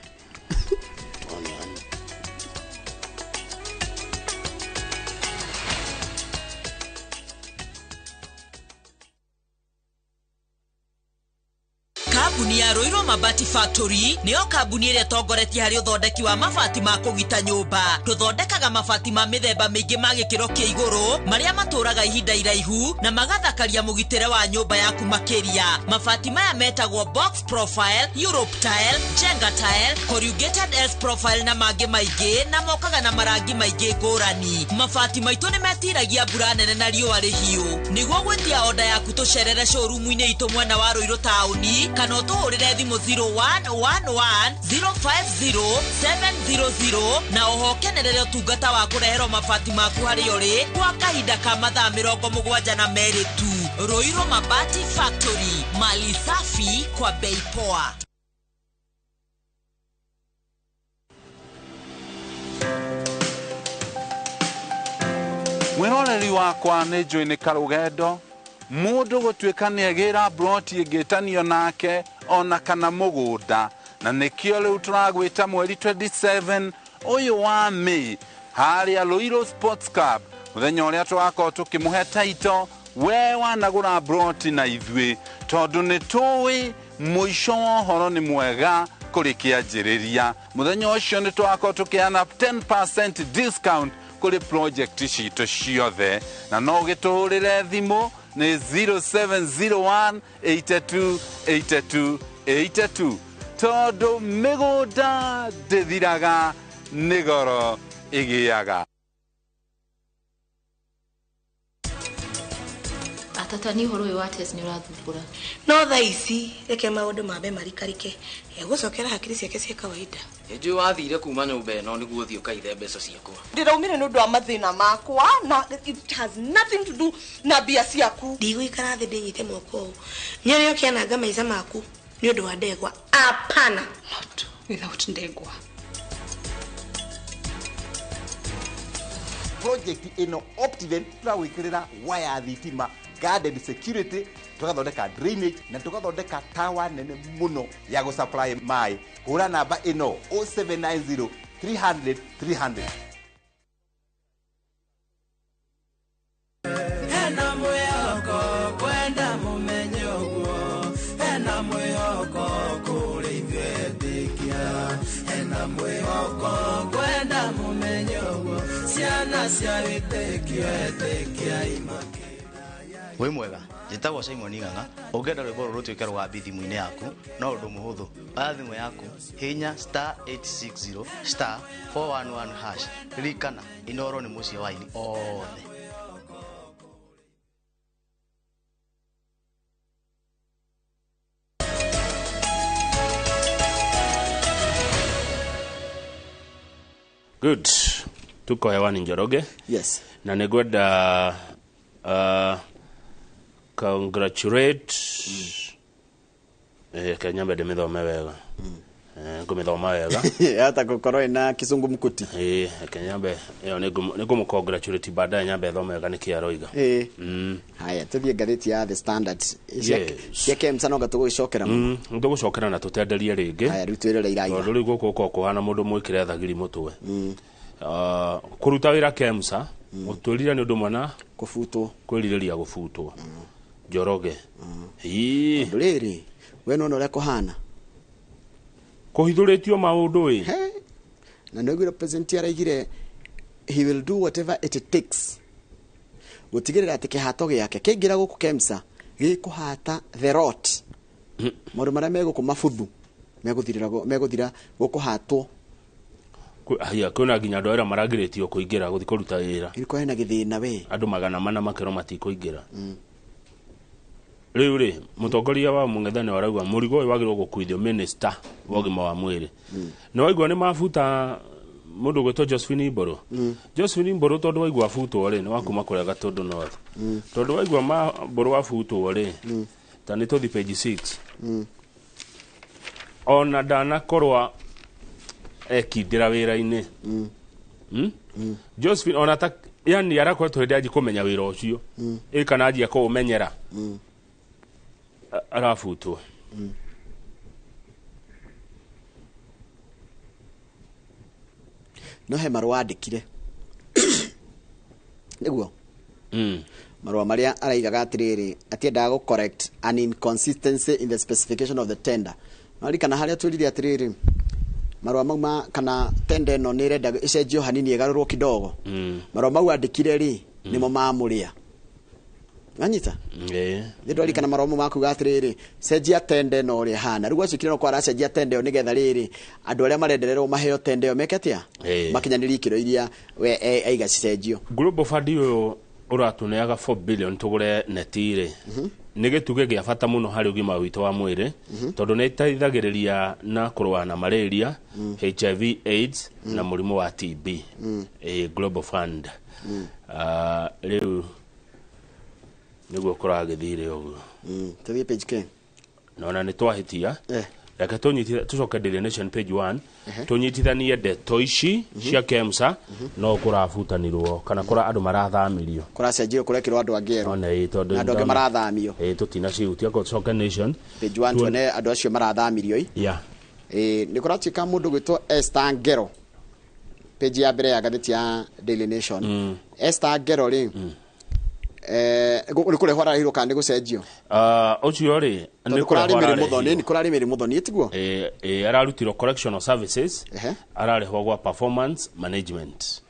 Speaker 3: Kambuni ya Ruiru Mabati Factory nĩyo kambuni ĩrĩa ĩtongoretie harĩ ũthondeki wa mabati ma kũgita nyũmba. Tũthondekaga mabati ma mĩthemba mĩingĩ ma gĩkĩro kĩa igũrũ marĩa matũraga ihinda iraihu na magathakaria mũgitĩre wa nyũmba yaku makĩria. Mabati maya metagwo box profile, Europe tile, Jenga tile, corrugated S profile na mangĩ maingĩ, na mokaga na marangi maingĩ ngũrani. Mabati maitũ nĩ metiragia mbura nene na riũa rĩhiũ. Nĩguo gwĩtia oda yaku tũcerere showroom-inĩ itũ mwena wa Ruiru taũni, kana ũtũhũrĩre thimũ 0111 050 700 na oho ũkenerere ũtungata wa kũreherwo mabati maku harĩa ũrĩ kwa kahinda ka mathaa 72 tu. Ruiru Mabati Factory, mali safi kwa bei poa.
Speaker 4: Mwĩroreri wakwa nĩ njũĩ nĩ karũgendo mũndũ gũtuĩka nĩ agĩra broti ĩngĩtanio nake ona kana mũgũnda, na nĩkĩo rĩu tũragwĩta mweri 27 ũyũ wa May harĩa Ruiru Sports Club, mũthenya ũrĩa tũgakorwo tũkĩmũhe taito we wanagũra broti na ithuĩ, tondũ nĩ tũĩ mũico wa ũhoro nĩ mwega kũrĩ kĩanjĩrĩria. Mũthenya ũcio nĩ tũgakorwo tũkĩheana 10% discount kũrĩ project citũ ciothe, na no ũgĩtũhũrĩre thimũ nĩ 0701 82 82 82, tondũ mĩgũnda ndĩthiraga nĩ goro ĩgĩaga.
Speaker 24: Atata ni ũhoro ũyũ wa test nĩ ũrathumbũra.
Speaker 7: No thaa ici reke maũndũ mambe marikarike, egũcokera hakiri ciake cia kawaida.
Speaker 8: Nĩnjũĩ wathire kuma nyũmba ĩno nĩguo ũthiĩ ũkaithe mbeca ciakwa.
Speaker 10: Ndĩraumire nĩ ũndũ wa mathĩna makwa na it has nothing to do na mbia ciaku.
Speaker 7: Ndigũikara thĩ ndĩnyite moko ũũ nyone ũkĩananga maica maku nĩ ũndũ wa ndegwa. Apana.
Speaker 24: Not without ndegwa.
Speaker 11: Project ĩno Optiven tũragwĩkĩrĩra waya thitima, guarded security, tũgathondeka drainage na tũgathondeka tower nene mũno ya gũsupply maĩ. Hũra namba ĩno 0790 300 300.
Speaker 27: Hena mwĩhoko kwenda mũmenye ũguo, hena mwĩhoko kũrĩ ithuĩ etĩkia, hena mwĩhoko kwenda mũmenye ũguo, ciana cia wĩtĩkio etĩkia imake.
Speaker 28: Wĩ mwega, njĩtagwo Simon Ng'ang'a. Ũngĩenda rwĩmbo rũrũ rũtuĩke rũgambi thimũ-inĩ yaku, no ũndũ mũhũthũ. Oya thimũ yaku, hihinya star 860 star 411 hash. Ririkana, Inooro nĩ mũciĩ wa aini othe.
Speaker 1: Good. Tuko hewani Njoroge.
Speaker 2: Yes.
Speaker 1: Na nĩngwenda congratulate Kenya mbere mĩthome wega. Ngũmĩthoma wega.
Speaker 2: Hata gũkorwo ĩna kizungumkuti.
Speaker 1: Kenya mbe ĩyo nĩngũmũ congratulate baadaye nyambe thome wega nĩkĩ aroiga.
Speaker 2: Haya, tũthiĩ ngathĩti ya The Standard.
Speaker 1: Yes.
Speaker 2: Cia KEMSA no tũgũgĩcokera mũno.
Speaker 1: Nĩtũgũcokera na tũtenderie rĩngĩ.
Speaker 2: Haya, rĩu twĩrore iraiga.
Speaker 1: Tondũ rĩu gũkũ gũkoragwo kũhana mũndũ mwĩkĩre thagiri mũtwe. Kũruta wĩra KEMSA, ũtwĩrire nĩ ũndũ ũmwe na
Speaker 2: kũbutwo,
Speaker 1: kwĩrirĩria gũbutwo. Njoroge. Ii.
Speaker 2: Tondũ rĩrĩ, we nĩwona ũrĩa kũhana.
Speaker 1: Kũhithũrĩtio maũndũ ĩ.
Speaker 2: Na nĩwaiguire president araigire he will do whatever it takes. Gũtigĩrĩra atĩ kĩhato gĩake kĩaingĩra gũkũ KEMSA gĩkũhata the rot, maũndũ marĩa megũkũ mabuthu megũthira gũkũhatwo.
Speaker 1: Haya, kwĩna nginya andũ arĩa maragirĩtio kũingĩra gũthiĩ kũruta wĩra.
Speaker 2: Ĩrĩkũ hena gĩthĩna we.
Speaker 1: Andũ 400 makĩrwo matikũingĩra. Rĩu rĩ, mũtongoria wa mũng'ethanĩro arauga mũrigo ũyũ wagĩrĩirwo gũkuithio minister wa ũgima wa mwĩrĩ. Nĩ waigua nĩ mabuta mũndũ ũgwĩtwo Josephine Mbũrũ. Josephine Mbũrũ tondũ waigua abutwo rĩ, nĩ wa kuma kũrĩa Gatũndũ North. Tondũ waigua Mbũrũ abutwo rĩ, ta nĩ tũthi page 6. Ona ndanakorwa ekindĩra wĩra-inĩ. Josephine ona ta yani arakoretwo hĩndĩ anji kũmenya wĩra ũcio. Ĩ kana anjia kũũmenyera. Arabutwo.
Speaker 2: No he marũa andĩkire nĩguo marũa marĩa araigaga atĩrĩrĩ atiendaga gũ correct an inconsistency in the specification of the tender. Naririkana harĩa twĩrire atĩrĩrĩ marũa mau ma kana tender ĩno nĩ ĩrenda ĩcenjio hanini ĩgarũrwo kidogo. Marũa mau andĩkire rĩ nĩmo mamũrĩa. Wanyita? Nĩ ndwarikana marũa mau makuga atĩrĩrĩ cenjia tender ĩno ũrĩa ĩhana. Rĩu gwacukire no kwa aracenjia tender ĩyo nĩgetha rĩrĩ andũ arĩa marendererwo maheo tender ĩyo meke atĩa? Makinyanĩrie ikĩro iria we aiga cicenjio.
Speaker 1: Global Fund ũyũ ũratũneaga 4 billion tũgũre neti rĩ. Nĩ gĩtugĩ gĩa bata mũno harĩ ũgima witũ wa mwĩrĩ tondũ nĩ ĩteithagĩrĩria na kũrũa na malaria, HIV AIDS na mũrimũ wa TB. Global Fund. Rĩu nĩguo kũragĩthire ũguo.
Speaker 2: Tũthiĩ page K.
Speaker 1: Nona nĩ twahĩtia. Reke tũnyitithanie tũcoke Daily Nation page 1. Tũnyitithanie ndeto ici cia KEMSA no kũrabutanirwo kana kũra andũ marathamirio.
Speaker 2: Kũracenjio kũrekĩrwo andũ angĩ erũ.
Speaker 1: One ĩ tondũ
Speaker 2: Andũ angĩ marathamio.
Speaker 1: Ĩ tũtinacihutia ko tũcoke Nation.
Speaker 2: Page 1 tuone andũ acio marathamirio ĩ. Nĩ kũratuĩka mũndũ gwĩtwo Esther Ngero. Page ya mbere ya ngathĩti ya Daily Nation. Esther Ngero rĩ. Nĩ kũrehwo ararehirwo kana nĩ gũcenjio?
Speaker 1: Ũcio rĩ, nĩ
Speaker 2: Tondũ kũrarĩ
Speaker 1: kũrehwo
Speaker 2: Mary
Speaker 1: ararehirwo.
Speaker 2: Muthoni, nĩ kũrarĩ Mary Muthoni, tiguo?
Speaker 1: Ararutirwo correctional services, ararehwo gwa performance management.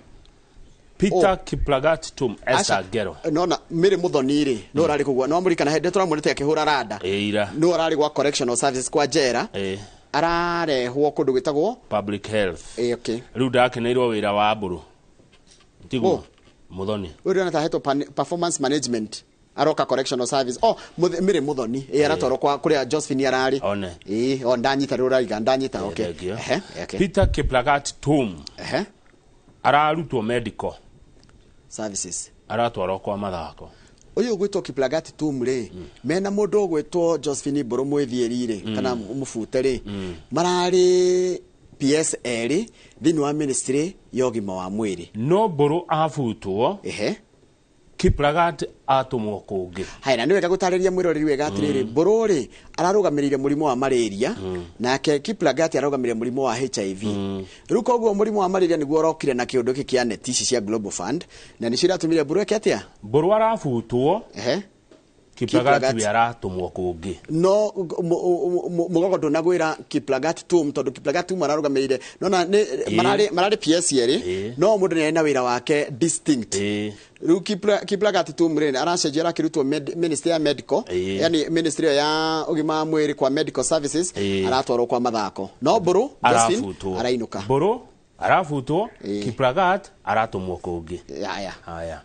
Speaker 1: Peter Kiplagat Tum Esther Ngero.
Speaker 2: Nona Mary Muthoni rĩ, no ararĩ kũgua, no amũririkana hĩndĩ tũramwonete akĩhũra randa.
Speaker 1: Ira.
Speaker 2: No ararĩ gwa correctional services kwa njera. Ararehwo kũndũ gwĩtagwo
Speaker 1: public health.
Speaker 2: Okay.
Speaker 1: Rĩu ndakeneirwo wĩra wa Mbũrũ. Tiguo? Muthoni.
Speaker 2: Ũyũ ndĩrona ta ahetwo performance management. Aroka correctional service. Oh, Mary Muthoni. Aratwarwo kwa kũrĩa Josephine ararĩ.
Speaker 1: One.
Speaker 2: O ndanyita rĩu ũraiga, ndanyita, okay.
Speaker 1: Thank you.
Speaker 2: Okay.
Speaker 1: Peter Kiplagat Tum. Ararutwo medical
Speaker 2: services.
Speaker 1: Aratwarwo kwa mathako.
Speaker 2: Ũyũ ũgwĩtwo Kiplagat Tum rĩ, mena mũndũ ũgwĩtwo Josephine Mbũrũ mwĩthiĩri rĩ, kana mũbute rĩ, mararĩ PS erĩ thĩinĩ wa ministry ya ũgima wa mwĩrĩ.
Speaker 1: No Mbũrũ abutwo, Kiplagat atũmwo kũngĩ.
Speaker 2: Haya, na nĩ wega gũtarĩria mwĩroreri wega atĩrĩrĩ, Mbũrũ rĩ ararũgamĩrĩire mũrimũ wa malaria, nake Kiplagat ararũgamĩrĩire mũrimũ wa HIV. Rĩu koguo mũrimũ wa malaria nĩguo ũrokire na kĩũndũ gĩkĩ kĩa neti ici cia Global Fund, na nĩcio iratũmire Mbũrũ eke atĩa?
Speaker 1: Mbũrũ arabutwo, Kiplagat
Speaker 2: Kiplagat.
Speaker 1: we aratũmwo kũngĩ.
Speaker 2: No mũgogo ndũnagwĩra Kiplagat Tum tondũ Kiplagat Tum ararũgamĩrĩire. Nona nĩ mararĩ PS erĩ, no mũndũ nĩ arĩ na wĩra wake distinct. Rĩu Kiplagat Tum rĩ aracenjia arakĩrutwo ministry ya medical, yani ministry ya ũgima wa mwĩrĩ kwa medical services, aratwarwo kwa mathako. No Mbũrũ Josephine
Speaker 1: Arabutwo.
Speaker 2: arainũka.
Speaker 1: Mbũrũ arabutwo, Kiplagat aratũmwo kũngĩ.
Speaker 2: Haya.
Speaker 1: Haya.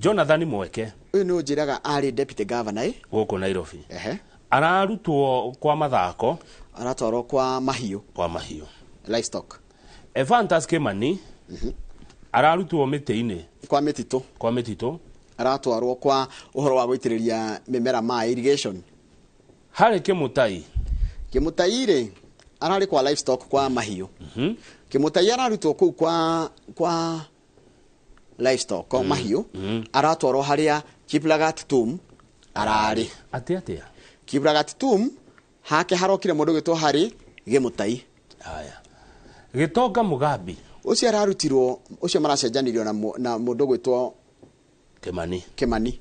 Speaker 1: Jonathan Mweke.
Speaker 2: Ũyũ nĩ ũnjĩraga arĩ deputy governor ĩ?
Speaker 1: Gũkũ Nairobi. Ararutwo kwa mathako.
Speaker 2: Aratwarwo kwa mahiũ.
Speaker 1: Kwa mahiũ.
Speaker 2: Livestock.
Speaker 1: Evantas Kimani. Ararutwo mĩtĩ-inĩ.
Speaker 2: Kwa mĩtitũ.
Speaker 1: Kwa mĩtitũ.
Speaker 2: Aratwarwo kwa ũhoro wa gũitĩrĩria mĩmera maĩ, irrigation.
Speaker 1: Harĩ Kĩmũtai.
Speaker 2: Kĩmũtai rĩ, ararĩ kwa livestock kwa mahiũ. Kĩmũtai ararutwo kũu kwa livestock, kwa mahiũ. Aratwarwo harĩa Kiplagat Tum ararĩ.
Speaker 1: Atĩ atĩa?
Speaker 2: Kiplagat Tum hake harokire mũndũ ũgwĩtwo Harry Gĩmũtai.
Speaker 1: Haya. Gĩtonga Mugambi.
Speaker 2: Ũcio ararutirwo, ũcio maracenjanirio na mũndũ ũgwĩtwo
Speaker 1: Kimani.
Speaker 2: Kimani.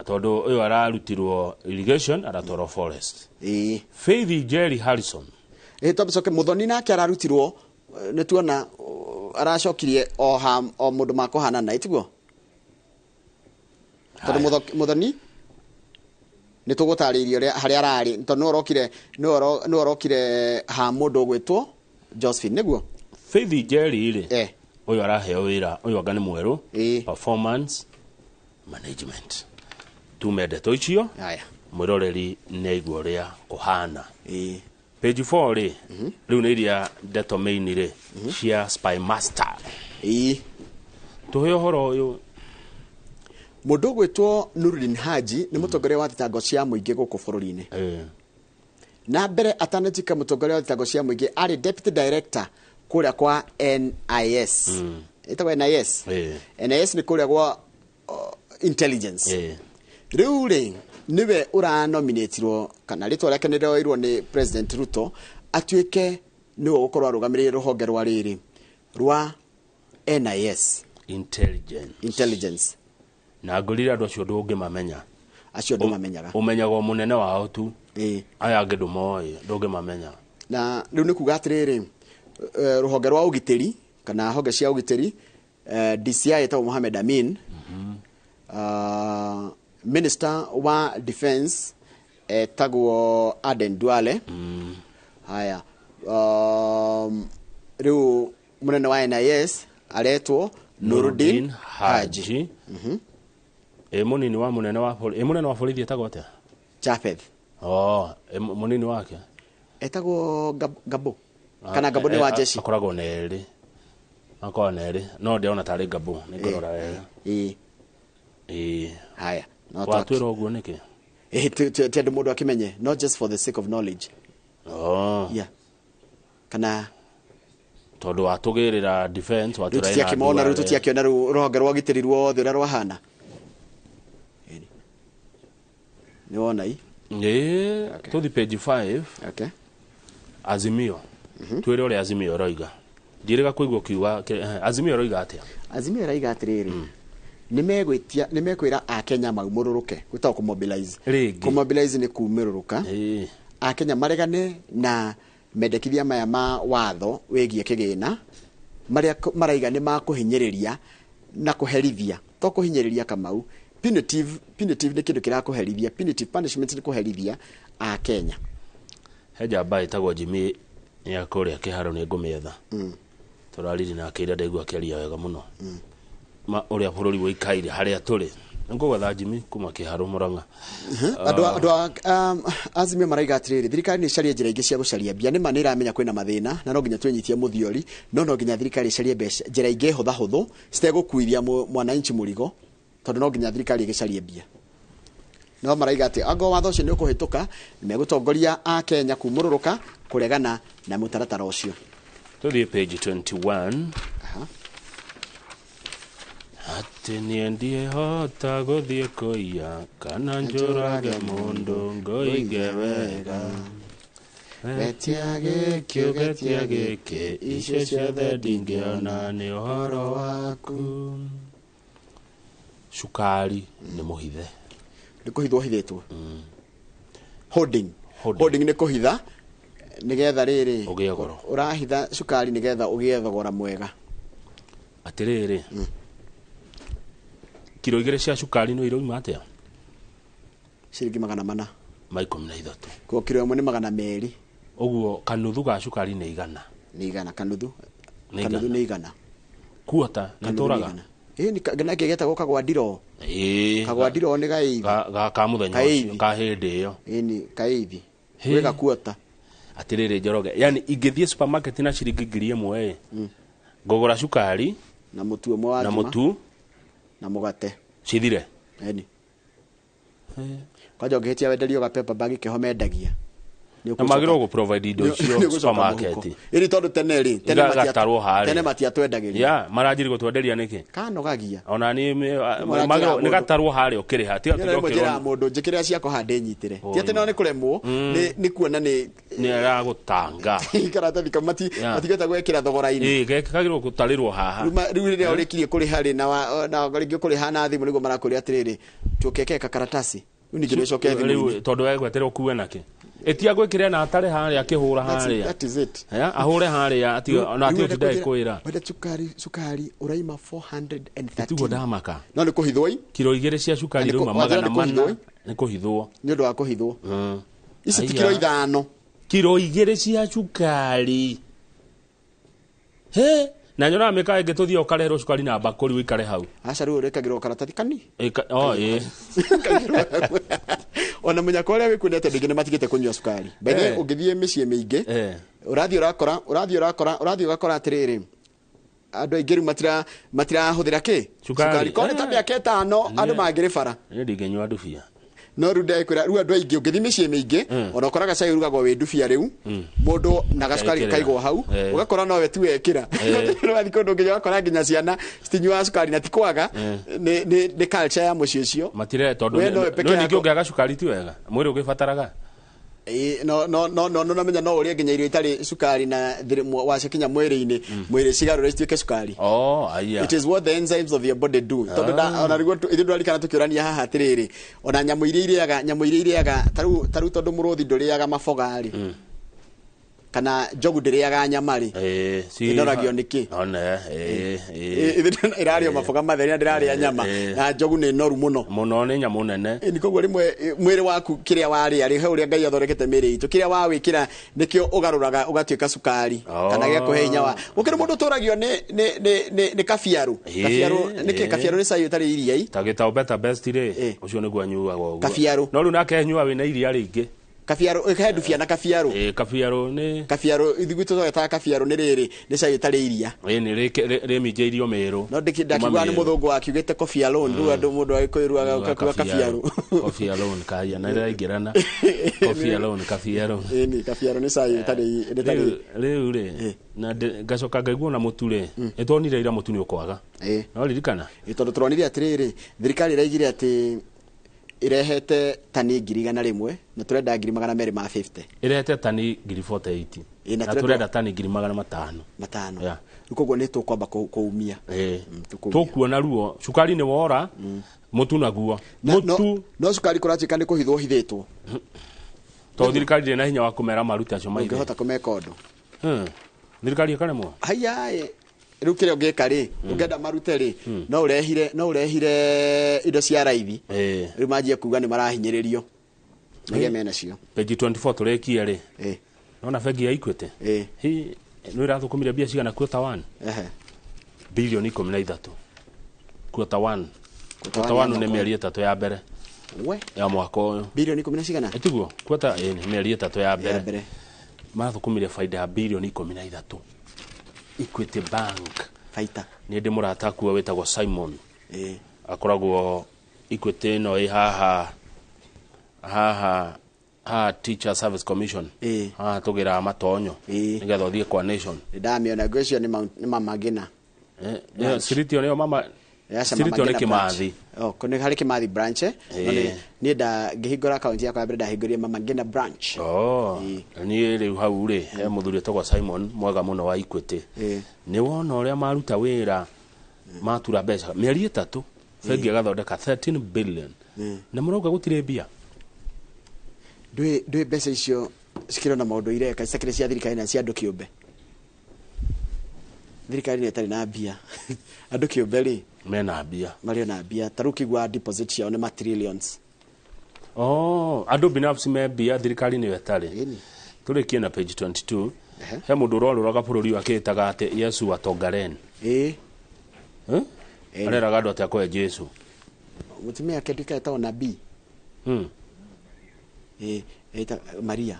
Speaker 1: Tondũ ũyũ ararutirwo irrigation, aratwarwo forest. Faith Jerry Harrison.
Speaker 2: Tondũ coke Muthoni nake ararutirwo, nĩ tuona, aracokirie o ha, o mũndũ makũhanana, ĩtiguo? Tondũ Muthoni nĩ tũgũtarĩirie ũrĩa harĩa ararĩ, tondũ nĩwe ũrokire ha mũndũ ũgwĩtwo Josephine, nĩguo?
Speaker 1: Faith Njeri rĩ, ũyũ araheo wĩra ũyũ, anga nĩ mwerũ, performance management. Tume ndeto icio.
Speaker 2: Haya.
Speaker 1: Mwĩroreri nĩ aigua ũrĩa kũhana. Page 4 rĩ, rĩu nĩ iria ndeto main rĩ cia Spy Master. Tũhe ũhoro ũyũ.
Speaker 2: Mũndũ ũgwĩtwo Nurdin Haji nĩ mũtongoria wa thitango cia mũingĩ gũkũ bũrũri-inĩ. Na mbere atanatuĩka mũtongoria wa thitango cia mũingĩ, arĩ deputy director kũrĩa kwa NIS. Ĩtagwo NIS. NIS nĩ kũrĩa gwa intelligence. Rĩu rĩ, nĩwe ũranominatirwo, kana rĩtwa rĩake nĩrĩoirwo nĩ President Ruto atuĩke nĩwe ũgũkorwo arũgamĩrĩire rũhonge rwa rĩrĩ rwa NIS.
Speaker 1: Intelligence.
Speaker 2: Intelligence.
Speaker 1: Na ngorire andũ acio ndũngĩmamenya.
Speaker 2: Acio ndũmamenyaga.
Speaker 1: Ũmenyaga o mũnene wao tu. Aya angĩ ndũmoĩ, ndũngĩmamenya.
Speaker 2: Na rĩu nĩ kuga atĩrĩrĩ, rũhonge rwa ũgitĩri kana honge cia ũgitĩri, DCI etagwo Mohamed Amin. Minister wa defense etagwo Aden Duale. Haya, rĩu mũnene wa NIS aretwo Nurdin Haji.
Speaker 1: Ĩ mũnini wa mũnene wa borithi, ĩ mũnene wa borithi etagwo atĩa?
Speaker 2: Chafeth.
Speaker 1: Oh, ĩ mũnini wake
Speaker 2: etagwo Gabo. Kana Gabo nĩ wa jeshi.
Speaker 1: Akoragwo na erĩ, akoragwo na erĩ, no ndĩrona tarĩ Gabo, nĩ ngũrora wega. Ĩ.
Speaker 2: Haya, no.
Speaker 1: Watwĩra ũguo nĩkĩ?
Speaker 2: Ti andũ mũndũ akĩmenye, not just for the sake of knowledge.
Speaker 1: Oh.
Speaker 2: Yeah. Kana
Speaker 1: tondũ watũgĩrĩra defense,
Speaker 2: rĩu
Speaker 1: watwĩra ĩna
Speaker 2: tũtiakĩmona, rĩu
Speaker 1: Duale.
Speaker 2: Tũtiakĩona rĩu rũhonge rwa ũgitĩri ruothe ũrĩa rwahana. Nĩ wona i?
Speaker 1: Ĩ, tũthi page 5.
Speaker 2: Okay.
Speaker 1: Azimio, twĩre ũrĩa Azimio ĩroiga. Ndiĩrĩga kũigua ũkiuga Azimio ĩroiga atĩa?
Speaker 2: Azimio ĩraiga atĩrĩrĩ, nĩ megwĩtia, nĩ mekwĩra akenya maumũrũrũke, gwĩtagwo kũmobilize.
Speaker 1: Rĩngĩ.
Speaker 2: Kũmobilize nĩ kumĩrũrũka akenya maregane na mendekithia maya ma watho wĩgiĩ kĩgĩna, marĩa maraiga nĩ makũhinyĩrĩria na kũherithia. To kũhinyĩrĩria, Kamau, punitive. Punitive nĩ kĩndũ kĩrakũherithia. Punitive punishment nĩ kũherithia akenya.
Speaker 1: He njamba ĩtagwo Jimmy ya kũrĩa kĩharo, nĩ ngũmĩetha. Tũrariri nake ira, ndaigua akĩaria wega mũno ma ũrĩa bũrũri wĩikaire harĩa tũrĩ. Nĩngũgwetha Jimmy kuma kĩharo, Mũrang'a.
Speaker 2: Andũ a Azimio maraiga atĩrĩrĩ, thirikari nĩ ĩcarie njĩra ingĩ cia gũcaria mbia. Nĩ ma nĩ ĩramenya kwĩna mathĩna na no nginya twĩnyitie mũthiori, no nginya thirikari ĩcarie mbeca njĩra ingĩ hũthahũthũ citegũkuithia mwananchi mũrigo, tondũ no nginya thirikari ĩgĩcarie mbia. No maraiga atĩ angorwo watho ũcio nĩ ũkũhĩtũka, nĩ megũtongoria a Kenya kumũrũrũka kũregana na mũtaratara ũcio.
Speaker 1: Tũthiĩ page 21. Atĩ niĩ ndiĩhota gũthiĩ kũiya kana njũrage mũndũ, ngoige wega. Getia gĩkĩ, ũgetia gĩkĩ, icio ciothe ndingĩona nĩ ũhoro waku. Cukari nĩ mũhithe.
Speaker 2: Nĩ kũhithwo hithĩtwo. Hoarding. Hoarding nĩ kũhitha nĩgetha rĩrĩ
Speaker 1: ũgĩe goro.
Speaker 2: Ũrahitha cukari nĩgetha ũgĩe thogora mwega.
Speaker 1: Atĩrĩrĩ, kiro 2 cia cukari no iroima atĩa?
Speaker 2: Ciringi 400
Speaker 1: ma 13.
Speaker 2: Kwa kiro 1 nĩ 200.
Speaker 1: Ũguo kanuthu ga cukari nĩ 100.
Speaker 2: Nĩ 100 kanuthu.
Speaker 1: Nĩ
Speaker 2: Kanuthu
Speaker 1: 100.
Speaker 2: nĩ 100.
Speaker 1: Kuota nĩ
Speaker 2: Kanuthu nĩ
Speaker 1: tũraga.
Speaker 2: 100. Ĩ nĩ nake getagwo kagwandiro.
Speaker 1: Ĩĩ.
Speaker 2: Kagwandiro nĩ gaithi.
Speaker 1: Ga mũthenya
Speaker 2: Kaithi.
Speaker 1: ũcio ka hĩndĩ ĩyo.
Speaker 2: Ĩni kaithi.
Speaker 1: Hĩ.
Speaker 2: Gwĩ gakuota.
Speaker 1: Atĩrĩrĩ Njoroge, yani ingĩthiĩ supermarket na ciringi 1000 ĩ, ngũgũra cukari
Speaker 2: na mũtu ũmwe wa
Speaker 1: na
Speaker 2: ngima.
Speaker 1: Mũtu
Speaker 2: na mũgate.
Speaker 1: Cithire.
Speaker 2: Eni kwanja ũngĩhĩtia wenderio ga paper bag keho mendagia.
Speaker 1: Na magĩrĩirwo gũ provide indo icio supermarket.
Speaker 2: Ĩni tondũ tene rĩ, tene
Speaker 1: Igatarwo harĩa.
Speaker 2: tene matiatwendagĩria.
Speaker 1: Ya maranjiri gũtwenderia nĩkĩ?
Speaker 2: Kanogagia.
Speaker 1: Ona niĩ
Speaker 2: Mũranjĩra
Speaker 1: magĩrĩirwo nĩ
Speaker 2: mũndũ.
Speaker 1: gatarwo harĩa ũkĩrĩha tiga
Speaker 2: Niĩ rĩmwe
Speaker 1: tũndũ
Speaker 2: njĩraga mũndũ njĩkĩrĩra ciakwa handĩ nyitĩre, ti atĩ no nĩ kũremwo, nĩ kuona nĩ
Speaker 1: nĩ aragũtanga.
Speaker 2: Karatathi kau matigĩte gwĩkĩra thogora-inĩ.
Speaker 1: Ĩ, kagĩrĩirwo gũtarĩrwo haha.
Speaker 2: Rĩu rĩrĩa ũrĩkirie kũrĩha rĩ, na rĩngĩ ũkũrĩha na thimũ, nĩguo marakwĩra atĩrĩrĩ, tũkeke karatasi rĩu ningĩ nĩũcoke thimũ-inĩ.
Speaker 1: Rĩu tondũ wegweterera ũkue nakĩ? Ĩtia gwĩkĩre na atarĩ harĩa akĩhũra harĩa.
Speaker 2: That is it.
Speaker 1: Ya, ahũre harĩa ati ona ati ũtindage kwĩra.
Speaker 2: Wenda cukari, cukari uraima 413.
Speaker 1: Tiguo ndamaka.
Speaker 2: No nĩ kũhithwo i.
Speaker 1: Kiro 2 cia cukari
Speaker 2: Na nĩ
Speaker 1: rauma
Speaker 2: wajĩra
Speaker 1: magana
Speaker 2: nĩ kũhithwo
Speaker 1: mana nĩ kũhithwo.
Speaker 2: Nĩ ũndũ wa kũhithwo. Ici ti
Speaker 1: Aiya.
Speaker 2: kiro 5.
Speaker 1: Kiro 2 cia cukari. He, na nyonaga mĩkawa ĩngĩ tũthiĩ ũkarehwo cukari na mbakũri ũikare hau.
Speaker 2: Aca rĩu ũrĩkagĩrwo karatathi kani.
Speaker 1: Ĩka, oh, ĩ.
Speaker 2: Ona mũnyaka ũrĩa wĩkuo nĩ atĩ andũ aingĩ nĩ matigĩte kũnyua cukari. By the way, ũngĩthiĩ mĩciĩ mĩingĩ, ũrathiĩ ũrakora, ũrathiĩ ũrakora, ũrathiĩ ũgakora atĩrĩrĩ, andũ aingĩ rĩu matirahũthĩra kĩ?
Speaker 1: Cukari.
Speaker 2: Korwo nĩ ta mĩaka 5 andũ mangĩrĩ bara.
Speaker 1: Niĩ ndingĩnyua ndubia.
Speaker 2: No rĩu ndĩkwĩra, rĩu andũ aingĩ ũngĩthiĩ mĩciĩ mĩingĩ, ona ũkoraga cai ũrugagwo wĩ ndubia rĩu, mũndũ na gacukari
Speaker 1: Ekĩrĩra.
Speaker 2: kaigwo hau, ũgakora nowe tu wekĩra. Ũrathiĩ kũndũ nginya ũgakora nginya ciana citinyuaga cukari na ti kwaga, nĩ culture ya mũciĩ ũcio.
Speaker 1: Matire tondũ
Speaker 2: We nowe peke
Speaker 1: no ningĩ
Speaker 2: yako.
Speaker 1: ũngĩaga cukari ti wega. Mwĩrĩ ũgĩbataraga.
Speaker 2: Ĩĩ, no no no no no namenya no ũrĩe nginya irio itarĩ cukari na wacikinya mwĩrĩ-inĩ, mwĩrĩ cigarũre cituĩke cukari.
Speaker 1: Oh, aya.
Speaker 2: It is what the enzymes of your body do. Tondũ ona rĩguo ithuĩ ndwarikana tũkĩũrania haha atĩrĩrĩ, ona nyamũ iria irĩaga, nyamũ iria irĩaga, tarĩu tondũ mũrũthi ndũrĩaga maboga rĩ, kana njogu ndĩrĩaga nyama rĩ, ĩnoragio nĩkĩ?
Speaker 1: One, ĩ.
Speaker 2: Ithuĩ ĩrarĩa maboga matheri na ndĩrarĩa nyama, na njogu nĩ noru mũno.
Speaker 1: Mũno nĩ nyamũ nene.
Speaker 2: Ĩni koguo rĩmwe mwĩrĩ waku kĩrĩa warĩa rĩ, he ũrĩa Ngai athondekete mĩĩrĩ itũ, kĩrĩa wawĩkĩra nĩkĩo ũgarũraga ũgatuĩka cukari, kana gĩgakũhe hinya wa. Gũkĩrĩ mũndũ ũtũragio nĩ kabiarũ. Kabiarũ, nĩkĩ? Kabiarũ nĩ cai ũtarĩ iria i?
Speaker 1: Ta gĩtaũ better best rĩ, ũcio nĩguo anyuaga ũguo.
Speaker 2: Kabiarũ.
Speaker 1: No rĩu nake anyua wĩna iria rĩingĩ.
Speaker 2: Kabiarũ, he ndubia na kabiarũ.
Speaker 1: Ĩ, kabiarũ nĩ
Speaker 2: Kabiarũ, ithuĩ gwitũ twagetaga kabiarũ nĩ rĩrĩ, nĩ cai ũtarĩ iria.
Speaker 1: Ĩ, nĩ rĩminjĩirio mĩrũ.
Speaker 2: No ndakiugaga nĩ mũthũngũ wakiugĩte coffee alone, rĩu andũ mũndũ agĩkũyũ rĩu agakiuga kabiarũ.
Speaker 1: Coffee alone, kahia, na ĩraingĩrana. Coffee alone, kabiarũ.
Speaker 2: Ĩni, kabiarũ nĩ cai ũtarĩ, ĩtarĩ.
Speaker 1: Rĩu rĩ, na ngacoka ngaigua na mũtu rĩ, nĩ tuonire ira mũtu nĩ ũkwaga. No ririkana?
Speaker 2: Ĩ, tondũ tũronire atĩrĩrĩ, thirikari ĩraigire atĩ irehete tani 100,000 na turenda 250,000.
Speaker 1: Irehete tani 48,000.
Speaker 2: Ĩ, na
Speaker 1: Na turenda tani 500,000.
Speaker 2: Matano.
Speaker 1: Yeah.
Speaker 2: Rĩu koguo nĩ tũkwamba kũumia.
Speaker 1: Tũkuona ruo, cukari nĩ wora, mũtu naguo. Mũtu
Speaker 2: no cukari kũratuĩka nĩ kũhithwo hithĩtwo.
Speaker 1: Tondũ thirikari ndĩrĩ na hinya wa kũmera maruta acio maithe.
Speaker 2: Ũngĩhota kũmeka ũndũ.
Speaker 1: Thirikari ĩkaremwo.
Speaker 2: Haiya, rĩu kĩrĩa ũngĩka rĩ, ũngĩenda marute rĩ, no ũrehire indo cia raithi. Rĩu manjie kuga nĩ marahinyĩrĩrio. Nĩge menacio.
Speaker 1: Page 24 tũrĩkie rĩ. Nona bengi ya Equity. Hi, nĩ ĩrathũkũmire mbia cigana quarter 1? Bilioni 13. Quarter 1. Quarter 1 nĩ mĩeri 3 ya mbere.
Speaker 2: We.
Speaker 1: Ya mwaka ũyũ.
Speaker 2: Bilioni 10 na cigana?
Speaker 1: Ĩtiguo, quarter nĩ mĩeri 3 ya mbere. Marathũkũmire baida ya bilioni 13. Equity Bank.
Speaker 2: Baita.
Speaker 1: Nĩ ndĩ mũrata kuo wĩtagwo Simon. Akoragwo Equity ĩno ĩ haha, haha, haha Teacher Service Commission. Haha tũgĩraga matonyo. Nĩgetha ũthiĩ kwa Nation.
Speaker 2: Ndamĩona ngwĩciria nĩ Mama Ngina.
Speaker 1: Street ĩyo nĩyo mama Street ĩyo nĩ Kĩmathi.
Speaker 2: Oh, nĩ harĩ Kĩmathi branch, eh? No niĩ ngĩhingũra account yakwa ya mbere ndahingũrire Mama Ngina branch.
Speaker 1: Oh, niĩ rĩu hau rĩ, he mũthuri wĩtagwo Simon mwega mũno wa Equity. Nĩ wona ũrĩa maruta wĩra, matura mbeca mĩeri 3, bengi ĩgathondeka 13 billion. Na mũrauga gũtirĩ mbia.
Speaker 2: Ndũĩ mbeca icio cikĩrĩ na maũndũ ireka, citakĩrĩ cia thirikari na cia andũ kĩũmbe. Thirikari nĩ ĩtarĩ na mbia. Andũ kĩũmbe rĩ,
Speaker 1: mena mbia.
Speaker 2: Marĩ na mbia. Ta rĩu ũkĩigua deposit ciao nĩ ma trillions.
Speaker 1: Oh, andũ binafsi me mbia, thirikari nĩyo ĩtarĩ. Tũrĩkie na page 22. He mũndũ ũrorũraga bũrũri ũyũ akĩĩtaga atĩ Yesu wa Tongaren. Areraga andũ atĩ akoe Jesu.
Speaker 2: Mũtumia ake ndikae etagwo Nabii. Maria.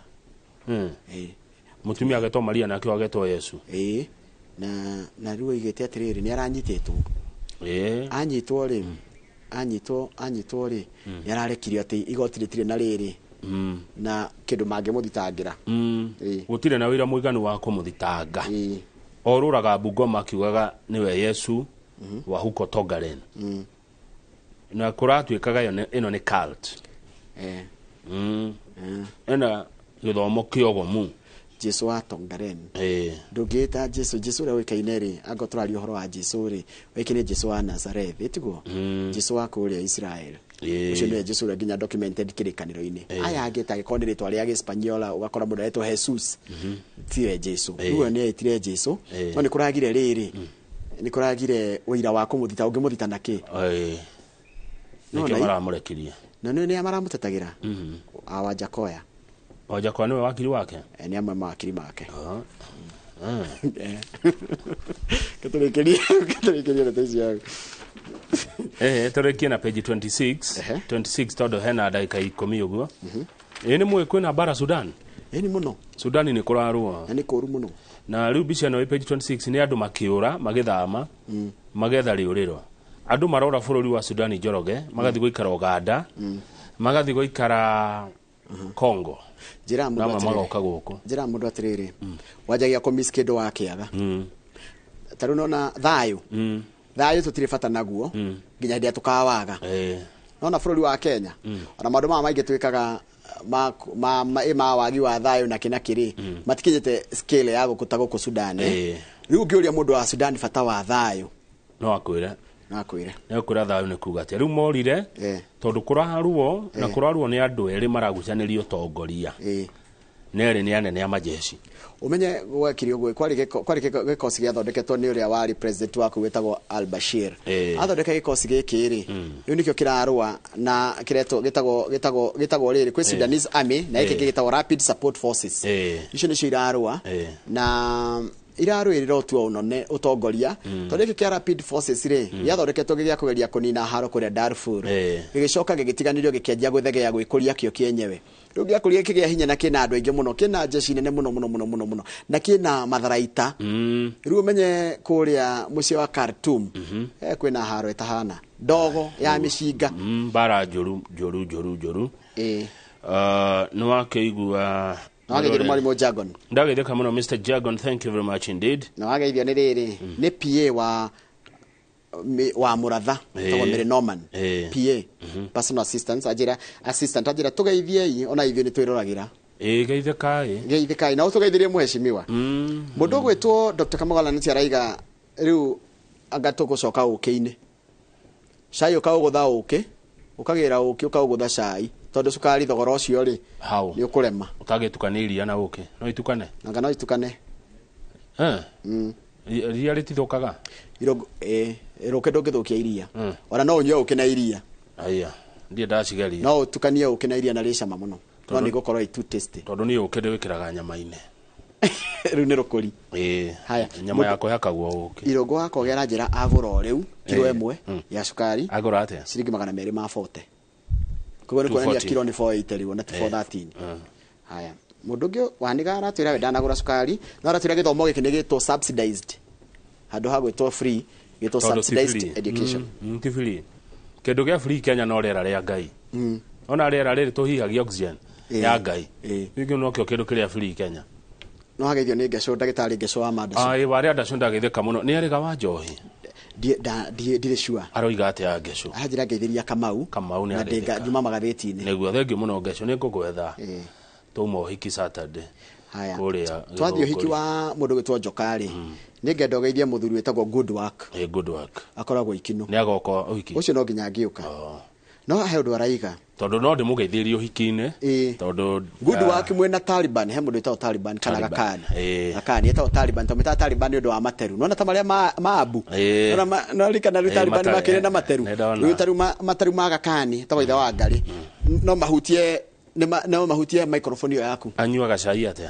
Speaker 1: Mũtumia agetwo Maria nake agetwo Yesu.
Speaker 2: Na rĩu oigĩte atĩrĩrĩ, nĩ aranyitĩtwo. Anyitwo rĩ, anyitwo rĩ, nĩ ararekirio atĩ igoti rĩtirĩ na rĩrĩ. Na kĩndũ mangĩmũthitangĩra.
Speaker 1: Gũtirĩ na wĩra mũiganu wa kũmũthitanga. Orũraga Bungoma akiugaga nĩwe Yesu wa huko Tongaren. Na kũratuĩkaga ĩno nĩ cult. Ena gĩthomo kĩogomu.
Speaker 2: Jesu wa Tongaren. Ndũngĩĩta Jesu, Jesu ũrĩa ũĩkaine rĩ, angorwo tũraria ũhoro wa Jesu rĩ, ũĩkaine Jesu wa Nazareth, ĩtiguo? Jesu wa kũrĩa Israel. Ũcio nĩwe Jesu ũrĩa nginya documented kĩrĩkanĩro-inĩ. Aya angĩ ta gĩkorwo nĩ rĩtwa rĩa Gĩspanyola, ũgakora mũndũ aretwo Jesus, tiwe Jesu. Rĩu ũyũ nĩ etire Jesu, no nĩ kũragire rĩrĩ, nĩ kũragire ũira wa kũmũthita. Ũngĩmũthita na kĩ? No,
Speaker 1: Nĩkĩo maramũrekirie.
Speaker 2: Na nĩ nĩa maramũtetagĩra? A Wanjakoya.
Speaker 1: Wanjakoya nĩwe wakiri wake?
Speaker 2: Nĩ amwe mawakiri make. Ketũrĩkĩrie ndeto ici yaku.
Speaker 1: Tũrĩkie na page 26 26 tondũ hena ndagĩka 10 ũguo. Ĩ nĩ mũĩ kwĩna mbara Sudan?
Speaker 2: Ĩ nĩ mũno.
Speaker 1: Sudan nĩ kũrarũa.
Speaker 2: Na nĩ kũũru mũno.
Speaker 1: Na rĩu mbica ĩno ĩ page 26 nĩ andũ makĩũra magĩthama, magetha rĩũrĩro. Andũ marora bũrũri wa Sudan Njoroge, magathiĩ gũikara Uganda, magathiĩ gũikara Congo.
Speaker 2: Njĩra mũndũ
Speaker 1: Nama
Speaker 2: atĩrĩrĩ.
Speaker 1: magoka gũkũ.
Speaker 2: Njĩra mũndũ atĩrĩrĩ, wanjagia kũmiss kĩndũ wakĩaga. Ta rĩu nona thayũ, thayũ tũtirĩ bata naguo nginya hĩndĩ ĩrĩa tũkawaga. Nona bũrũri wa Kenya, ona maũndũ maya maingĩ twĩkaga ma wagi wa thayũ na kĩ na kĩrĩ, matikinyĩte scale ya gũkũ ta gũkũ Sudan. Rĩu ũngĩũria mũndũ wa Sudan bata wa thayũ,
Speaker 1: No akwĩre.
Speaker 2: No akwĩre.
Speaker 1: Nĩ akwĩra thayũ nĩ kuga atĩa. Rĩu morire tondũ kũraruo na kũraruo nĩ andũ erĩ maragucanĩria ũtongoria. Na erĩ nĩ anene a majeshi.
Speaker 2: Umenye gwekire ũguo, kwarĩ gĩkosi gĩathondeketwo nĩ ũrĩa warĩ president waku wĩtagwo Al Bashir. Athondeka gĩkosi gĩkĩ rĩ, rĩu nĩkĩo kĩrarũa na kĩretwo gĩtagwo rĩrĩ kwĩ Sudanese Army na gĩkĩ gĩtagwo Rapid Support Forces. Icio nĩcio irarũa na irarũĩrĩra ũtua ũnene ũtongoria, tondũ gĩkĩ kĩa Rapid Forces rĩ, gĩathondeketwo gĩ gĩa kũgeria kũnina haro kũrĩa Darfur. Gĩgĩcoka gĩgĩtiganĩrio, gĩkĩanjia gwĩthegea gwĩkũria kĩo kĩenyewe. Rĩu gĩakũria kĩgĩa hinya na kĩna andũ aingĩ mũno, kĩna jeshi nene mũno mũno mũno mũno mũno, na kĩna matharaita. Rĩu ũmenye kũrĩa mũciĩ wa Khartoum, kwĩna haro ĩtahana ndogo ya mĩcinga.
Speaker 1: Mbara njũru njũru njũru njũru. Nĩ wakĩigua.
Speaker 2: Na wageithio nĩ mwarimũ Jagon.
Speaker 1: Ndageithĩka mũno Mr. Jagon, thank you very much indeed.
Speaker 2: Na wageithio nĩ rĩrĩ, nĩ PA wa Mũratha, wĩtagwo Mary Norman. PA, personal assistant, anjĩra assistant anjĩra tũgeithiei ona ithuĩ nĩ twĩroragĩra.
Speaker 1: Geithĩkai.
Speaker 2: Geithĩkai na ũtũgeithirie mũhecimiwa. Mũndũ ũgwĩtwo Dr. Kamau nĩ araiga rĩu anga tũgũcoka ũkĩ-inĩ. Cai ũkaũgũtha ũkĩ, ũkagĩra ũkĩ ũkaũgũtha cai, tondũ cukari thogora ũcio rĩ,
Speaker 1: Hau.
Speaker 2: nĩ ũkũrema.
Speaker 1: Ũtagĩtukania iria na ũkĩ. No itukane?
Speaker 2: Anga no itukane.
Speaker 1: Iria rĩtithũkaga?
Speaker 2: Ũkĩ ndũngĩthũkia iria. Ona no ũnyue ũkĩ na iria.
Speaker 1: Aya, ndirĩ ndacigeria.
Speaker 2: No ũtukanie ũkĩ na iria na rĩ cama mũno. No nĩ gũkorwo ĩ too tasty.
Speaker 1: Tondũ niĩ ũkĩ ndĩwĩkĩraga nyama-inĩ.
Speaker 2: Rĩu nĩ rũkũri. Haya.
Speaker 1: Nyama yakwa ĩhakagwo ũkĩ.
Speaker 2: Irũngũ wa Kogera njĩra agũra o rĩu kiro ĩmwe ya cukari.
Speaker 1: Agũra atĩa?
Speaker 2: Ciringi 240. Koguo nĩ kuonania
Speaker 1: 240.
Speaker 2: kiro nĩ 480 rĩu na ti 413. Haya. Mũndũ ũngĩ waniga aratwĩra we ndanagũra cukari, no aratwĩra gĩthomo gĩkĩ nĩ gĩtwo subsidized. Handũ ha gwĩtwo free, gĩtwo
Speaker 1: Tondũ ti
Speaker 2: subsidized
Speaker 1: free.
Speaker 2: education.
Speaker 1: Ti free. Kĩndũ gĩa free Kenya no rĩera rĩa Ngai. Ona rĩera rĩrĩ tũhihagia oxygen ya Ngai. Gĩkĩ nokĩo kĩndũ kĩrĩa free Kenya.
Speaker 2: No hageithio nĩ Ngeco, ndagĩtarĩ Ngeco wa Mandacu.
Speaker 1: Ĩ warĩa Ndacu ndageithĩka mũno. Nĩ arĩga wa njohi?
Speaker 2: Ndirĩ sure.
Speaker 1: Aroiga atĩa Ngeco?
Speaker 2: Aranjĩra ngeithĩria Kamau.
Speaker 1: Kamau nĩ
Speaker 2: Na
Speaker 1: ageithĩka.
Speaker 2: njuma magathĩti-inĩ.
Speaker 1: Nĩguo, thengiũ mũno Ngeco, nĩ ngũgwetha. Twauma ũhiki Saturday.
Speaker 2: Haya.
Speaker 1: Kũrĩa
Speaker 2: Twathiĩ ũhiki
Speaker 1: Gĩthũngũri.
Speaker 2: wa mũndũ gwĩtwo Njoka rĩ, nĩ ngenda ũgeithie mũthuri wĩtagwo Good Work.
Speaker 1: Good Work.
Speaker 2: Akoragwo Ikinu.
Speaker 1: Nĩ agoka ũhiki?
Speaker 2: Ũcio no nginya angĩũka. No he ũndũ araiga.
Speaker 1: Tondũ no ndĩmũgeithĩrie ũhiki-inĩ. Tondũ,
Speaker 2: Good Work mwĩna Taliban, he mũndũ wĩtagwo Taliban kana
Speaker 1: Taliban.
Speaker 2: Gakani. Gakani etagwo Taliban, tondũ metaga Taliban nĩ ũndũ wa materu. Nona ta marĩa ma Abu. Nona no rikana rĩu Taliban makĩrĩ na materu.
Speaker 1: Nĩ ndona.
Speaker 2: Rĩu ta rĩu materu ma Gakani, etagwo ithe wa Ngarĩ. No mahutie, no mahutie microphone ĩyo yaku.
Speaker 1: Anyuaga cai atĩa?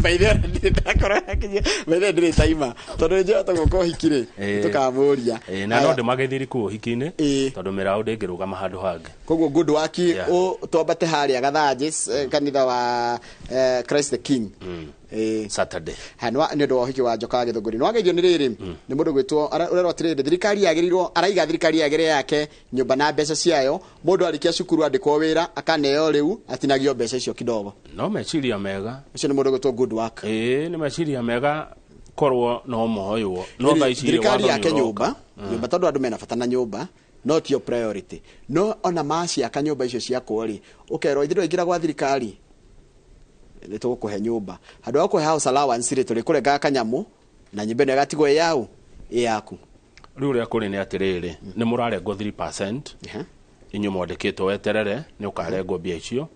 Speaker 2: Maithe ndĩrĩ taima tondũ nĩ njĩhota gũka ũhiki rĩ, tũkamũria.
Speaker 1: Na no ndĩmageithĩrie kũu ũhiki-inĩ, tondũ mĩraũ ndĩngĩrũgama handũ hangĩ.
Speaker 2: Koguo Good Work, twambate harĩa Gathanjĩ, kanitha wa Christ the King.
Speaker 1: Saturday.
Speaker 2: Ha, nĩ ũndũ wa ũhiki wa Njoka wa Gĩthũngũri. Nĩ wageithio nĩ rĩrĩ, nĩ mũndũ gwĩtwo ũrerwo atĩrĩrĩ, thirikari yagĩrĩirwo, araiga thirikari yagĩrĩire yake nyũmba na mbeca ciayo, mũndũ arĩkia cukuru andĩkwo wĩra akaneo rĩu atinagio mbeca icio kidogo.
Speaker 1: No meciria mega.
Speaker 2: Ũcio nĩ mũndũ gwĩtwo Good Work.
Speaker 1: Nĩ meciria mega korwo no moywo. No thaa ici
Speaker 2: Thirikari
Speaker 1: watho
Speaker 2: yake
Speaker 1: nĩ ũroka.
Speaker 2: nyũmba, nyũmba tondũ andũ mena bata na nyũmba, no tio priority. No ona maciaka nyũmba icio ciakwo rĩ, ũkerwo ithuĩ ndwaingĩra gwa thirikari nĩ tũgũkũhe nyũmba. Handũ ha gũkũhe house allowance rĩ, tũrĩkũrengaga kanyamũ na nyũmba ĩno ĩgatigwo ĩ yaũ, ĩ yaku.
Speaker 1: Rĩu ũrĩa kũrĩ nĩ atĩrĩrĩ, nĩ mũrarengwo 3% Inyuĩ mwandĩkĩtwo weterere nĩ ũkarengwo mbia icio.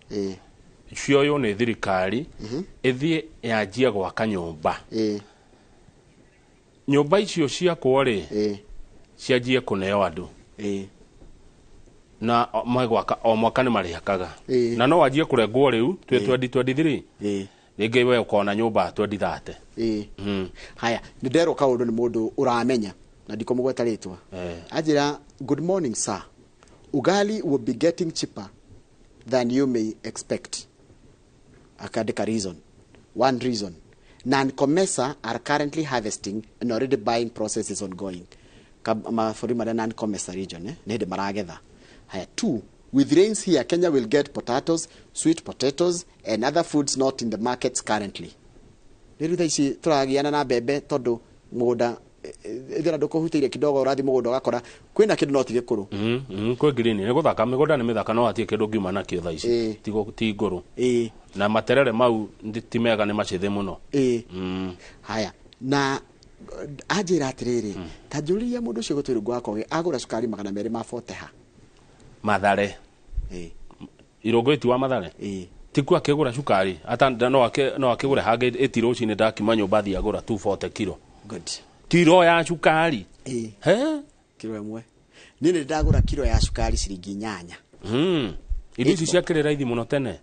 Speaker 1: Cioywo nĩ thirikari ĩthiĩ yanjie gwaka nyũmba. Nyũmba icio ciakwo rĩ, cianjie kũneo andũ na magwaka o mwaka nĩ marĩhakaga. Na no wanjie kũrengwo rĩu twĩ 2023, rĩngĩ we ũkona nyũmba 2030.
Speaker 2: Haya, nĩ nderwo kaũndũ nĩ mũndũ ũramenya na ndikũmũgweta rĩtwa. Anjĩra, "Good morning sir, ugali will be getting cheaper than you may expect." Akandĩka reason, one reason, non-COMESA are currently harvesting and already buying process is ongoing. Mabũrũri marĩa non-COMESA region, nĩ hĩndĩ maragetha. Haya, two, with rains here Kenya will get potatoes, sweet potatoes and other foods not in the markets currently. Rĩu thaa ici tũragiana na mbembe tondũ mũgũnda ithera ndũkũhutĩire kidogo, ũrathiĩ mũgũnda ũgakora kwĩna kĩndũ no ti gĩkũrũ.
Speaker 1: Kwĩ green nĩ gũthaka, mĩgũnda nĩ mĩthaka no hatirĩ kĩndũ ngiuma nakĩo thaa ici. Ti ngũrũ na materere mau ti mega, nĩ macĩthĩ mũno.
Speaker 2: Haya, na anjĩra atĩrĩrĩ, ta njũrĩria mũndũ ũcio gũtwĩrwo ngwakoge agũra cukari 200 ma 40 ha?
Speaker 1: Mathare. Irũngũ iti wa Mathare tikuo akĩgũra cukari ata no akĩgũre hangĩ ĩti rũcinĩ ndakiuma nyũmba thiĩ agũra 240 kilo.
Speaker 2: Good.
Speaker 1: Kiro ya cukari. He?
Speaker 2: Kiro ĩmwe niĩ nĩ ndagũra kiro ya cukari ciringi 8.
Speaker 1: Irio ici ciakĩrĩ raithi mũno tene.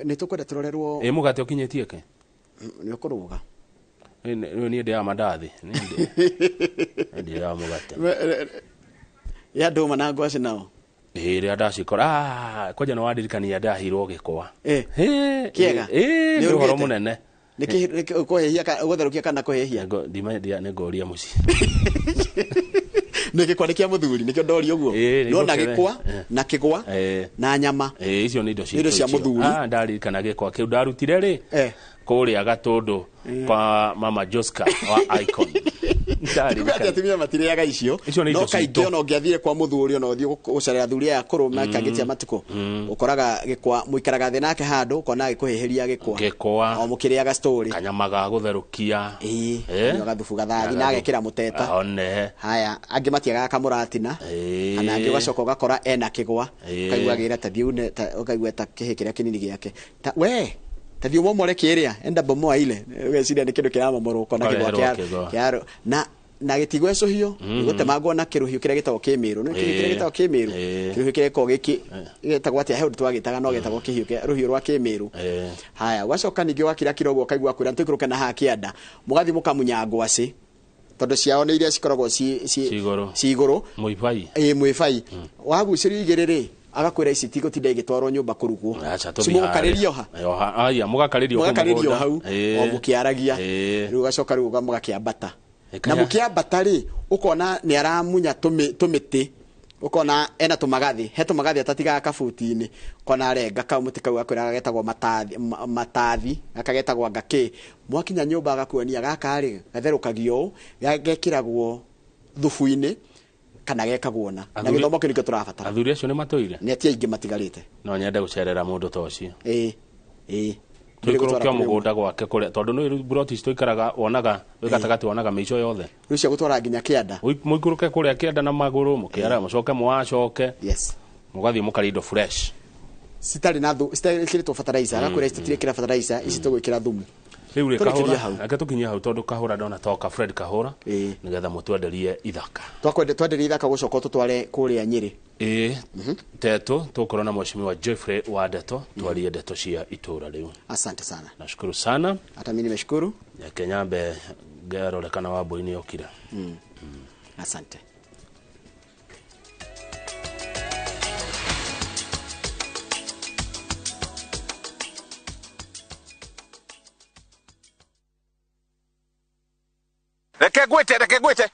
Speaker 2: Nĩ tũkwenda tũrorerwo.
Speaker 1: Ĩ mũgate ũkinyĩtie ke?
Speaker 2: Nĩ ũkũrũga.
Speaker 1: Rĩu niĩ ndĩaga mandathi. Niĩ ndĩaga mũgate.
Speaker 2: Ya ndũma na ngwacĩ nao.
Speaker 1: Ĩ rĩrĩa ndacikora, kwanja nĩ wandirikania ndahirwo gĩkwa.
Speaker 2: Kĩega.
Speaker 1: Ĩ
Speaker 2: Nĩ
Speaker 1: nĩ ũhoro
Speaker 2: ũrugĩte?
Speaker 1: Mũnene.
Speaker 2: Nĩ kũhĩhia gũtherũkia kana kũhĩhia?
Speaker 1: Nĩ ngoria mũciĩ.
Speaker 2: Nĩ gĩkwa nĩ kĩa mũthuri, nĩkĩo ndoria ũguo.
Speaker 1: Ĩ, nĩ
Speaker 2: Ndona
Speaker 1: ngũkĩre.
Speaker 2: gĩkwa na kĩgwa na nyama.
Speaker 1: Ĩ, icio nĩ indo
Speaker 2: Nĩ indo cia
Speaker 1: citũ icio.
Speaker 2: mũthuri.
Speaker 1: Ah, ndaririkana gĩkwa kĩu ndarutire rĩ kũrĩa Gatũndũ kwa mama Joska wa Icon.
Speaker 2: Tikuga atĩ
Speaker 1: Ndaririkana.
Speaker 2: atumia matirĩaga icio.
Speaker 1: Icio nĩ indo
Speaker 2: No kaingĩ
Speaker 1: citũ.
Speaker 2: ona ũngĩathire kwa mũthuri, ona ũthiĩ gũcerera athuri aya akũrũ mekangĩtia matukũ, ũkoraga gĩkwa mũikaraga thĩ nake handũ ũkona agĩkũhĩhĩria gĩkwa.
Speaker 1: Gĩkwa.
Speaker 2: O mũkĩrĩaga story.
Speaker 1: Kanyama ga gũtherũkia.
Speaker 2: Kanyua gathubu gathathi na agekĩra mũteta.
Speaker 1: One.
Speaker 2: Haya, angĩ matiagaga kamũratina, kana angĩ ũgacoka ũgakora ena kĩgwa. Ũkaigua agĩra ta thiĩ une ũkaigua ta kĩhĩ kĩrĩa kĩnini gĩake ta we ta thiĩ ũmomore kĩrĩa enda bomoa ile, ũgeciria nĩ kĩndũ kĩramomorwo, ũkona kĩgwa.
Speaker 1: Ũkareherwo
Speaker 2: kĩa
Speaker 1: kĩgwa.
Speaker 2: kĩa na gĩtigwecũhio, gũtemangwo na kĩrũhiũ kĩrĩa gĩtagwo kĩmĩrũ. Nĩ kĩrĩa gĩtagwo kĩmĩrũ, kĩrũhiũ kĩrĩa gĩkoragwo gĩkĩ gĩtagwo atĩa? He ũndũ twagĩtaga no gĩtagwo kĩhiũ rũhiũ rwa kĩmĩrũ. Haya, ũgacoka ningĩ wakira kiro ũguo ũkaigua kwĩra tũikũrũke na haha kĩanda, mũgathiĩ mũkamunya ngwacĩ tondũ ciao nĩ iria cikoragwo ci
Speaker 1: Ci igũrũ.
Speaker 2: Ci igũrũ.
Speaker 1: Mũibai.
Speaker 2: Ĩ mwĩbai wagucĩrio igĩrĩ rĩ, agakwĩra ici tigũtinda igĩtwarwo nyũmba kũrugwo.
Speaker 1: Acha tũthiĩ
Speaker 2: Cimũkarĩrio ha?
Speaker 1: Oha, aya mũgakarĩrio kũu
Speaker 2: Mũgakarĩrio
Speaker 1: mũgũnda.
Speaker 2: hau o mũkĩaragia. Rĩu ũgacoka rĩu mũgakĩambata na mũkĩambata rĩ, ũkona nĩ aramunya tũmĩtĩ, ũkona ena tũmagathĩ, he tũmagathĩ atatigaga kabuti-inĩ, ũkona arenga kau mũtĩ kau, gakwĩra getagwo matathi, matathi gaka getagwo anga kĩ. Mwakinya nyũmba agakuonia gaka rĩ gatherũkagio ũũ, gekĩragwo thubu-inĩ kana gekagwo na gĩthomo kĩu nĩkĩo tũrabatara.
Speaker 1: Athuri acio nĩ matũire?
Speaker 2: Nĩ ati aingĩ matigarĩte.
Speaker 1: No nyende gũcerera mũndũ ta ũcio.
Speaker 2: Ĩ ĩ.
Speaker 1: Tũikũrũke o mũgũnda gwake kũrĩa tondũ nĩ buroti ici tũikaraga wonaga wĩ gatagatĩ, wonaga mĩico yothe.
Speaker 2: Rĩu cia gũtwara nginya kĩanda.
Speaker 1: Mũikũrũke kũrĩa kĩanda na magũrũ mũkĩara mũcoke mũwacoke. Mũgathiĩ mũkarĩa indo fresh.
Speaker 2: Citarĩ na citarĩkĩrĩtwo fertilizer, agakwĩra ici tũtirekĩra fertilizer, ici tũgwĩkĩra thumu.
Speaker 1: Rĩu rĩ
Speaker 2: Tũrĩkĩrie
Speaker 1: Kahũra
Speaker 2: hau.
Speaker 1: Reke tũkinyie hau tondũ Kahũra ndona toka Fred Kahũra nĩgetha mũtwenderie ithaka.
Speaker 2: Twakwende twenderie ithaka, gũcoka tũtware kũrĩa Nyĩrĩ.
Speaker 1: Ĩ teto tũkorwo na mheshimiwa Jeffrey wa Ndeto, twarie ndeto cia itũra rĩu.
Speaker 2: Asante sana.
Speaker 1: Nashukuru sana.
Speaker 2: Hata mimi nimeshukuru.
Speaker 1: Reke nyambe ngerore kana Wambui nĩ okire.
Speaker 2: Asante.
Speaker 4: Reke ngwĩte, reke ngwĩte,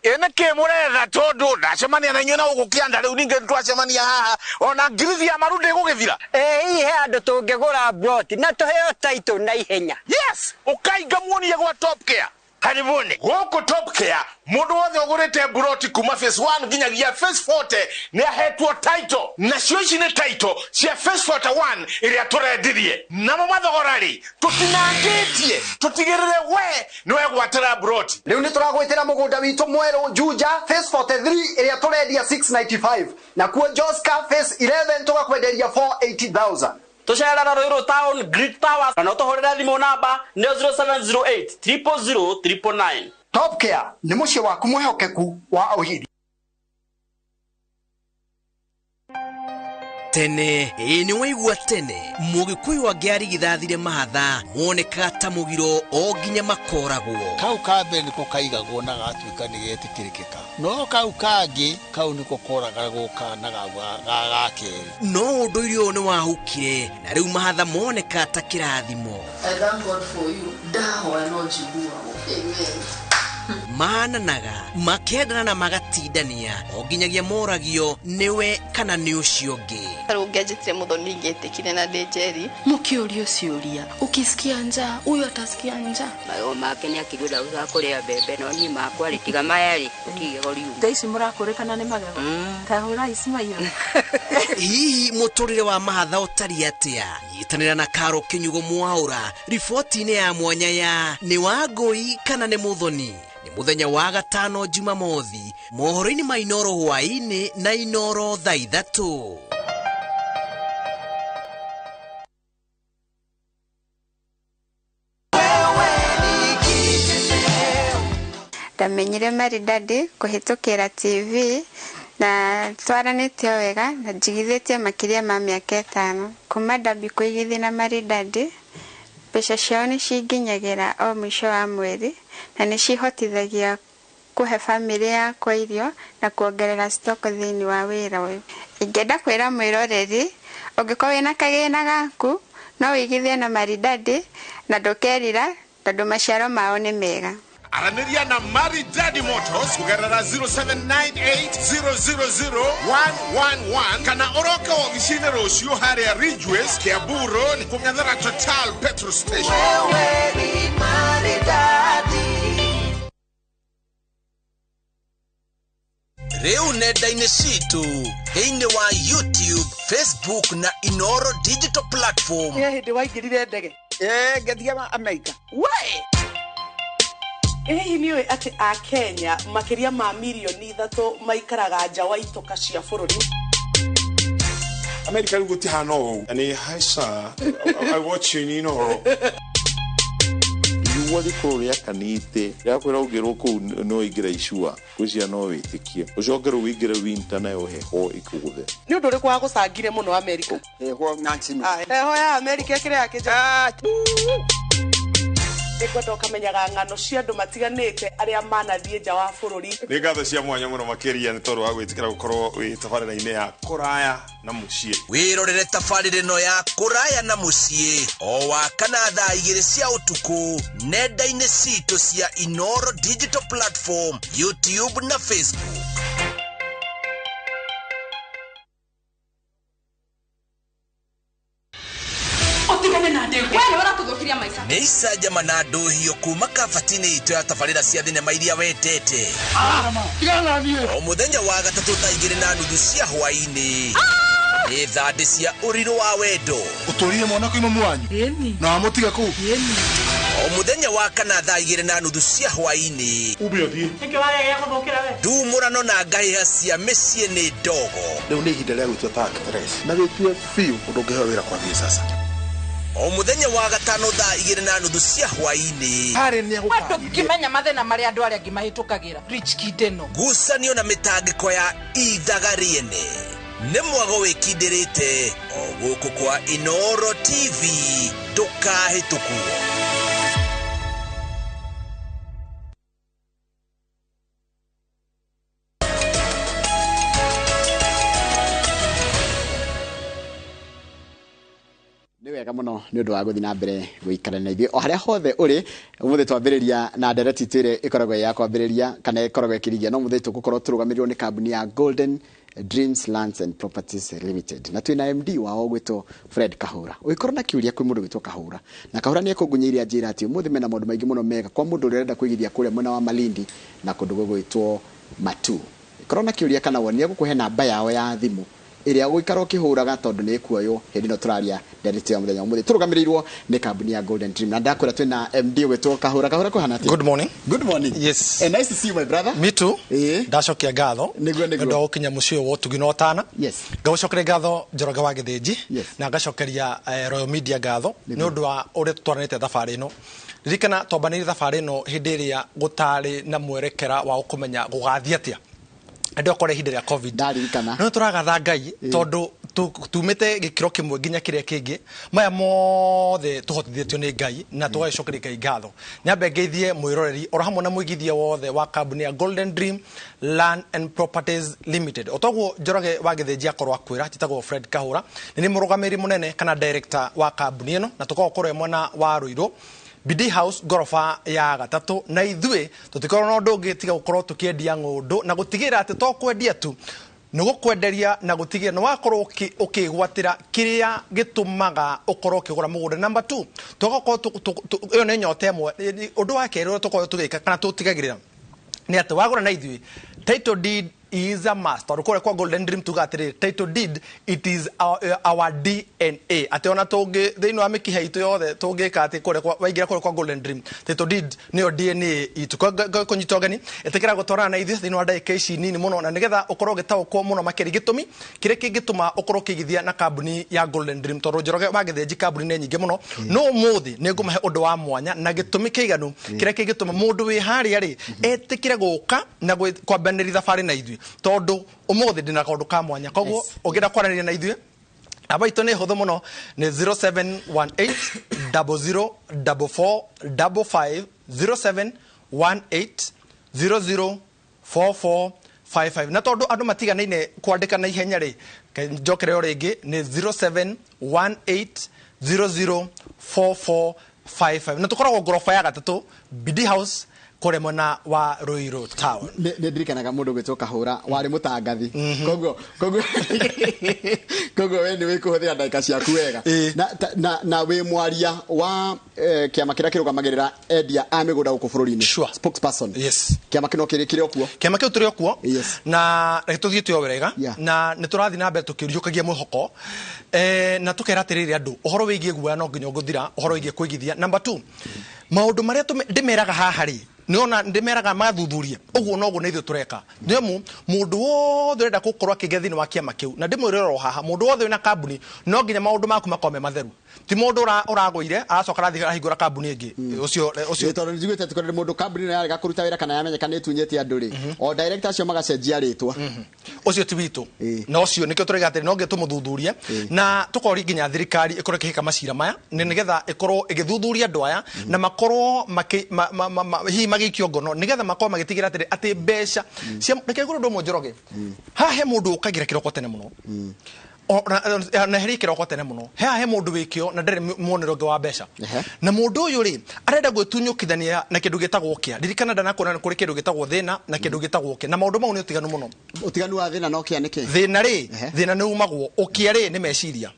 Speaker 4: ĩ nĩkĩ mũretha? Tondũ ndacemania na inyuĩ na gũkũ kĩanda rĩu ningĩ twacemania haha ona ngirithi ya maru ndĩgũgĩthira.
Speaker 26: Ĩ hihi he handũ tũngĩgũra ploti na tũheo taitũ na ihenya?
Speaker 4: Yes, ũkainga muonie gwa Top Care.
Speaker 9: Karibuni gũkũ Top Care, mũndũ wothe ũgũrĩte mburoti kuma phase 1 nginyagia phase 40 nĩ ahetwo title, nacio ici nĩ title cia phase 41 ĩrĩa tũrendirie. Namo mathogora rĩ, tũtinangĩtie tũtigĩrĩre we nĩ wegwatĩra mburoti.
Speaker 12: Rĩu nĩ tũragwĩtĩra mũgũnda witũ mwerũ Juja phase 43 ĩrĩa tũrendia 695, nakuo Joska phase 11 tũgakwenderia 480,000.
Speaker 13: Tũcerera Ruiru Town Great Towers na no tũhũrĩre thimũ namba nĩ 0708 000 999.
Speaker 12: Top Care nĩ mũciĩ waku mwĩhokeku wa ũhiri.
Speaker 22: Tene ĩĩ nĩ waigua tene mũgĩkũyũ angĩarigithathire mahatha monekaga ta mũgiro o nginya makoragwo.
Speaker 23: Kau ka mbere nĩko kaigagwo na gatuĩka nĩ getĩkĩrĩkĩka, no kau kangĩ kau nĩko koragwo na ga kerĩ.
Speaker 22: No ũndũire ũyũ nĩ wahukire na rĩu mahatha monekaga ta kĩrathimo.
Speaker 24: I thank God for you. Ndahoya no njiguagwo. Amen.
Speaker 22: Mahananaga makendana na magatindania o nginyagia moragio nĩwe kana nĩ ũcio ũngĩ.
Speaker 25: Rĩu ũngĩanjĩtire Muthoni ingĩetĩkire na ndĩ Njeri.
Speaker 24: Mũkĩũrio ciũria, ukisikia njaa huyu atasikia njaa.
Speaker 26: Magego make nĩ akĩrwo ndagũcaga kũrĩa mbembe, no niĩ makwa rĩ, tiga maya rĩ, gũtirĩ igego riuma.
Speaker 6: Thaa ici mũrakũrĩkana nĩ magego. Ta hũrai ici maiyũ.
Speaker 22: Hihi mũtũrĩre wa mahatha ũtariĩ atĩa? Nyitanĩra na Karo Kĩnyugo Mwaũra riboti-inĩ ya mwanya ya nĩ Wangũi kana nĩ Muthoni. Nĩ mũthenya wa gatano Jumamothi mohoro-inĩ ma Inoro hwaĩ-inĩ na Inoro thaa 3.
Speaker 14: Ndamenyire Maridadi kũhĩtũkĩra TV na twaranĩtie wega na njigithĩtie makĩria ma mĩaka 5. Kuma ndambi kũigithia na Maridadi, mbeca ciao nĩ cinginyagĩra o mũico wa mweri na nĩ cihotithagia kũhe bamĩrĩ yakwa irio na kuongerera stock thĩinĩ wa wĩra ũyũ. Ingĩenda kwĩra mwĩroreri, ũngĩkorwo wĩna kagĩna gaku no wĩigithie na Maridadi na ndũkerira tondũ maciaro mao nĩ mega.
Speaker 9: Aranĩria na Maridadi Motors kũgerera 0798000111 kana ũroke wobici-inĩ rũciũ harĩa Ridgeways, Kiambu Road, kũng'ethera Total petrol station.
Speaker 27: Wewe ni Maridadi.
Speaker 22: Rĩu nenda-inĩ citũ thĩinĩ wa YouTube, Facebook na Inoro digital platform.
Speaker 10: He hĩndĩ waingĩrire ndege?
Speaker 15: Ngĩthiĩ Amerika.
Speaker 10: We! Hihi nĩ ũĩ atĩ a Kenya makĩria ma mirioni 3 maikaraga nja wa itoka cia bũrũri?
Speaker 16: Amerika rĩu gũtihana ũũ. Nĩ hi sir, I watch you in Inoro.
Speaker 18: Riũa rĩkorwo rĩakanĩte rĩakwĩra ũngĩrwo kũu no ũingĩre icua ngwĩciria no wĩtĩkie ũcoke rĩu ũingĩre winter nayo heho ĩkũgũthe.
Speaker 10: Nĩ ũndũ ũrĩkũ wagũcangire mũno Amerika?
Speaker 15: Heho Nancy.
Speaker 10: Heho ya Amerika ĩkĩrĩ ya kĩnja. Nĩngwenda ũkamenyaga ng'ano cia andũ matiganĩte arĩa manathiĩ nja wa bũrũri.
Speaker 16: Nĩ ngatho cia mwanya mũno makĩria nĩ tondũ wa gwĩtĩkĩra gũkorwo wĩ tabarĩra-inĩ ya kũraya na mũciĩ.
Speaker 22: Wĩrorere tabarĩra ĩno ya kũraya na mũciĩ o wa kana thaa 2 cia ũtukũ nenda-inĩ citũ cia Inoro digital platform, YouTube na Facebook. Nĩ icanjama na ndũhio kuma kabati-inĩ itũ ya tabarĩra cia thinema iria wendete. O mũthenya wa gatatũ thaa 2:30 cia hwaĩ-inĩ. Nĩ thandĩ cia ũrirũ wa wendo.
Speaker 21: Ũtũrire mwana kuuma mwanyu na wamũtiga kũu.
Speaker 22: O mũthenya wa kana thaa 2:30 cia hwaĩ-inĩ.
Speaker 21: Ume ũthiĩ.
Speaker 10: Nĩkĩ waregea gũthũkĩra we?
Speaker 22: Ndumũrano na ngahĩha cia mĩciĩ nĩ ndogo.
Speaker 21: Rĩu nĩ ihinda rĩa gwĩtua ta actress na wĩtue biũ ũndũ ũngĩheo wĩra kwambia sasa.
Speaker 22: O mũthenya wa gatano thaa 2:30 cia hwaĩ-inĩ.
Speaker 20: Ndũngĩmenya mathĩna marĩa andũ arĩa angĩ mahĩtũkagĩra. Rich kid ĩno.
Speaker 22: Ngucanio na mĩtangĩko ya ithaga rĩene. Nĩ mwago wĩkindĩrĩte o gũkũ kwa Inoro TV ndũkahĩtũkwo.
Speaker 2: Nĩ Wega mũno nĩ ũndũ wa gũthiĩ na mbere gũikara na ithuĩ o harĩa hothe ũrĩ. Ũmũthĩ twambĩrĩria na ndereti itũ ĩrĩa ĩkoragwo ĩ ya kwambĩrĩria kana ĩkoragwo ĩkĩrigia, no mũthĩ tũgũkorwo tũrũgamĩrĩirwo nĩ kambuni ya Golden Dreams Lands and Properties Limited, na twĩna MD wao gwĩtwo Fred Kahũra. Ũngĩkorwo na kĩũria kwĩ mũndũ gwĩtwo Kahũra, na Kahũra nĩ ekũngunyĩire anjĩra atĩ ũmũthĩ mena maũndũ maingĩ mũno mega kwa mũndũ ũrĩa ũrenda kũigithia kũrĩa mwena wa Malindi na kũndũ gũgwĩtwo Matu. Korwo na kĩũria kana woni, egũkũhe namba yao ya thimũ ĩrĩa ũgũikara ũkĩhũraga tondũ nĩ ĩkuoywo hĩndĩ ĩno tũraria ndereti ya mũthenya wa ũmũthĩ tũrũgamĩrĩirwo nĩ kambuni ya Golden Dream. Na ndakwĩra twĩna MD ũgwĩtwo Kahũra. Kahũra, kũhana atĩa?
Speaker 3: Good morning.
Speaker 2: Good morning.
Speaker 3: Yes.
Speaker 2: And nice to see you, my brother.
Speaker 3: Me too. Ndacokia ngatho.
Speaker 2: Nĩguo.
Speaker 3: Nĩ ũndũ wa gũkinya mũciĩ ũyũ wa ũtugi na ũtana.
Speaker 2: Yes.
Speaker 3: Ngagũcokeria ngatho, Njoroge wa Gĩthĩnji.
Speaker 2: Yes.
Speaker 3: Na ngacokeria Royal Media ngatho nĩ ũndũ wa ũrĩa tũtwaranĩte thabarĩ ĩno. Ririkana twambanĩirie thabarĩ ĩno hĩndĩ ĩrĩa gũtarĩ na mwerekera wa kũmenya gũgathiĩ atĩa. Andũ akore ihinda rĩa COVID.
Speaker 2: Ndaririkana.
Speaker 3: No tũragatha Ngai tondũ tumĩte gĩkĩro kĩmwe nginya kĩrĩa kĩngĩ. Maya mothe tũhotithĩtio nĩ Ngai na tũgagĩcokeria Ngai ngatho. Nyambe ngeithie mwĩroreri oro hamwe na mũigithia wothe wa kambuni ya Golden Dream Land and Properties Limited. O toguo Njoroge wa Gĩthĩnji akorwo akwĩra, njĩtagwo Fred Kahũra, nĩ niĩ mũrũgamĩrĩri mũnene kana director wa kambuni ĩno, na tũkoragwo kũrĩa mwena wa Ruiru, BD House, ngoroba ya gatatũ. Na ithuĩ tũtikorwo na ũndũ ũngĩ tiga gũkorwo tũkĩendia ng'ũndũ na gũtigĩrĩra atĩ to kwendia tu, nĩ gũkwenderia na gũtigĩrĩra nĩ wakorwo ũkĩgwatĩra kĩrĩa gĩtũmaga ũkorwo ũkĩgũra mũgũnda. Number 2, tũgakorwo ĩyo nĩ nyota ĩmwe. Ũndũ wa kerĩ ũrĩa tũkoragwo tũgĩka kana tũtigagĩrĩra nĩ atĩ wagũra na ithuĩ, title deed is a must, tondũ kũrĩa kwa Golden Dream tuga atĩrĩrĩ, title deed, it is our DNA, atĩ ona tũngĩ thĩinĩ wa mĩkiha itũ yothe tũngĩka atĩ kũrĩa waingĩra kũrĩa kwa Golden Dream, title deed nĩyo DNA itũ. Kũnyita ũgeni, ĩtĩkĩra gũtwarana na ithuĩ thĩinĩ wa ndagĩka ici nini mũno, na nĩgetha ũkorwo ũgĩtaũkwo mũno makĩria gĩtũmi kĩrĩa kĩngĩtũma ũkorwo ũkĩigithia na kambuni ya Golden Dream, tondũ Njoroge wa Gĩthĩnji kambuni nĩ nyingĩ mũno, no ũmũthĩ nĩ ngũmahe ũndũ wa mwanya na gĩtũmi kĩiganu kĩrĩa kĩngĩtũma mũndũ wĩ harĩa rĩ etĩkĩre gũka na kwambanĩria thabarĩ na ithuĩ, tondũ ũmũthĩ ndĩna kaũndũ ka mwanya. Koguo ũngĩenda kwaranĩria na ithuĩ, namba itũ nĩ hũthũ mũno, nĩ 0718 00 44 55, 0718 00 44 55. Na tondũ andũ matiganaine kwandĩka na ihenya rĩ, njokere o rĩngĩ, nĩ 0718 00 44 55, na tũkoragwo ngoroba ya gatatũ, BD House, kũrĩa mwena wa Ruiru Town.
Speaker 2: Nĩ ndirikanaga mũndũ gwĩtwo Kahũra warĩ mũtangathi, koguo we nĩ wĩkũhũthĩra ndagĩka ciaku wega na wĩ mwaria wa kĩama kĩrĩa kĩrũgamagĩrĩra endia a mĩgũnda gũkũ bũrũri-inĩ. Spokesperson.
Speaker 3: Yes.
Speaker 2: Kĩama kĩno kĩrĩ o kuo?
Speaker 3: Kĩama kĩu tũrĩ o kuo na reke tũthiĩte o wega, na nĩ tũrathiĩ na mbere tũkĩriũkagia mwĩhoko, na tũkera atĩrĩrĩ andũ ũhoro wĩgiĩ guoya no nginya ũgũthira, ũhoro wĩgiĩ kũigithia. Number 2, maũndũ marĩa ndĩmeraga haha rĩ, nĩona ndĩmeraga mathuthurie ũguo noguo na ithuĩ tũreka, nĩamu mũndũ wothe ũrenda gũkorwo akĩgĩa thĩinĩ wa kĩama kĩu, na ndĩmwĩre oro haha, mũndũ wothe wĩna kambuni no nginya maũndũ maku makorwo me matheru, ti mũndũ ũragũire aracoka arathiĩ arahingũra kambuni ĩngĩ. Ũcio
Speaker 2: Ĩ, tondũ nĩnjiguĩte atĩ kũrĩ mũndũ kambuni ĩno yarega kũruta wĩra kana yamenyeka nĩ ĩtunyĩte andũ rĩ, o director acio magacenjia rĩtwa.
Speaker 3: Ũcio ti witũ, na ũcio nĩkĩo tũraiga atĩrĩ no nginya tũmũthuthurie na tũkoria nginya thirikari ĩkorwo ĩkĩhĩka macira maya, nĩ nĩgetha ĩkorwo ĩgĩthuthuria andũ aya na makorwo hihi magĩikio ngono, nĩgetha makorwo magĩtigĩra atĩrĩ atĩ mbeca cia. Reke ngũre ũndũ ũmwe, Njoroge, haha he mũndũ ũkagĩra kĩroko tene mũno. Na heria kĩroko tene mũno, haha he mũndũ wĩkĩo na ndarĩ muonere ũngĩ wa mbeca, na mũndũ ũyũ rĩ arenda gwĩtunyũkithania na kĩndũ gĩtagwo kĩa. Ririkana ndanakuona nĩ kũrĩ kĩndũ gĩtagwo thĩna na kĩndũ gĩtagwo kĩa, na maũndũ mau nĩ ũtiganu mũno.
Speaker 2: Ũtiganu wa thĩna na ũkĩa nĩ kĩ?
Speaker 3: Thĩna rĩ, thĩna nĩ umagwo, ũkĩa rĩ nĩ meciria.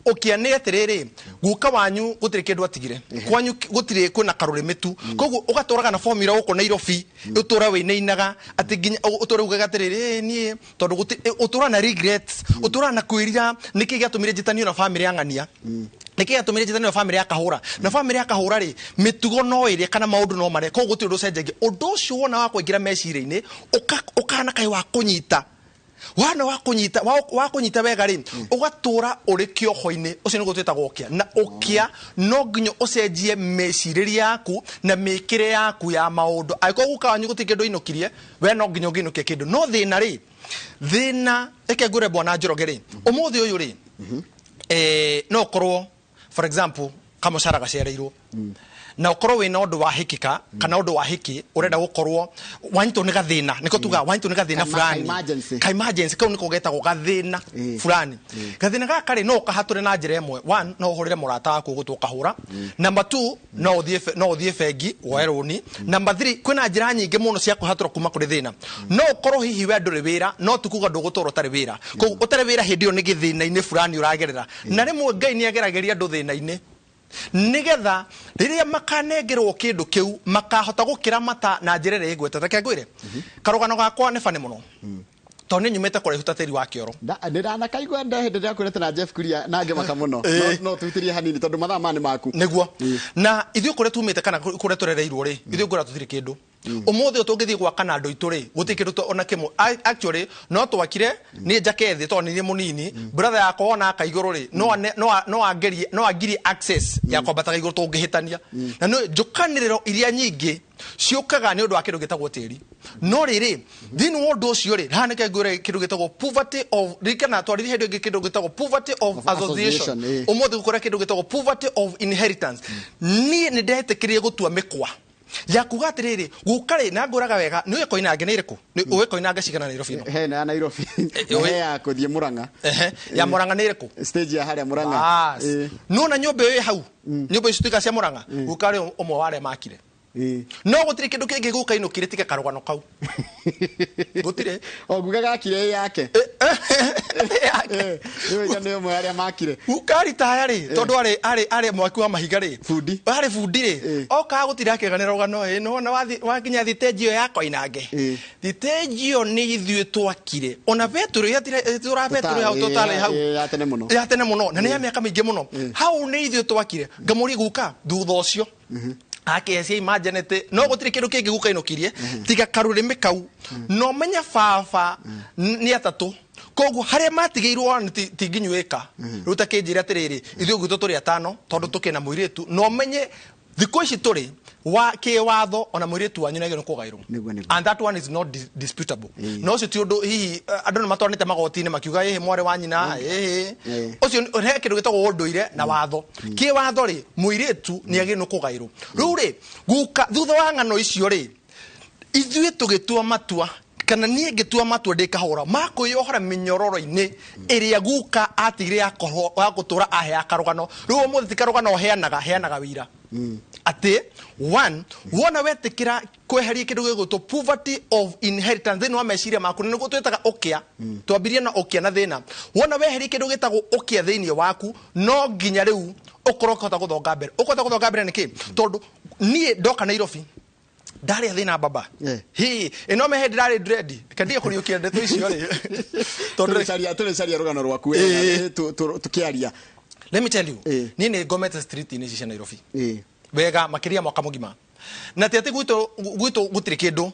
Speaker 3: Ũkĩa nĩ atĩrĩrĩ, guka wanyu gũtirĩ kĩndũ atigire kwanyu, gũtirĩ kwĩna karũrĩmĩ tu, koguo ũgatũraga na formula gũkũ Nairobi, ũtũra wĩinainaga atĩ nginya ũtũre ugaga atĩrĩrĩ, "Ĩ, niĩ tondũ ũtũraga na regrets, ũtũraga na kwĩrira nĩkĩ gĩatũmire njĩtanio na famĩlĩ ya ng'ania, nĩkĩ gĩatũmire njĩtanio na famĩlĩ ya Kahũra." Na famĩlĩ ya Kahũra rĩ, mĩtugo no ĩrĩa kana maũndũ no marĩa, koguo gũtirĩ ũndũ ũcenjagia. Ũndũ ũcio wona wa kũingĩra meciria-inĩ ũkahana kaĩ wa kũnyita wana wa kũnyita wa kũnyita wega rĩ, ũgatũra ũrĩ kĩoho-inĩ. Ũcio nĩguo twĩtagwo ũkĩa, na ũkĩa no nginya ũcenjie mĩcirĩrie yaku na mĩkĩre yaku ya maũndũ. Angĩkorwo guka wanyu gũtirĩ kĩndũ ainũkirie, we no nginya ũngĩinũkia kĩndũ. No thĩna rĩ, thĩna reke ngwĩre bwana Njoroge rĩ, ũmũthĩ ũyũ rĩ, no ũkorwo for example kamũcara gacereirwo. Na ũkorwo wĩna ũndũ wa hĩkĩka kana ũndũ wa hĩkĩ ũrenda gũkorwo wanyitwo nĩ gathĩna, nĩko tugaga wanyitwo nĩ gathĩna fulani.
Speaker 2: Ka emergency.
Speaker 3: Ka emergency kau nĩko getagwo gathĩna fulani. Gathĩna gaka rĩ, no ũkahatũre na njĩra ĩmwe. One, no ũhũrĩre mũrata waku ũgũtwo ũkahũra. Number two, no ũthiĩ bengi woe rũni. Number three, kwĩna njĩra nyingĩ mũno cia kwĩhatũra kuma kũrĩ thĩna. No ũkorwo hihi we ndũrĩ wĩra, no ti kuga ndũgũtũra ũtarĩ wĩra. Koguo ũtarĩ wĩra hĩndĩ ĩyo nĩ gĩthĩna-inĩ fulani ũragerera. Na rĩmwe Ngai nĩ ageragĩria andũ thĩna-inĩ, nigetha rĩrĩa makanengerwo kĩndũ kĩu makahota gũkĩramata na njĩra ĩrĩa ĩgwete. Reke ngwĩre karũgano gakwa nĩ bani mũno, tondũ nĩ nyumĩte kũraihu ta tĩri wa kĩoro.
Speaker 2: Nĩ ndanakaigua nde hĩndĩ ĩrĩa kwĩrĩte na Jeff Kuria na ngĩmaka mũno. No tuhutĩrie hanini tondũ mathaa maya nĩ maku.
Speaker 3: Nĩguo. Na ithuĩ kũrĩa tumĩte kana kũrĩa tũrereirwo rĩ, ithuĩ ngwĩra tũtirĩ kĩndũ. Ũmũthĩ ũyũ tũngĩthiĩ gwaka na andũ aitũ rĩ, gũtirĩ kĩndũ ona kĩmwe. Actually no twakire nĩ njake thĩ tondũ nĩ niĩ mũnini. Brother yakwa wona aka igũrũ rĩ, no angirie access ya kwambataga igũrũ tũngĩhĩtania. Na nĩ njũkanĩrĩro iria nyingĩ ciũkaga nĩ ũndũ wa kĩndũ gĩtagwo tĩri. No rĩrĩ, thĩinĩ wa ũndũ ũcio rĩ, haha nĩkĩo ngwĩra kĩndũ gĩtagwo poverty of, ririkana twaririe hĩndĩ ĩngĩ kĩndũ gĩtagwo poverty of
Speaker 2: Of
Speaker 3: association.
Speaker 2: association, ĩĩ.
Speaker 3: Ũmũthĩ gũkũra kĩndũ gĩtagwo poverty of inheritance. Niĩ nĩ ndetĩkĩrire gũtua mĩkwa ya kuga atĩrĩrĩ, gũka rĩ, na ngũraga wega. Nĩ ũĩ Koinange nĩ ĩrĩkũ? Nĩ ũĩ Koinange cigana Nairobi ĩno?
Speaker 2: He na ya Nairobi.
Speaker 3: Ũĩ-
Speaker 2: He ya kũthiĩ Murang'a.
Speaker 3: Ehe, ya Murang'a nĩ ĩrĩkũ?
Speaker 2: Stage ya harĩa Murang'a.
Speaker 3: Bas. Nĩwona nyũmba ĩyo ĩ hau, nyũmba icio tuĩka cia Murang'a, gũka rĩ ũmwe wa arĩa makire. No gũtirĩ kĩndũ kĩngĩ gũka inũkire tiga karũgano kau. Gũtirĩ.
Speaker 2: O guka gakire ĩ yake. Nĩ nĩ ũmwe arĩa makire.
Speaker 3: Guka ritaya rĩ, tondũ arĩ mwaki wa mahiga rĩ.
Speaker 2: Bundi.
Speaker 3: Arĩ bundi rĩ. Okaga gũtira akĩganĩra rũgano ĩ, nĩwona wakinya thitenji ĩyo ya Koinange. Thitenji ĩyo nĩ ithuĩ twakire. Ona betũrũ ĩrĩa tũra betũrũ hau tũtarĩ hau.
Speaker 2: Ya tene mũno.
Speaker 3: Ya tene mũno, na nĩ ya mĩaka mĩingĩ mũno. Hau nĩ ithuĩ twakire. Ngamũria guka thutha ũcio. Akecia imaginete no gũtirĩ kĩndũ kĩngĩ guka inũkirie tiga karũrĩmĩ kau. No menya baba nĩ atatũ, koguo harĩa matigĩirwo nĩ ti nginyu ĩka. Rĩu ta kĩnjĩre atĩrĩrĩ, ithuĩ gwitũ tũrĩ atano tondũ tũkĩna mũirĩtu. No menye thikũ ici tũrĩ wa kĩwatho ona mũirĩtu wanyu nĩagĩrĩirwo kũgaĩrwo.
Speaker 2: Nĩguo, nĩguo.
Speaker 3: And that one is not disputable. No ũcio ti ũndũ hihi, andũ nĩ matwaranĩte magoti-inĩ makiuga ĩhĩ mwarĩ wa nyina, ĩhĩ. Ũcio he kĩndũ gĩtagwo ũndũire na watho. Kĩwatho rĩ, mũirĩtu nĩ agĩrĩirwo kũgaĩrwo. Rĩu rĩ, guka thutha wa ng'ano icio rĩ, ithuĩ tũgĩtua matua, kana niĩ ngĩtua matua ndĩ kahũra ma kwĩyohora mĩnyororo-inĩ ĩrĩa guka atigire ya gũtũra aheaga karũgano. Rĩu ũmũthĩ ti karũgano heanaga, heanaga wĩira. Atĩ one, wona wetĩkĩra kweheria kĩndũ gĩgwĩtwo poverty of inheritance thĩinĩ wa meciria maku, na nĩguo twĩtaga ũkĩa. Twambirie na ũkĩa na thĩna. Wona weheria kĩndũ gĩtagwo ũkĩa thĩinĩ waku, no nginya rĩu ũkorwo ũkĩhota gũthonga mbere. Ũkũhota gũthonga mbere nĩkĩ? Tondũ niĩ ndoka Nairobi ndarĩ thĩna baba. Hi, ĩno mehe ndĩrarĩ dread. Reke ndige kũriũkia ndeto icio rĩ. Tondũ
Speaker 2: Tũrĩcaria rũgano rwaku wega, tũkĩaria.
Speaker 3: Let me tell you, niĩ nĩ ngomete street-inĩ ici cia Nairobi. Wega makĩria mwaka mũgima. Na ti atĩ gwitũ gũtirĩ kĩndũ.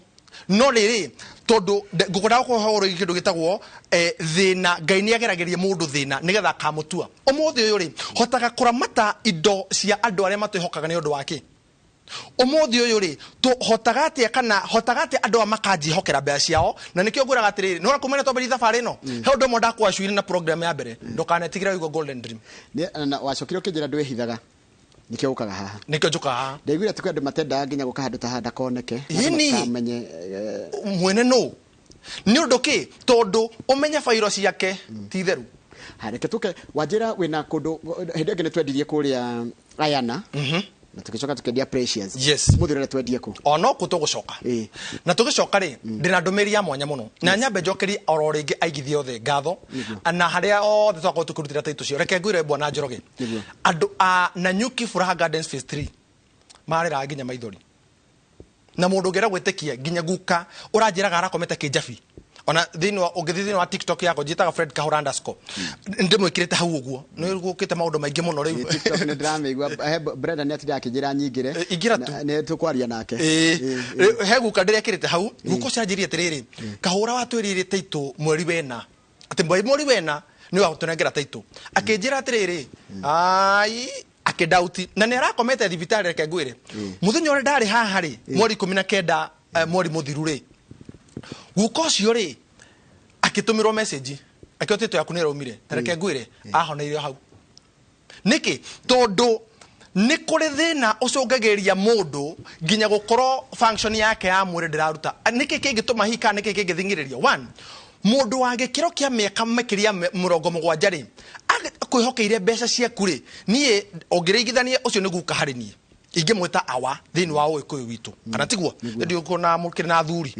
Speaker 3: No rĩrĩ, tondũ ngũkwendaga kũhe ũhoro wĩgiĩ kĩndũ gĩtagwo, thĩna. Ngai nĩ ageragĩria mũndũ thĩna nĩgetha akamũtua. Ũmũthĩ ũyũ rĩ, hotaga kũramata indo cia andũ arĩa matwĩhokaga nĩ ũndũ wa kĩ? Ũmũthĩ ũyũ rĩ, tũhotaga atĩa kana hotaga atĩa andũ aya makanjĩhokera mbeca ciao? Na nĩkĩo ngwĩraga atĩrĩrĩ, nĩwona kuma twambĩrĩria thabarĩ ĩno, he ũndũ ũmwe ndakwacuire na program ya mbere, ndũkanetigĩre wĩigua Golden Dream.
Speaker 2: Nĩ, na wacokire ũkĩnjĩra ndwĩhithaga. Nĩkĩo ũkaga haha.
Speaker 3: Nĩkĩo njũkaga haha.
Speaker 2: Ndaiguire atĩ kwĩ andũ matendaga nginya gũka handũ ta haha ndakoneke.
Speaker 3: Ĩni.
Speaker 2: Matikamenye
Speaker 3: Mwene nũ? Nĩ ũndũ kĩ? Tondũ ũmenye bairo ciake ti theru.
Speaker 2: Ha, reke tũke, wanjĩra wĩna kũndũ, hĩndĩ ĩngĩ nĩ twendirie kũrĩa Ayana. Na tũgĩcoka tũkĩendia Precious. Mũthĩ ũrenda twendie kũ?
Speaker 3: O no kũ tũgũcoka. Na tũgĩcoka rĩ, ndĩna ndũmĩrĩri ya mwanya mũno. Na nyambe njokerie oro rĩngĩ aigithia othe ngatho. Na harĩa othe twakorwo tũkĩrutĩra taitũ cio. Reke ngwĩre Bwana Njoroge. Andũ a Nanyuki Furaha Gardens Phase 3 marĩraga nginya maithori. Na mũndũ ũngĩenda gwĩtĩkia nginya guka ũranjĩraga arakomete kĩnjabi. Ona thĩinĩ wa, ũngĩthiĩ thĩinĩ wa TikTok yakwa njĩtaga Fred Kahũra underscore. Ndĩmwĩkĩrĩte hau ũguo. Nĩ gũkĩte maũndũ maingĩ mũno rĩu.
Speaker 2: Ĩ, TikTok nĩ ndĩramĩigua. He Brenda nĩ atindaga akĩnjĩra nyingĩre.
Speaker 3: Ingĩra tu.
Speaker 2: Na, nĩ tũkwaria nake.
Speaker 3: Rĩu, he guka ndĩrekĩrĩte hau. Guka ũcio anjĩrire atĩrĩrĩ, Kahũra watwĩrire taitũ mweri wena. Atĩ mweri wena nĩ wa gũtũnengera taitũ. Akĩnjĩra atĩrĩrĩ, ai, akĩndauti. Na nĩ arakomete thibitarĩ, reke ngwĩre. Mũthenya ũrĩa ndarĩ haha rĩ, mweri ikũmi na kenda, mweri mũthiru rĩ, guka ũcio rĩ, akĩtũmĩrwo message, akĩoya tĩtũ yaku nĩ ĩraumire. Ta reke ngwĩre, ahoneire hau. Nĩkĩ? Tondũ Nĩ kũrĩ thĩna ũcũngagĩrĩria mũndũ nginya gũkorwo function yake ya mwĩrĩ ndĩraruta. Nĩkĩ kĩngĩtũma hihi kana nĩkĩ kĩngĩthing'ĩrĩria? One, mũndũ wa gĩkĩro kĩa mĩaka makĩria ya 70 rĩ, kwĩhokeire mbeca ciaku rĩ, niĩ ũngĩringithania ũcio nĩ guka harĩ niĩ, ingĩmwĩta awa thĩinĩ wa ũgĩkũyũ witũ, kana tiguo? Ndiũkũ mũkĩrĩ na athuri,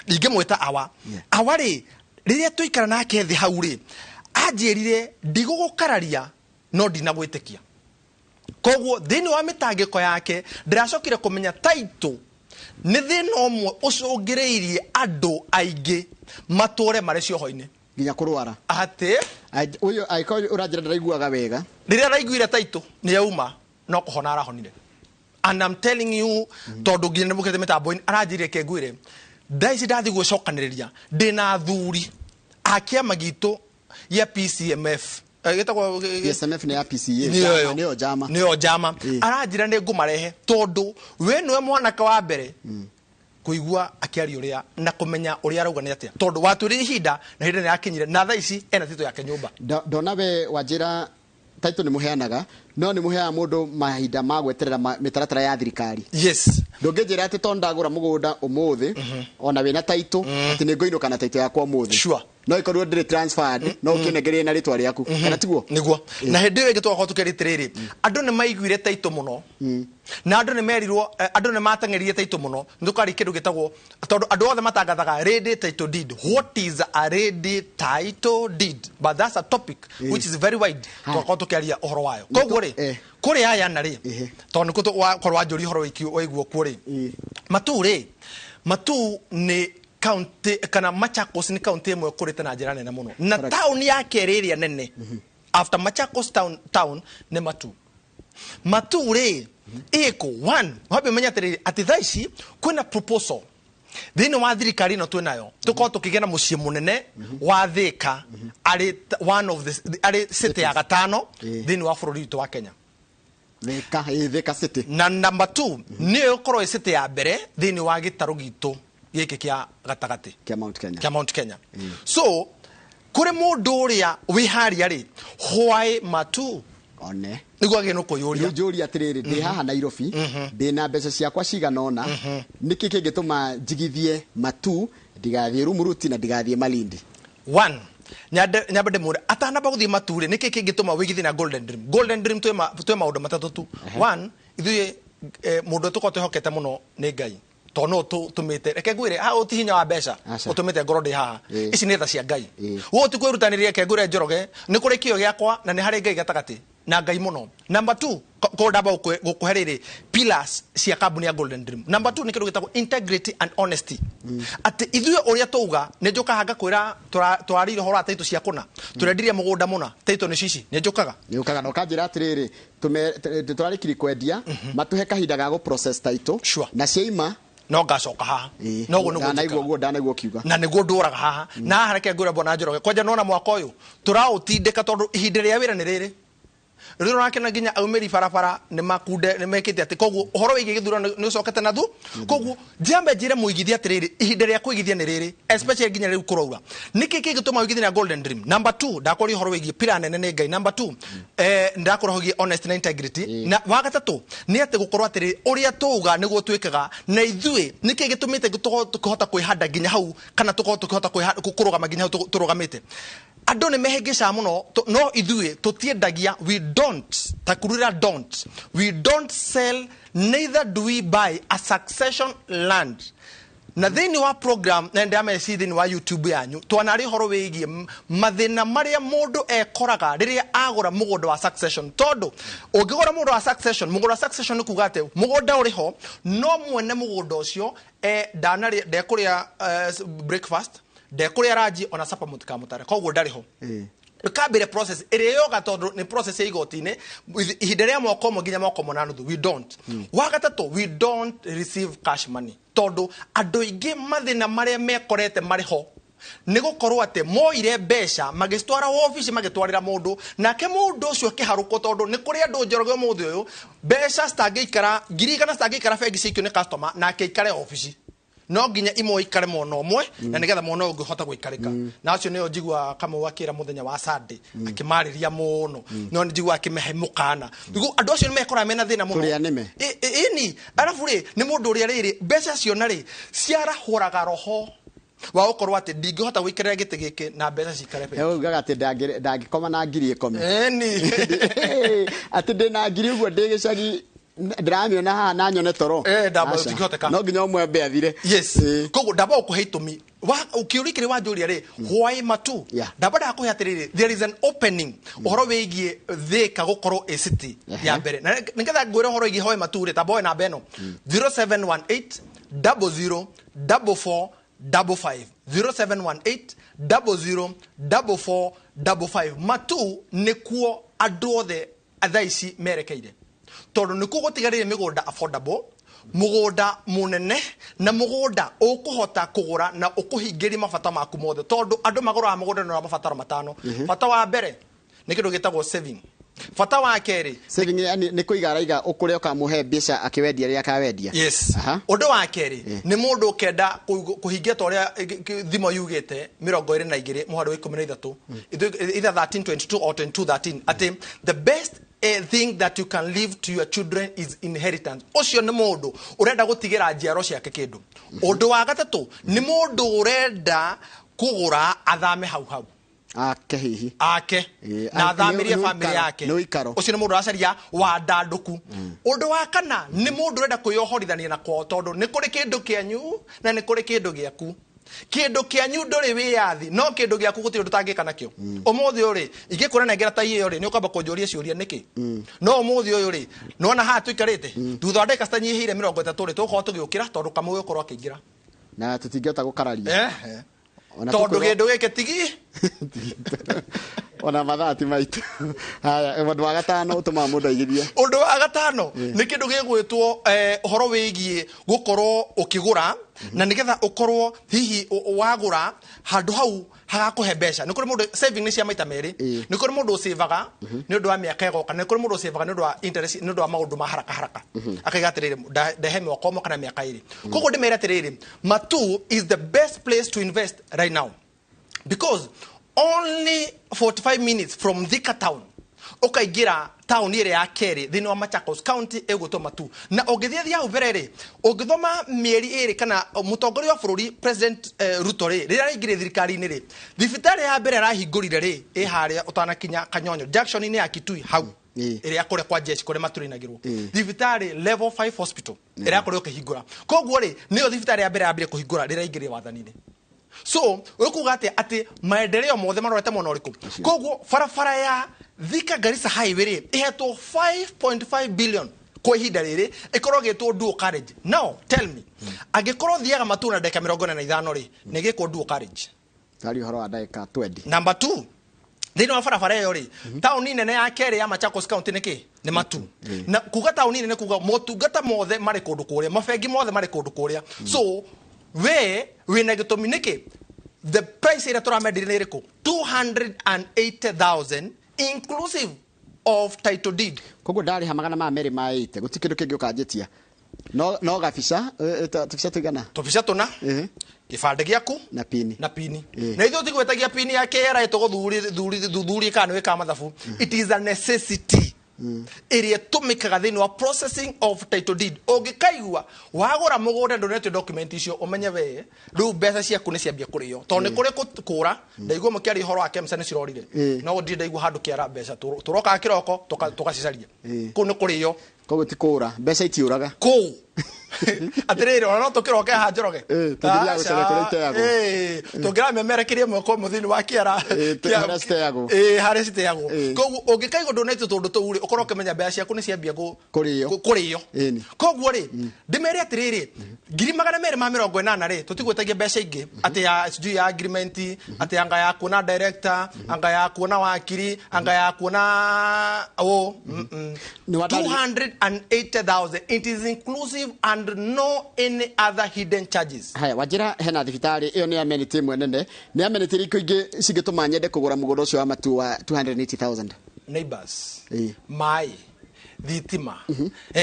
Speaker 3: ingĩmwĩta awa. Awa rĩ, rĩrĩa tũikara nake thĩ hau rĩ, anjĩrire ndigũgũkararia no ndinagwĩtĩkia. Koguo thĩinĩ wa mĩtangĩko yake ndĩracokire kũmenya taitũ nĩ thĩna ũmwe ũcũngĩrĩirie andũ aingĩ matũre marĩ cioho-inĩ
Speaker 2: nginya kũrwara.
Speaker 3: Atĩ
Speaker 2: Ũyũ angĩkorwo ũranjĩra ndaraiguaga wega.
Speaker 3: Rĩrĩa araiguire taitũ nĩ yauma, no kũhona arahonire. And I'm telling you, tondũ nginya nĩmũkĩte mĩtambo-inĩ, aranjĩrire kengwĩre thaa ici ndathiĩ gwĩcokanĩrĩria ndĩna athuri a kĩama gitũ gĩa PCMF. Gĩtagwo
Speaker 2: PSMF nĩ ya PCA.
Speaker 3: Nĩyo ĩyo.
Speaker 2: Nĩyo njama.
Speaker 3: Nĩyo njama. Aranjĩra nĩ ngũmarehe tondũ we nĩwe mwanake wa mbere kũigua akĩaria ũrĩa na kũmenya ũrĩa arauga nĩ atĩa, tondũ watwĩrire ihinda na ihinda nĩ rakinyire, na thaa ici ena titũ yake nyũmba.
Speaker 2: Ndona we wanjĩra taitũ nĩ mũheanaga, no nĩ mũheaga mũndũ mahinda ma gweterera mĩtaratara ya thirikari.
Speaker 3: Yes.
Speaker 2: Ndũngĩnjĩra atĩ tondũ ndagũra mũgũnda ũmũthĩ, ona wĩna taitũ, atĩ nĩ ngũinũka na taitũ yakwa ũmũthĩ.
Speaker 3: Sure.
Speaker 2: No ikorwo ndĩrĩ transferred, no ũkĩnengerie na rĩtwa rĩaku, kana tiguo?
Speaker 3: Nĩguo. Na hĩndĩ ĩyo ĩngĩ twakorwo tũkĩaria atĩrĩrĩ, andũ nĩ maiguire taitũ mũno, na andũ nĩ merirwo, andũ nĩ mateng'erire taitũ mũno. Nĩ tũkaria kĩndũ gĩtagwo, tondũ andũ othe matangathaga ready title deed. What is a ready title deed? But that's a topic which is very wide. Twakorwo tũkĩaria ũhoro wayo. Koguo rĩ, kũrĩ aya na rĩ, tondũ nĩkuo wakorwo wanjũria ũhoro waiguo kuo rĩ, Matuu rĩ, Matuu nĩ county, kana Machakos nĩ county ĩmwe ĩkũrĩte na njĩra nene mũno, na town ya kerĩ ĩrĩa nene after Machakos town nĩ Matuu. Matuu rĩ, ĩkũ one, wambe ũmenye atĩrĩrĩ, atĩ thaa ici kwĩna proposal thĩinĩ wa thirikari ĩno twĩnayo, tũkorwo tũkĩgĩa na mũciĩ mũnene wa Thĩka arĩ one of the arĩ city ya gatano thĩinĩ wa bũrũri witũ wa Kenya.
Speaker 2: Thĩka, Thĩka city.
Speaker 3: Na number 2 nĩyo ĩkorwo ĩ city ya mbere thĩinĩ wa gĩtarũ gitũ gĩkĩ kĩa gatagatĩ
Speaker 2: kĩa Mount Kenya.
Speaker 3: Kĩa Mount Kenya. So kũrĩ mũndũ ũrĩa wĩ harĩa rĩ, why Matuu?
Speaker 2: One.
Speaker 3: Nĩguo agĩrĩirwo kwĩyũria.
Speaker 2: Rĩu njũria atĩrĩrĩ, ndĩ haha Nairobi, ndĩ na mbeca ciakwa cigana ũna, nĩkĩ kĩngĩtũma njigithie Matuu, ndigathiĩ Rumuruti na ndigathiĩ Malindi?
Speaker 3: One, nyambe ndĩmwĩre atanamba gũthiĩ Matuu rĩ, nĩkĩ kĩngĩtũma wĩigithie na Golden Dream? Golden Dream twĩ maũndũ matatũ tu. One, ithuĩ, mũndũ tũkorwo twĩhokete mũno nĩ Ngai, tondũ no tũmĩte, reke ngwĩre, haha ũti hinya wa mbeca, ũtũmĩte ngorwo ndĩ haha. Ici nĩ tha cia Ngai. Ũũ ti kwĩrutanĩria, reke ngwĩre Njoroge, nĩ kũrĩ kĩo gĩakwa na nĩ harĩ Ngai gatagatĩ na Ngai mũno. Number 2, ko ndamba gũkũhe rĩrĩ pillars cia kambuni ya Golden Dream. Number 2 nĩ kĩndũ gĩtagwo integrity and honesty. Atĩ ithuĩ ũrĩa tũuga, nĩ njũkaga ngakwĩra tũrarĩire ũhoro wa taitũ cia kũna, tũrendirie mũgũnda mũna, taitũ nĩ cici, nĩ njũkaga.
Speaker 2: Nĩ ũkaga na ũkanjĩra atĩrĩrĩ, tũrarĩkirie kwendia, matũhe kahinda ga gũ process taitũ, na ciaima
Speaker 3: no ngacoka haha. No ũguo nĩguo
Speaker 2: Ndanaigua
Speaker 3: njĩkaga.
Speaker 2: ũguo, ndanaigua ũkiuga.
Speaker 3: Na nĩguo ndũraga haha. Na haha reke ngwĩre bwana Njoroge, kwanja nona mwaka ũyũ tũraũtindĩka tondũ ihinda rĩa wĩra nĩ rĩrĩ. Rĩu ũrakena nginya aumĩri barabara nĩ makunde, nĩ mekĩte atĩ, koguo ũhoro wĩgiĩ gĩthurano nĩ ũcokete na thu. Koguo njambe njĩre mũigithia atĩrĩrĩ, ihinda rĩa kũigithia nĩ rĩrĩ, especially nginya rĩu kũraura. Nĩkĩ kĩngĩtũma ũigithie na Golden Dream? Number 2, ndakwaria ũhoro wĩgiĩ pillar nene nĩ Ngai. Number 2, ndakwaria ũhoro wĩgiĩ honesty na integrity. Na wa gatatũ nĩ atĩ gũkorwo atĩrĩrĩ, ũrĩa tũuga nĩguo twĩkaga, na ithuĩ nĩkĩ gĩtũmĩte tũkorwo tũkĩhota kwĩhanda nginya hau, kana tũkorwo tũkĩhota kũrũgama nginya hau tũrũgamĩte. Andũ nĩ mehĩngĩcaga mũno, no ithuĩ tũtiendagia, we don't, takurura don't, we don't sell, neither do we buy a succession land. Na thĩinĩ wa program, na ndĩrameci thĩinĩ wa YouTube yanyu, twanarĩ ũhoro wĩgiĩ mathĩna marĩa mũndũ ekoraga rĩrĩa agũra mũgũnda wa succession. Tondũ ũngĩgũra mũgũnda wa succession, mũgũnda wa succession nĩ kuga atĩ mũgũnda ũrĩ ho, no mwene mũgũnda ũcio, ndanarĩa, ndekũrĩa, breakfast, ndekũrĩa ranji, ona supper mũtikamũtare, koguo ndarĩ ho. Ĩkambĩre process ĩrĩa yoga, tondũ nĩ process ya igoti-inĩ, ihinda rĩa mwaka ũmwe nginya mwaka ũmwe na nuthu, we don't. Wa gatatũ, we don't receive cash money, tondũ andũ aingĩ mathĩna marĩa mekorete marĩ ho nĩ gũkorwo atĩ moire mbeca magĩcitwara wabici, magĩtwarĩra mũndũ, nake mũndũ ũcio akĩharũkwo, tondũ nĩ kũrĩ andũ Njoroge ũmũthĩ ũyũ mbeca citangĩikara 100,000 citangĩikara bengi cikio nĩ customer, nake aikare wabici. No nginya imwe ikare mwena ũmwe na nĩgetha mwena ũyũ ũngĩhota gũikarĩka. Na acio nĩo njiguaga Kamau akĩra mũthenya wa Sunday akĩmarĩria mũno, no nĩ njiguaga akĩmehe mũkana. Nĩguo andũ acio nĩmekoraga mena thĩna mũno.
Speaker 2: Kũrĩa nĩme.
Speaker 3: Ĩni arabu rĩ, nĩ mũndũ ũrĩa rĩrĩ mbeca ciona rĩ ciarahũraga roho wa gũkorwo atĩ ndingĩhota gũikarĩra gĩtĩ gĩkĩ na mbeca cikare bengi.
Speaker 2: Ugaga atĩ ndangĩkoma na ngiri ĩkome.
Speaker 3: Ĩni.
Speaker 2: Atĩ ndĩna ngiri ũguo ndĩ gĩcagi ndĩramĩona haha na nyone toro.
Speaker 3: Ndamba
Speaker 2: Aca.
Speaker 3: ũtingĩhoteka.
Speaker 2: No nginya ũmwe ambe athire.
Speaker 3: Yes. Koguo ndamba gũkũhe itũmi. Kĩũria kĩrĩa wanjũria rĩ, why Matu? Ndamba ndakũhe atĩrĩrĩ, there is an opening ũhoro wĩgiĩ Thika gũkorwo ĩ city ya mbere. Na nĩgetha ngwĩre ũhoro wĩgiĩ why Matu rĩ, tamba woe namba ĩno 0718 00 44 55, 0718 00 44 55. Matu nĩkuo andũ othe thaa ici merekeire, tondũ nĩkuo gũtigarĩire mĩgũnda affordable, mũgũnda mũnene na mũgũnda ũkũhota kũgũra na ũkũhingĩria mabata maku mothe, tondũ andũ magũraga mũgũnda nĩ wa mabataro matano. Bata wa mbere nĩ kĩndũ gĩtagwo saving. Bata wa kerĩ,
Speaker 2: Saving yani nĩ kũiga araiga ũkũrĩa ũkamũhe mbeca akĩwendia rĩrĩa akawendia.
Speaker 3: Yes. Ũndũ wa kerĩ nĩ mũndũ ũkenda kũhingia ta ũrĩa thimo yugĩte 22 mũhari wa 13, either 13:22 or 22:13, atĩ the best thing that you can leave to your children is inheritance. Ũcio nĩ mũndũ ũrenda gũtigĩra njiaro ciake kĩndũ. Ũndũ wa gatatũ nĩ mũndũ ũrenda kũgũra athame hau hau.
Speaker 2: Ake hihi.
Speaker 3: Ake. Na athamĩrie famĩlĩ yake.
Speaker 2: Nĩ ũikaro.
Speaker 3: Ũcio nĩ mũndũ ũracaria wandandũku. Ũndũ wa kana nĩ mũndũ ũrenda kwĩyohorithania na kwao, tondũ nĩ kũrĩ kĩndũ kĩanyu na nĩ kũrĩ kĩndũ gĩaku. Kĩndũ kĩanyu ndũrĩ wĩyathi, no kĩndũ gĩaku gũtirĩ ũndũ ũtangĩka nakĩo. Ũmũthĩ ũyũ rĩ, ingĩkũnengera ta ĩyo rĩ, nĩ ũkwamba kũnjũria ciũria nĩkĩ. No ũmũthĩ ũyũ rĩ, nĩwona haha tũikarĩte, thutha wa ndagĩka citanyihĩire 30 rĩ, tũgũkorwo tũgĩũkĩra tondũ Kamau ũgũkorwo akĩingĩra.
Speaker 2: Na tũtingĩhota gũkararia. Ona
Speaker 3: Tondũ
Speaker 2: tũkwĩrwo-
Speaker 3: kĩndũ gĩkĩ tigi
Speaker 2: ona mathaa ti maitũ. Haya, ũndũ wa gatano ũtũmaga mũndũ aigithie.
Speaker 3: Ũndũ wa gatano nĩ kĩndũ gĩgwĩtwo ũhoro wĩgiĩ gũkorwo ũkĩgũra, na nĩgetha ũkorwo hihi wagũra handũ hau hagakũhe mbeca. Nĩ kũrĩ mũndũ saving nĩ cia maita merĩ. Nĩ kũrĩ mũndũ ũsavaga nĩ ũndũ wa mĩaka ĩgoka, nĩ kũrĩ mũndũ ũsavaga nĩ ũndũ wa interest, nĩ ũndũ wa maũndũ ma haraka haraka. Akaiga atĩrĩrĩ, ndehe mwaka ũmwe kana mĩaka 2. Koguo ndĩmere atĩrĩrĩ, Matu is the best place to invest right now, because only 45 minutes from Thika town ũkaingĩra taũni ĩrĩa ya kerĩ thĩinĩ wa Machakos County ĩgwĩtwo Matu. Na ũngĩthiĩ thiĩ hau mbere rĩ, ũngĩthoma mĩeri 2 kana mũtongoria wa bũrũri President Ruto rĩ, rĩrĩa araingĩrire thirikari-inĩ rĩ, thibitarĩ ya mbere arahingũrire rĩ, ĩ harĩa ũtanakinya Kanyonyo junction-inĩ ya Kitui hau, ĩrĩa kũrĩa kwa jeshi kũrĩa matũrĩnagĩrwo, thibitarĩ level 5 hospital ĩrĩa kũrĩa ũkĩhingũra. Koguo rĩ, nĩyo thibitarĩ ya mbere yambire kũhingũra rĩrĩa aingĩrire wathani-inĩ. So ũkuga atĩa atĩ maendeleo mothe marorete mwena ũrĩkũ? Koguo barabara ya Thika Garissa Highway rĩ, ĩhetwo 5.5 billion kwa ihinda rĩrĩ, ĩkorwo ĩgĩtwo dual carriage. Now tell me, angĩkorwo thiaga Matu na ndagĩka 45 rĩ, nĩ ĩgĩkwo dual carriage.
Speaker 2: Tari ũhoro wa ndagĩka 20.
Speaker 3: Number 2, thĩinĩ wa barabara ĩyo rĩ, taũni nene ya kerĩ ya Machakos County nĩ kĩ? Nĩ Matu. Na kuga taũni nene kuga motungata mothe marĩ kũndũ kũrĩa, mabengi mothe marĩ kũndũ kũrĩa. So we wĩna gĩtũmi nĩkĩ? The price ĩrĩa tũramendirie nĩ ĩrĩkũ? 280,000 inclusive of title deed.
Speaker 2: Koguo ndarĩha magana ma merĩ ma 80, gũtirĩ kĩndũ kĩngĩ ũkanjĩtia. No gabica, tũbica tũigana?
Speaker 3: Tũbica tũna, gĩbandĩ gĩaku
Speaker 2: na pini.
Speaker 3: Na pini. Na ithuĩ tigwĩtagia pini ya KRA tũgũthuthurie kana nĩ wĩkaga mathabu. It is a necessity ĩrĩa ĩtũmĩkaga thĩinĩ wa processing of title deed. Ũngĩkaigua wagũra mũgũnda ndũnetio document icio, ũmenye we rĩu mbeca ciaku nĩ ciambia kũrĩo, tondũ nĩ kũrĩ kũra. Ndaigua mũkĩaria ũhoro wa KEMSA nĩ cirorire, no ndirĩ ndaigua handũ kĩara mbeca. Tũrokaga kĩroko tũgacicaria kũu nĩ kũrĩo.
Speaker 2: Koguo ti kũra, mbeca itiũraga
Speaker 3: kũu. Atĩrĩrĩ, ona no tũkĩroke haha Njoroge,
Speaker 2: tũngĩthiaga gũcaria kũrĩa iteagwo.
Speaker 3: Tũngĩramemerekeria ĩmwe kwa ĩmwe thĩinĩ wa kĩara
Speaker 2: harĩa citeagwo.
Speaker 3: Harĩa citeagwo. Koguo ũngĩkaigua ndũnetio tũndũ tũu rĩ, ũkorwo ũkĩmenya mbeca ciaku nĩ ciambia
Speaker 2: kũrĩo.
Speaker 3: Kũrĩo. Koguo rĩ, ndĩmere atĩrĩrĩ, 280,000 rĩ, tũtigwĩtagia mbeca ingĩ atĩ ya sijui ya agreement, atĩ anga ya kuona director, anga ya kuona wakiri, anga ya kuona ũ. 280,000, it is inclusive and no any other hidden charges.
Speaker 2: Haya, wanjĩra hena thibitarĩ ĩyo nĩ amenity ĩmwe nene, nĩ amenity irĩkũ ingĩ cingĩtũma nyende kũgũra mũgũnda ũcio wa Matu wa 280,000?
Speaker 3: Neighbors, maĩ, thitima.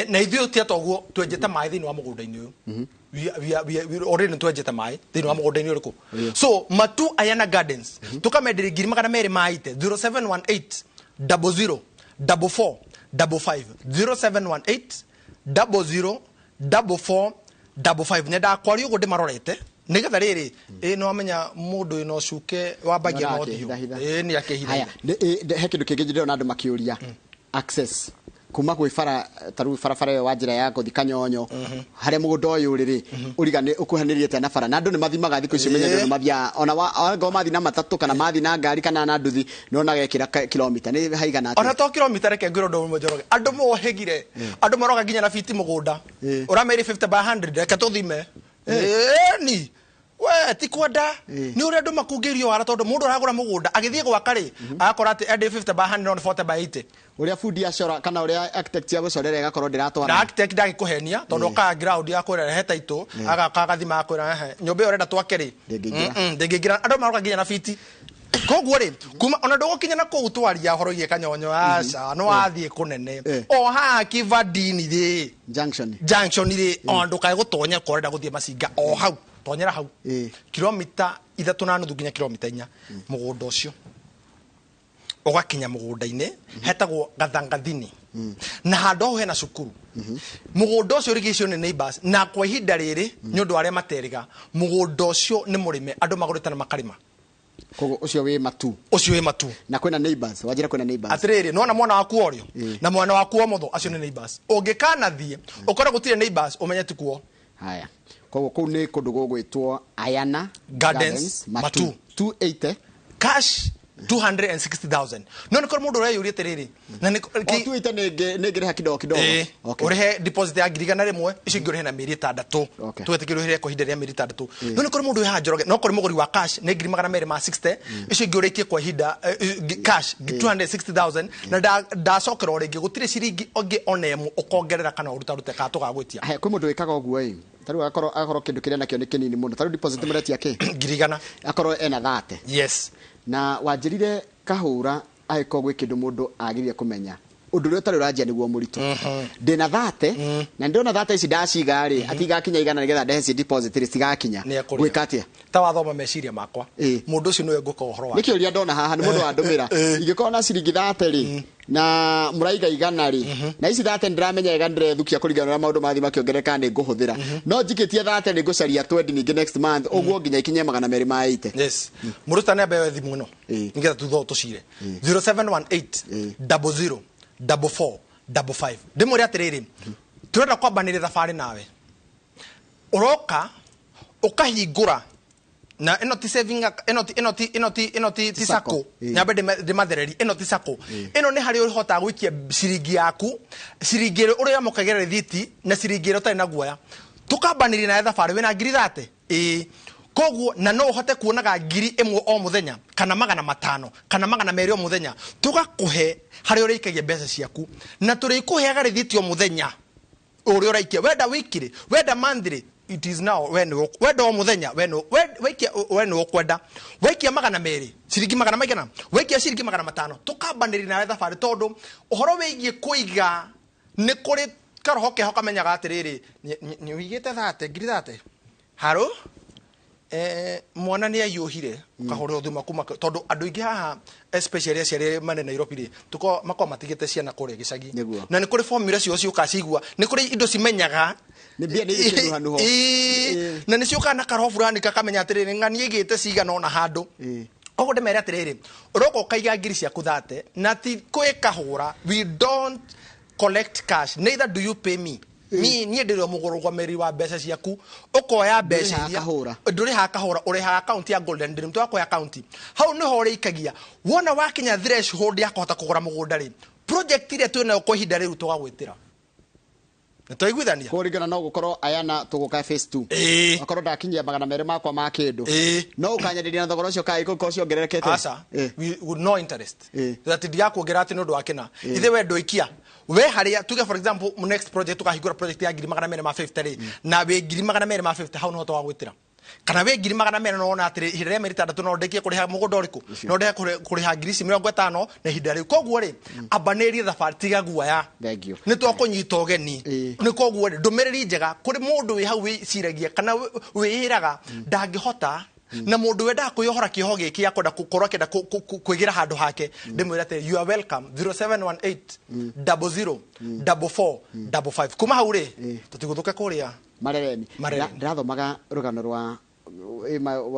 Speaker 3: Na ithuĩ tia toguo twenjete maĩ thĩinĩ wa mũgũnda-inĩ ũyũ. Already nĩ twenjete maĩ thĩinĩ wa mũgũnda-inĩ ũrĩkũ. So Matu Ayana Gardens tũkamenderia ngiri magana merĩ ma ite, 0718 00 44 55, 0718 00 44 55. Nyendaga kwaria ũguo ndĩmarorete nĩgetha rĩrĩ ĩ nĩ wamenya mũndũ wĩna ũcuke wambagia na ũthiũ ĩ nĩ akĩhitha.
Speaker 2: Haya, he kĩndũ kĩngĩ ndĩrona andũ makĩũria, access kuma gwĩ bara, ta rĩu barabara ĩyo wa njĩra ya gũthiĩ Kanyonyo harĩa mũgũnda ũyũ ũrĩ rĩ, ũrigani ũkuhanĩrĩrie atĩa na bara? Na andũ nĩ mathimaga thikũ ici, menye andũ nĩ mathiaga ona angorwo mathiĩ na matatũ kana mathiĩ na ngari kana na nduthi, nĩ gekĩra kilomita nĩ haigana
Speaker 3: Ona
Speaker 2: atĩa?
Speaker 3: To kilomita, reke ngwĩre ũndũ ũmwe, Njoroge. Andũ mohĩgire, andũ maroga nginya na biti mũgũnda ũrameri 50 by 100, reke tũthime ni we ti kwenda nĩ ũrĩa andũ makungĩirio wara, tondũ mũndũ aragũra mũgũnda agĩthiĩ gwaka rĩ, agakora atĩ endĩ 50 by 100 no nĩ 40 by 80.
Speaker 2: Ũrĩa bundi acora kana ũrĩa architect agũcorera ĩgakorwo
Speaker 3: Na
Speaker 2: ndĩratwara.
Speaker 3: architect ndagĩkũhenia, tondũ okaga ground ya kwĩra he taitũ, agaka agathima akwĩra ehe nyũmba ĩyo ũrenda twake rĩ
Speaker 2: Ndĩngĩingĩra.
Speaker 3: Ndĩngĩingĩra. Andũ maroka nginya na biti. Koguo rĩ, kuma ona ndũgũkinya na kũu twaria ũhoro wĩgiĩ Kanyonyo, aca, no wathiĩ kũnene o haha Kivandini rĩ,
Speaker 2: junction
Speaker 3: junction rĩ, ona ndũkae gũtonya korwo ũrenda gũthiĩ Macinga, o hau tonyera hau kilomita 3.5 nginya kilomita 4, mũgũnda ũcio ũgakinya mũgũnda-inĩ hetagwo Gathangathini, na handũ hau hena cukuru. Mũgũnda ũcio ũrigicĩirio nĩ neighbors, na kwa ihinda rĩrĩ nĩ ũndũ wa arĩa materiga, mũgũnda ũcio nĩ mũrĩme, andũ magũrĩte na makarĩma.
Speaker 2: Koguo ũcio wĩ Matu?
Speaker 3: Ũcio wĩ Matu.
Speaker 2: Na kwĩna neighbors, wanjĩra kwĩna neighbors.
Speaker 3: Atĩrĩrĩ, nona mwana waku ũrĩo na mwana waku wa mũtho, acio nĩ neighbors. Ũngĩkanathiĩ ũkore gũtirĩ neighbors, ũmenye ti kuo.
Speaker 2: Haya, koguo kũu nĩ kũndũ gũgwĩtwo Ayana
Speaker 3: Gardens,
Speaker 2: Matu. 280.
Speaker 3: Cash 260,000. No nĩ kũrĩ mũndũ ũreyũria atĩrĩrĩ, na nĩ
Speaker 2: O 280 nĩ ngĩrĩha kidogo kidogo?
Speaker 3: Ĩĩ, ũrĩhe deposit ya 100,000, icio ingĩ ũrĩhe na mĩeri 6. Twetĩkĩrwo ũrĩhe kwa ihinda rĩa mĩeri 6. No nĩ kũrĩ mũndũ wĩ haha, Njoroge, no kũrĩ mũgũri wa cash nĩ 260,000, icio ingĩ ũrĩkie kwa ihinda cash 260,000, na ndacokera o rĩngĩ gũtirĩ ciringi ĩngĩ ona ĩmwe ũkongerera kana ũrutarute kana tũgagwĩtia.
Speaker 2: Haya, kwĩ mũndũ wĩkaga ũguo ĩ, ta rĩu agakorwo kĩndũ kĩrĩa nakĩo nĩ kĩnini mũno, ta rĩu deposit mũretia kĩ?
Speaker 3: 100,000.
Speaker 2: Akorwo ena 30.
Speaker 3: Yes.
Speaker 2: Na wanjĩrire kahũra angĩkorwo gwĩ kĩndũ mũndũ agĩrĩire kũmenya, ũndũ ũrĩa ũtarĩ ũranjia nĩguo mũritũ. Ndĩna 30 na ndĩrona 30 ici ndaciga rĩ atigakinya 100 nĩgetha ndehe ci deposit rĩ, citigakinya.
Speaker 3: Nĩ ekũrĩha.
Speaker 2: Gwĩka atĩa?
Speaker 3: Ta wathoma meciria makwa, mũndũ ũcio nĩwe ngũka ũhoro
Speaker 2: Nĩ
Speaker 3: wake.
Speaker 2: kĩũria ndona haha nĩ mũndũ wandũmĩra, ingĩkorwo na ciringi 30 rĩ na mũraiga 100 rĩ, na ici 30 ndĩramenya wega ndĩrethukia kũringana na ũrĩa maũndũ mathiĩ makĩongerereka nĩ ngũhũthĩra, no njikĩtie 30 nĩ ngũcaria 20 ningĩ next month ũguo nginya ikinye 280.
Speaker 3: Yes, mũrutani ambe yoe thimũ ĩno nĩgetha thutha ũyũ tũcire 0718 00 44 55, ndĩmwĩre atĩrĩrĩ, tũrenda kwambanĩria thabarĩ nawe, ũroka ũkahingũra na ĩno ti saving ĩno ti sacco. Nyambe ndĩmathereri, ĩno ti sacco, ĩno nĩ harĩa ũhotaga gũikia ciringi yaku, ciringi ĩrĩa ũrĩamũkagĩra rĩthiti na ciringi ĩrĩa ũtarĩ na guoya. Tũkambanĩria nawe thabarĩ wĩna ngiri 30, ĩĩ, koguo na no ũhote kuonaga 1,000 o mũthenya kana 500 kana 200 o mũthenya, tũgakũhe harĩa ũrĩikagia mbeca ciaku na tũrĩkũheaga rĩthiti o mũthenya ũrĩa ũraikia, wenda weekly, wenda monthly, it is now we nĩ wenda o mũthenya, we nĩ waikia, we nĩ ũkwenda waikia 200, ciringi magana maigana, waikia ciringi 500, tũkambanĩria nawe thabarĩ, tondũ ũhoro wĩgiĩ kũiga nĩ kũrĩ karoho keho kamenyaga atĩrĩrĩ, nĩ ũigĩte 30, ngiri 30 harũ mwana nĩ aiyũhire, ũkahũrĩrwo thimũ kuma, tondũ andũ aingĩ haha, especially aciari marĩ Nairobi rĩ, tuko makoragwo matigĩte ciana kũrĩa gĩcagi. Na nĩ kũrĩ formula cio ciũkaga cigua, nĩ kũrĩ indo cimenyaga.
Speaker 2: Nĩ mbia nĩ ikĩnuhanuho.
Speaker 3: Ĩĩ, na nĩ ciũkaga na karoho fulani kakamenya atĩrĩrĩ, ng'ani ĩgĩte cigana ona handũ. Koguo ndĩmere atĩrĩrĩ, ũroka ũkaiga ngiri ciaku 30 na ti kwĩkahũra. We don't collect cash, neither do you pay me. Ni niĩ ndĩrĩ o mũgũrũgamĩrĩri wa mbeca ciaku, ũkoya mbeca
Speaker 2: Ndũrĩhaga
Speaker 3: iria
Speaker 2: kahũra.
Speaker 3: Ndũrĩhaga kahũra, ũrĩhaga akaunti ya Golden Dream. Twakũhe akaunti, hau nĩho ũrĩikagia. Wona wakinya threshold ya kũhota kũgũra mũgũnda rĩ, project ĩrĩa twĩnayo kwa ihinda rĩu tũgagwĩtĩra. Nĩ twaiguithania?
Speaker 2: Kũringana no gũkorwo Ayana tũgũka phase 2, akorwo ndakinyia 200 makwa ma kĩndũ, no ũkanyenderia na thogora ũcio kana ĩgũkorwo ciongererekete?
Speaker 3: Aca, with no interest, that ndigakuongerera atĩ nĩ ũndũ wa kĩna. Ithe we ndũikia we harĩa tuge, for example, next project tukahingũra project ya ngiri 250 rĩ, na wĩ ngiri 250, hau nĩho tũgagwĩtĩra. Kana wĩ 400,000 na wona atĩrĩ ihinda rĩa mĩeri 6 no ndĩkie kũrĩha mũgũnda ũrĩkũ, no ndĩhe kũrĩha ngiri ici 50 na ihinda rĩu. Koguo rĩ, ambanĩrie thabarĩ, tiga guoya,
Speaker 2: Thank you.
Speaker 3: nĩ twakũnyita ũgeni. Nĩ koguo rĩ, ndũmĩrĩri njega kũrĩ mũndũ wĩ hau wĩciragia kana wĩĩraga ndangĩhota, na mũndũ wendaga kwĩyohora kĩoho gĩkĩ ya kwenda gũkorwo akĩenda kwĩgĩra handũ hake, ndĩmwĩre atĩ you are welcome. 0718 00 44 55. Kuma hau rĩ, tũtigũthũke kũrĩa
Speaker 2: Marereni.
Speaker 3: Marereni.
Speaker 2: Ndĩrathomaga rũgano rwa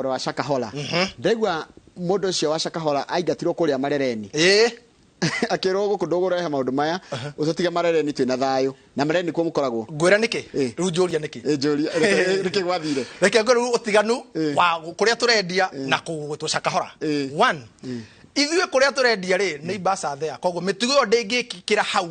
Speaker 2: rwa Shakahola. Ndaigua mũndũ ũcio wa Shakahola aingatirwo kũrĩa Marereni, akĩrwo gũkũ ndũgũrehe maũndũ maya, ũtũtige Marereni twĩna thayũ. Na Marereni kuo mũkoragwo.
Speaker 3: Ngwĩra nĩkĩ rĩu, njũria nĩkĩ.
Speaker 2: Njũria nĩkĩ gwathire.
Speaker 3: Reke ngwĩre rĩu ũtiganu wa kũrĩa tũrendia na kũgwĩtwo Shakahola. One, ithuĩ kũrĩa tũrendia rĩ nĩ Ibasa there, koguo mĩtugo ĩyo ndĩngĩkĩra hau,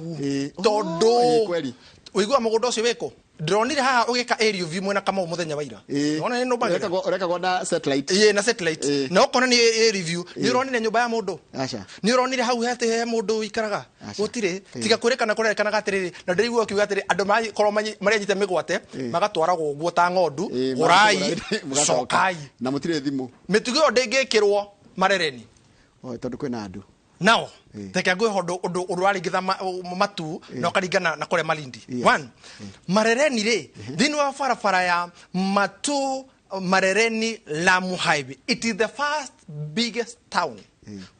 Speaker 3: tondũ
Speaker 2: kweli.
Speaker 3: Ũigua mũgũnda ũcio wĩkũ? Ndĩronire haha ũgĩka area view mwena Kamau mũthenya wa ira. Nĩwona nĩ nũmbagĩra?
Speaker 2: Ũrekagwo na satellite.
Speaker 3: Ĩĩ, na satellite. Na ũkona nĩ area view, nĩ ũronire nyũmba ya mũndũ?
Speaker 2: Aca.
Speaker 3: Nĩ ũronire hau hete he mũndũ ũikaraga? Gũtirĩ. Tiga kwĩrĩkana kũrerĩkanaga atĩrĩrĩ, na ndĩraigua ũkiuga atĩrĩ, andũ makorwo marĩanyite mĩgwate magatwaragwo ũguo ta ng'ondu, gũrai,
Speaker 2: Mũgacoka.
Speaker 3: cokai.
Speaker 2: Na mũtirĩ thimũ.
Speaker 3: Mĩtugo ĩyo ndĩngĩkĩrwo Marereni.
Speaker 2: Oh, tondũ kwĩna andũ.
Speaker 3: Nao reke ngwĩhe ũndũ ũraringitha matu na ũkaringana na kũrĩa Malindi. One, Marereni rĩ, thĩinĩ wa barabara ya Matu Marereni Lamu Highway, it is the first biggest town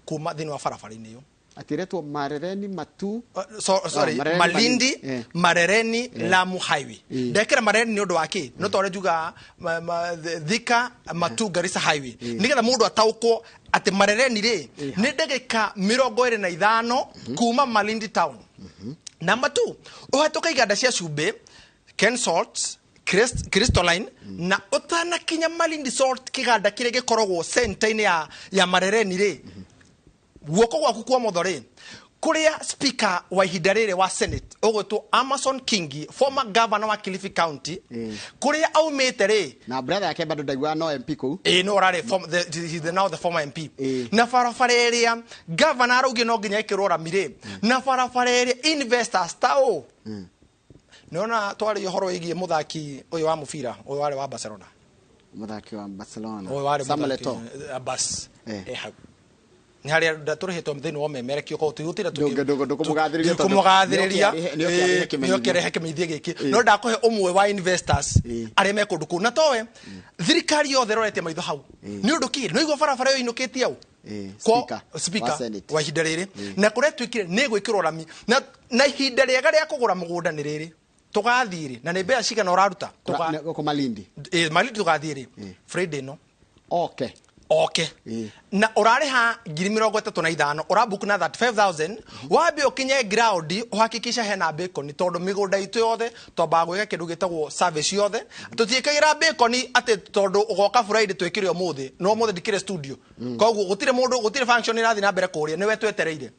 Speaker 3: kuma thĩinĩ wa barabara-inĩ ĩyo.
Speaker 2: Atĩ ĩretwo Marereni Matu?
Speaker 3: So, sorry,
Speaker 2: Oh, Marereni.
Speaker 3: Malindi, Marereni Lamu Highway. Ndekĩra Marereni nĩ ũndũ wa kĩ? No tondũ njuga Thika Matu Garissa Highway, nĩgetha mũndũ ataũkwo atĩ Marereni rĩ nĩ ndagĩka 25 kuma Malindi town. Number 2, ũhetũka iganda cia cumbĩ, Ken Salt, Crystalline, na ũtanakinya Malindi Salt, kĩganda kĩrĩa gĩkoragwo center-inĩ ya Marereni rĩ, guoko gwaku kwa motho rĩ, kũrĩa speaker wa ihinda rĩrĩ wa Senate ũgwĩtwo Amason Kingi, former governor wa Kilifi County, kũrĩa aumĩte rĩ.
Speaker 2: Na brother yake bado ndaigua no MP kũu.
Speaker 3: Ĩĩ, no ũrarĩ he's now the former MP. Na barabara ĩrĩa governor araugire no nginya ĩkĩrwo rami rĩ, na barabara ĩrĩa investors ta ũ nĩona twarĩ ũhoro wĩgiĩ mũthaki ũyũ wa mũbira, ũyũ warĩ wa Barcelona.
Speaker 2: Mũthaki wa Barcelona.
Speaker 3: Ũyũ warĩ
Speaker 2: Samuel
Speaker 3: mũthaki-
Speaker 2: Eto'o.
Speaker 3: Bas, hau nĩ harĩa tũrĩhĩtwo thĩinĩ wa ũmemerekio, koguo tũtigũtinda
Speaker 2: Ndũkũmũgathĩrĩria tondũ
Speaker 3: kũmũgathĩrĩria.
Speaker 2: nĩoke arehe kĩmenyithia.
Speaker 3: Nĩoke arehe kĩmenyithia gĩkĩ. No ndakũhe ũmwe wa investors arĩa me kũndũ kũu, na towe thirikari yothe ĩroretie maitho hau. Nĩ ũndũ kĩ? Nĩ ũigua barabara ĩyo ĩinũkĩtie au
Speaker 2: Speaker
Speaker 3: speaker
Speaker 2: wa Senate.
Speaker 3: wa ihinda rĩrĩ, na kũrĩa twĩkire nĩ gwĩkĩrwo rami, na ihinda rĩega rĩa kũgũra mũgũnda nĩ rĩrĩ tũgathiĩ rĩ, na nĩ mbeca cigana ũraruta?
Speaker 2: Gũkũ Malindi.
Speaker 3: Malindi tũgathiĩ rĩ? Friday no.
Speaker 2: Okay.
Speaker 3: Oke na ũrarĩha 35,000, ũrabook na 35,000, wambe ũkinye ground ũhakikisha hena bacon, tondũ mĩgũnda itũ yothe twambaga gwĩka kĩndũ gĩtagwo service yothe. Tũtiĩkagĩra bacon atĩ tondũ ũgoka Friday twĩkĩre ũmũthĩ, no ũmũthĩ ndikĩrĩ studio, koguo gũtirĩ mũndũ, gũtirĩ function ĩrathiĩ na mbere kũrĩa, nĩwe twetereire.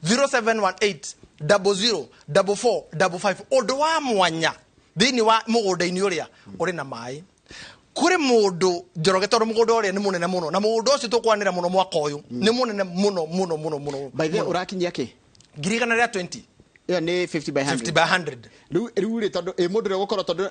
Speaker 3: 0718 00 44 55. Ũndũ wa mwanya thĩinĩ wa mũgũnda-inĩ ũrĩa ũrĩ na maĩ kũrĩ mũndũ Njoroge, tondũ mũgũnda ũrĩa nĩ mũnene mũno, na mũgũnda ũcio tũkwanĩra mũno mwaka ũyũ nĩ mũnene mũno mũno mũno mũno.
Speaker 2: By the way,
Speaker 3: mũno.
Speaker 2: Ũrakinyia kĩ?
Speaker 3: 120,000.
Speaker 2: Ĩyo nĩ 50 by 100.
Speaker 3: 50 by 100.
Speaker 2: Rĩu rĩ, tondũ ĩ mũndũ ũrĩa ũgũkorwo, tondũ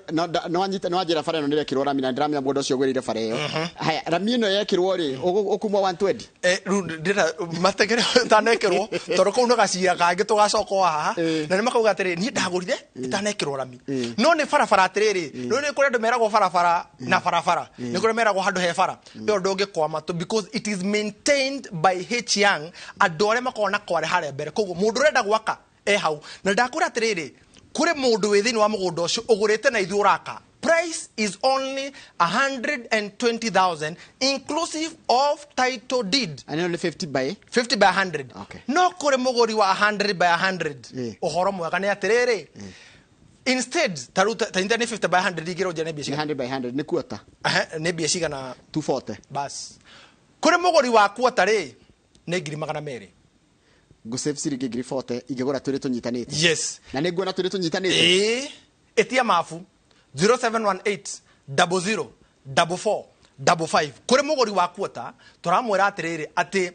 Speaker 2: nĩwanyita nĩwanjĩra bara ĩno nĩrekĩrwo rami, na ndĩramenya mũgũnda ũcio ũgwĩrĩire bara ĩyo. Haya, rami ĩno yekĩrwo rĩ, ũkuma 120.
Speaker 3: Rĩu ndĩrenda mategere ĩtanekĩrwo, tondũ kũu nĩ gacira kangĩ tũgacoka o haha, na nĩ makauga atĩrĩ, niĩ ndagũrire ĩtanekĩrwo rami. No nĩ barabara atĩrĩrĩ, rĩu nĩ kũrĩ andũ meragwo barabara na barabara, nĩ kũrĩ meragwo handũ he bara ĩyo ndũngĩkwama because it is maintained by H Young, andũ arĩa makoragwo na kware harĩa mbere. Koguo mũndũ ũrenda gwaka e hau, na ndakwĩra atĩrĩrĩ, kũrĩ mũndũ wĩ thĩinĩ wa mũgũnda ũcio ũgũrĩte na ithuĩ ũraka. Price is only 120,000 inclusive of title deed.
Speaker 2: And only 50 by
Speaker 3: 50 by 100.
Speaker 2: Okay.
Speaker 3: No kũrĩ mũgũri wa 100 by 100. Ũhoro mwega nĩ atĩrĩrĩ, instead ta rĩu ta nĩ 50 by 100 igĩrwo nja nĩ mbia
Speaker 2: Nĩ
Speaker 3: cigana?
Speaker 2: 100 by 100 nĩ quarter.
Speaker 3: Nĩ mbia cigana?
Speaker 2: 240.
Speaker 3: Bas. Kũrĩ mũgũri wa quarter rĩ, nĩ 200,000.
Speaker 2: Ngũsave ciringi 40,000 ingĩgũra twĩrĩ tũnyitanĩte.
Speaker 3: Yes.
Speaker 2: Na nĩ nguona twĩrĩ tũnyitanĩte.
Speaker 3: Ĩĩ. Ĩtia mabu 0718 00 44 55. Kũrĩ mũgũri wa quarter tũramwĩra atĩrĩrĩ, atĩ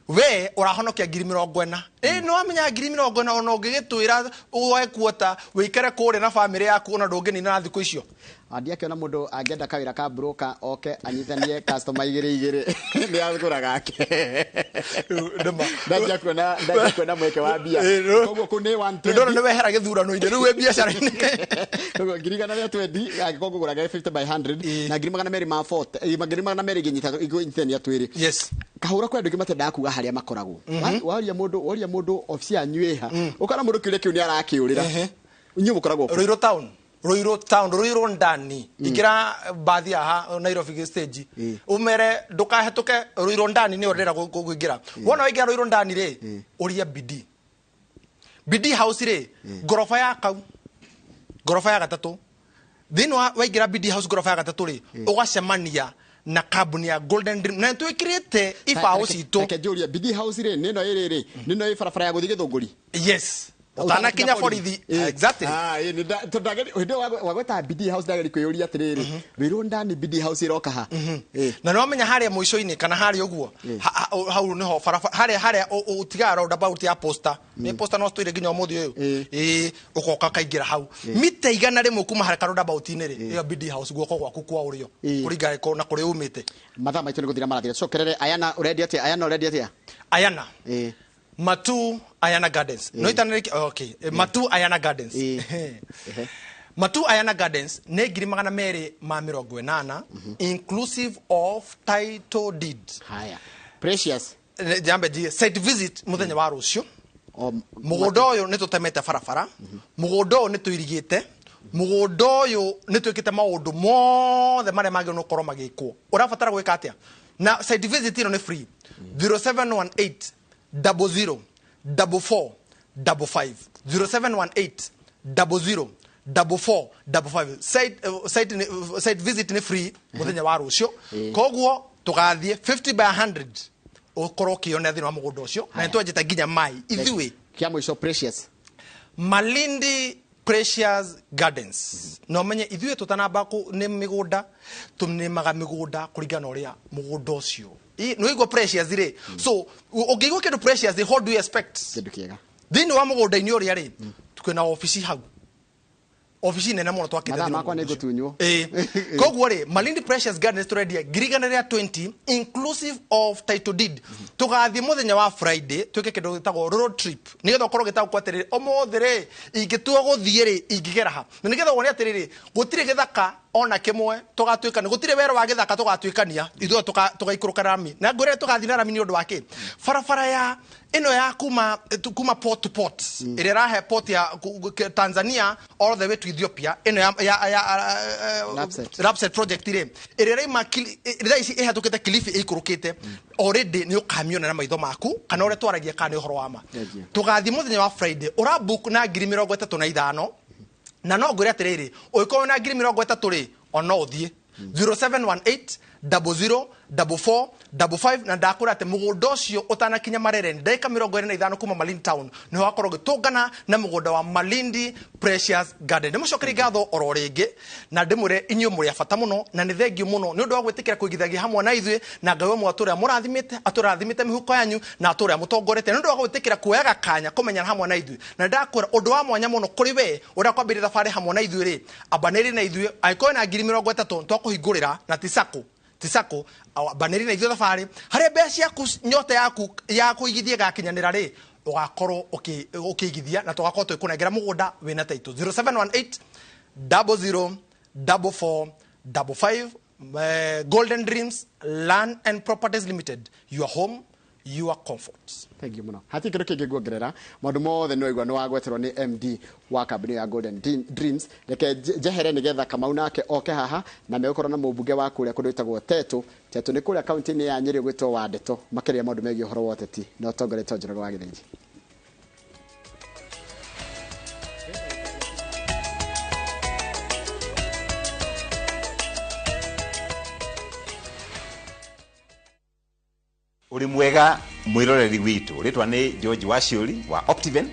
Speaker 3: we ũrahonokia 40,000. Ĩ nĩ wamenya 40,000 ona ũngĩgĩtwĩra woe kuota wĩikare kũrĩa na bamĩrĩ yaku ona ndũngĩnina na thikũ icio.
Speaker 2: Ndiakĩona mũndũ angĩenda kawĩra ka broker oke anyitanie customer igĩrĩ igĩrĩ nĩ agũra gake. Ndanjia kuona mweke wa mbia. Koguo kũu nĩ 120.
Speaker 3: Ndona nĩ wehera gĩthurano-inĩ rĩu wĩ biacara-inĩ.
Speaker 2: Koguo 120,000 angĩkorwo ngũgũra gake 50 by 100 na 240,000 200,000 ingĩnyitithania twĩrĩ.
Speaker 3: Yes.
Speaker 2: Kahũra kwĩ andũ aingĩ matendaga kuga harĩa makoragwo. Waria mũndũ obici yanyu ĩha ũkona mũndũ kĩũria kĩu nĩ arakĩũrĩra. Inyuĩ mũkoragwo kũ?
Speaker 3: Ruiru town. Ruiru town, Ruiru ndani. Ikira bathi haha Nairobi stage. Umere ndukahĩtũke Ruiru ndani nĩ ũrenda kũingĩra. Wona waingĩra Ruiru ndani rĩ, ũria Bidii. Bidii House rĩ, ngoroba ya kau. Ngoroba ya gatatũ. Thĩinĩ wa waingĩra Bidii House ngoroba ya gatatũ rĩ, ũgacemania na kambuni ya Golden Dream. Na twĩkĩrĩte ibaũ citũ.
Speaker 2: Reke njũrie, Bidii House rĩ, nĩ ĩno ĩrĩ rĩ, nĩ ĩno ĩ barabara ya gũthiĩ Gĩthũngũri?
Speaker 3: Yes. Utanakinya borithi. Exactly.
Speaker 2: Wagweta Bidii House ndageri kwĩyũria atĩrĩrĩ, Ruiru ndani Bidii House ĩroka ha?
Speaker 3: Na nĩ wamenya harĩa mũico-inĩ kana harĩa ũguo, hau nĩho barabara harĩa ũtigaga roundabout ya posta. Nĩ posta no tũire nginya ũmũthĩ ũyũ. Ĩĩ, ũgoka ũkaingĩra hau. Mita 100 kuma harĩa ka roundabout-inĩ rĩ, ĩyo Bidii House guoko gwaku kwa ũrĩo. Kũringana na kũrĩa umĩte.
Speaker 2: Mathaa maitũ nĩ gũthira marathira. Cokerere Ayana ũrendia atĩa? Ayana ũrendia atĩa?
Speaker 3: Ayana. Matu Ayana Gardens. No itanariki okay. Matu Ayana Gardens. Matu Ayana Gardens nĩ 280,000 inclusive of title deed.
Speaker 2: Haya. Precious.
Speaker 3: Jambe ji site visit muthenya wa rucio. Mũgũnda ũyũ nĩ tũtemete barabara. Mũgũnda ũyũ nĩ tũirigĩte. Mũgũnda ũyũ nĩ twĩkĩte maũndũ mothe marĩa magĩrĩirwo gũkorwo magĩkwo. Ũrabatara gwĩka atĩa? Na site visit ĩno nĩ free. 0718 00 44 55 0718 00 44 55. Site visit ni free muthenya wa rucio. Koguo tugathie 50 by 100 ukorwo ukionera thini wa mugunda ucio na nitwenjete nginya mai ithuĩ.
Speaker 2: Kia mũico Precious.
Speaker 3: Malindi Precious Gardens. No menye ithuĩ tutanamba nĩ mĩgũnda tũnĩmaga mĩgũnda kũringana na ũrĩa mũgũnda ũcio. Nĩ waigua Precious rĩ. So ũngĩigua kĩndũ Precious, what do you expect?
Speaker 2: Kĩndũ kĩega.
Speaker 3: Thĩinĩ wa mũgũnda-inĩ ũrĩa rĩ, twĩna obici hau. Obici nene mũno twakĩte
Speaker 2: Mathaa
Speaker 3: thĩinĩ wa
Speaker 2: makwa nĩ
Speaker 3: mũgũnda ũcio.
Speaker 2: ngũtunywo.
Speaker 3: Koguo rĩ, Malindi Precious Gardens tũrendia 120,000 inclusive of title deed. Tũgathiĩ mũthenya wa Friday twĩke kĩndũ gĩtagwo road trip nĩgetha ũkorwo ũgĩtaũkwo atĩrĩrĩ, ũmũthĩ rĩ ingĩtua gũthiĩ rĩ ingĩgera ha, na nĩgetha wone atĩrĩrĩ gũtirĩ gĩthaka ona kĩmwe tũgatuĩkania, gũtirĩ werũ wa gĩthaka tũgatuĩkania, ithuĩ tũgaikũrũka rami. Na ngwĩre tũgathiĩ na rami nĩ ũndũ wa kĩ? Barabara ya ĩno ya kuma port to port ĩrĩa ĩrahe port ya Tanzania all the way to Ethiopia, ĩno ya Lapsset project rĩ, ĩrĩa ĩraima thaa ici ĩhetũkĩte Kilifi ĩikũrũkĩte, already nĩ ũkamiona na maitho maku kana ũrĩa twaragia kana nĩ ũhoro wa ma. Tũgathiĩ mũthenya wa Friday, ũrabook na 35,000 na no ngwĩre atĩrĩrĩ, ũngĩkorwo na 30,000 rĩ, ona ũthiĩ 0718 00 44 55 na ndakwĩra atĩ mũgũnda ũcio ũtanakinya Marere ndagĩka 25 kuma Malindi town nĩho wakorwo ũgĩtũngana na mũgũnda wa Malindi Precious Garden. Ndĩmũcokerie ngatho oro rĩngĩ na ndĩmwĩre inyuĩ mũrĩ a bata mũno na nĩ thengiũ mũno nĩ ũndũ wa gwĩtĩkĩra kũigithagia hamwe na ithuĩ, na Ngai ũmwe atũũre amũrathimĩte, atũũre arathimĩte mĩhuko yanyu na atũũre amũtongorete nĩ ũndũ wa gwĩtĩkĩra kuoyaga kanya kũmenyana hamwe na ithuĩ. Na ndakwĩra ũndũ wa mwanya mũno kũrĩ we ũrĩa kwambĩrĩria thabarĩ hamwe na ithuĩ rĩ, ambanĩri na ithuĩ, angĩkorwo na 30,000 twakũhingũrĩra na ti sacco tisako baneri na ithuĩ thabarĩ harĩa mbeca ciaku nyota yaku ya kũigithia ĩgakinyanĩra rĩ, ũgakorwo ũkĩigithia na tũgakorwo twĩkũnengera mũgũnda wĩna title. 0718 00 44 55. Golden Dreams Land and Properties Limited, your home, your comfort.
Speaker 2: Thank you muno. Hatirĩ kĩndũ kĩngĩ nguongerera, maũndũ mothe nĩ waigua nĩ wagweterwo nĩ MD wa kambuni ya Golden Dreams. Reke njehere nĩgetha Kamau nake oke haha na megũkorwo na mũmbunge wa kũrĩa kũndũ gwĩtagwo Tetu. Tetu nĩ kũrĩa kaunti-inĩ ya Nyĩrĩ gwĩtwo Wandeto, makĩria maũndũ megiĩ ũhoro wa ũteti na ũtongoretwo Njoroge wa Gĩthĩnji.
Speaker 1: Uri mwega mwiroreri witu, ritwa ni George Waciuri wa Optiven.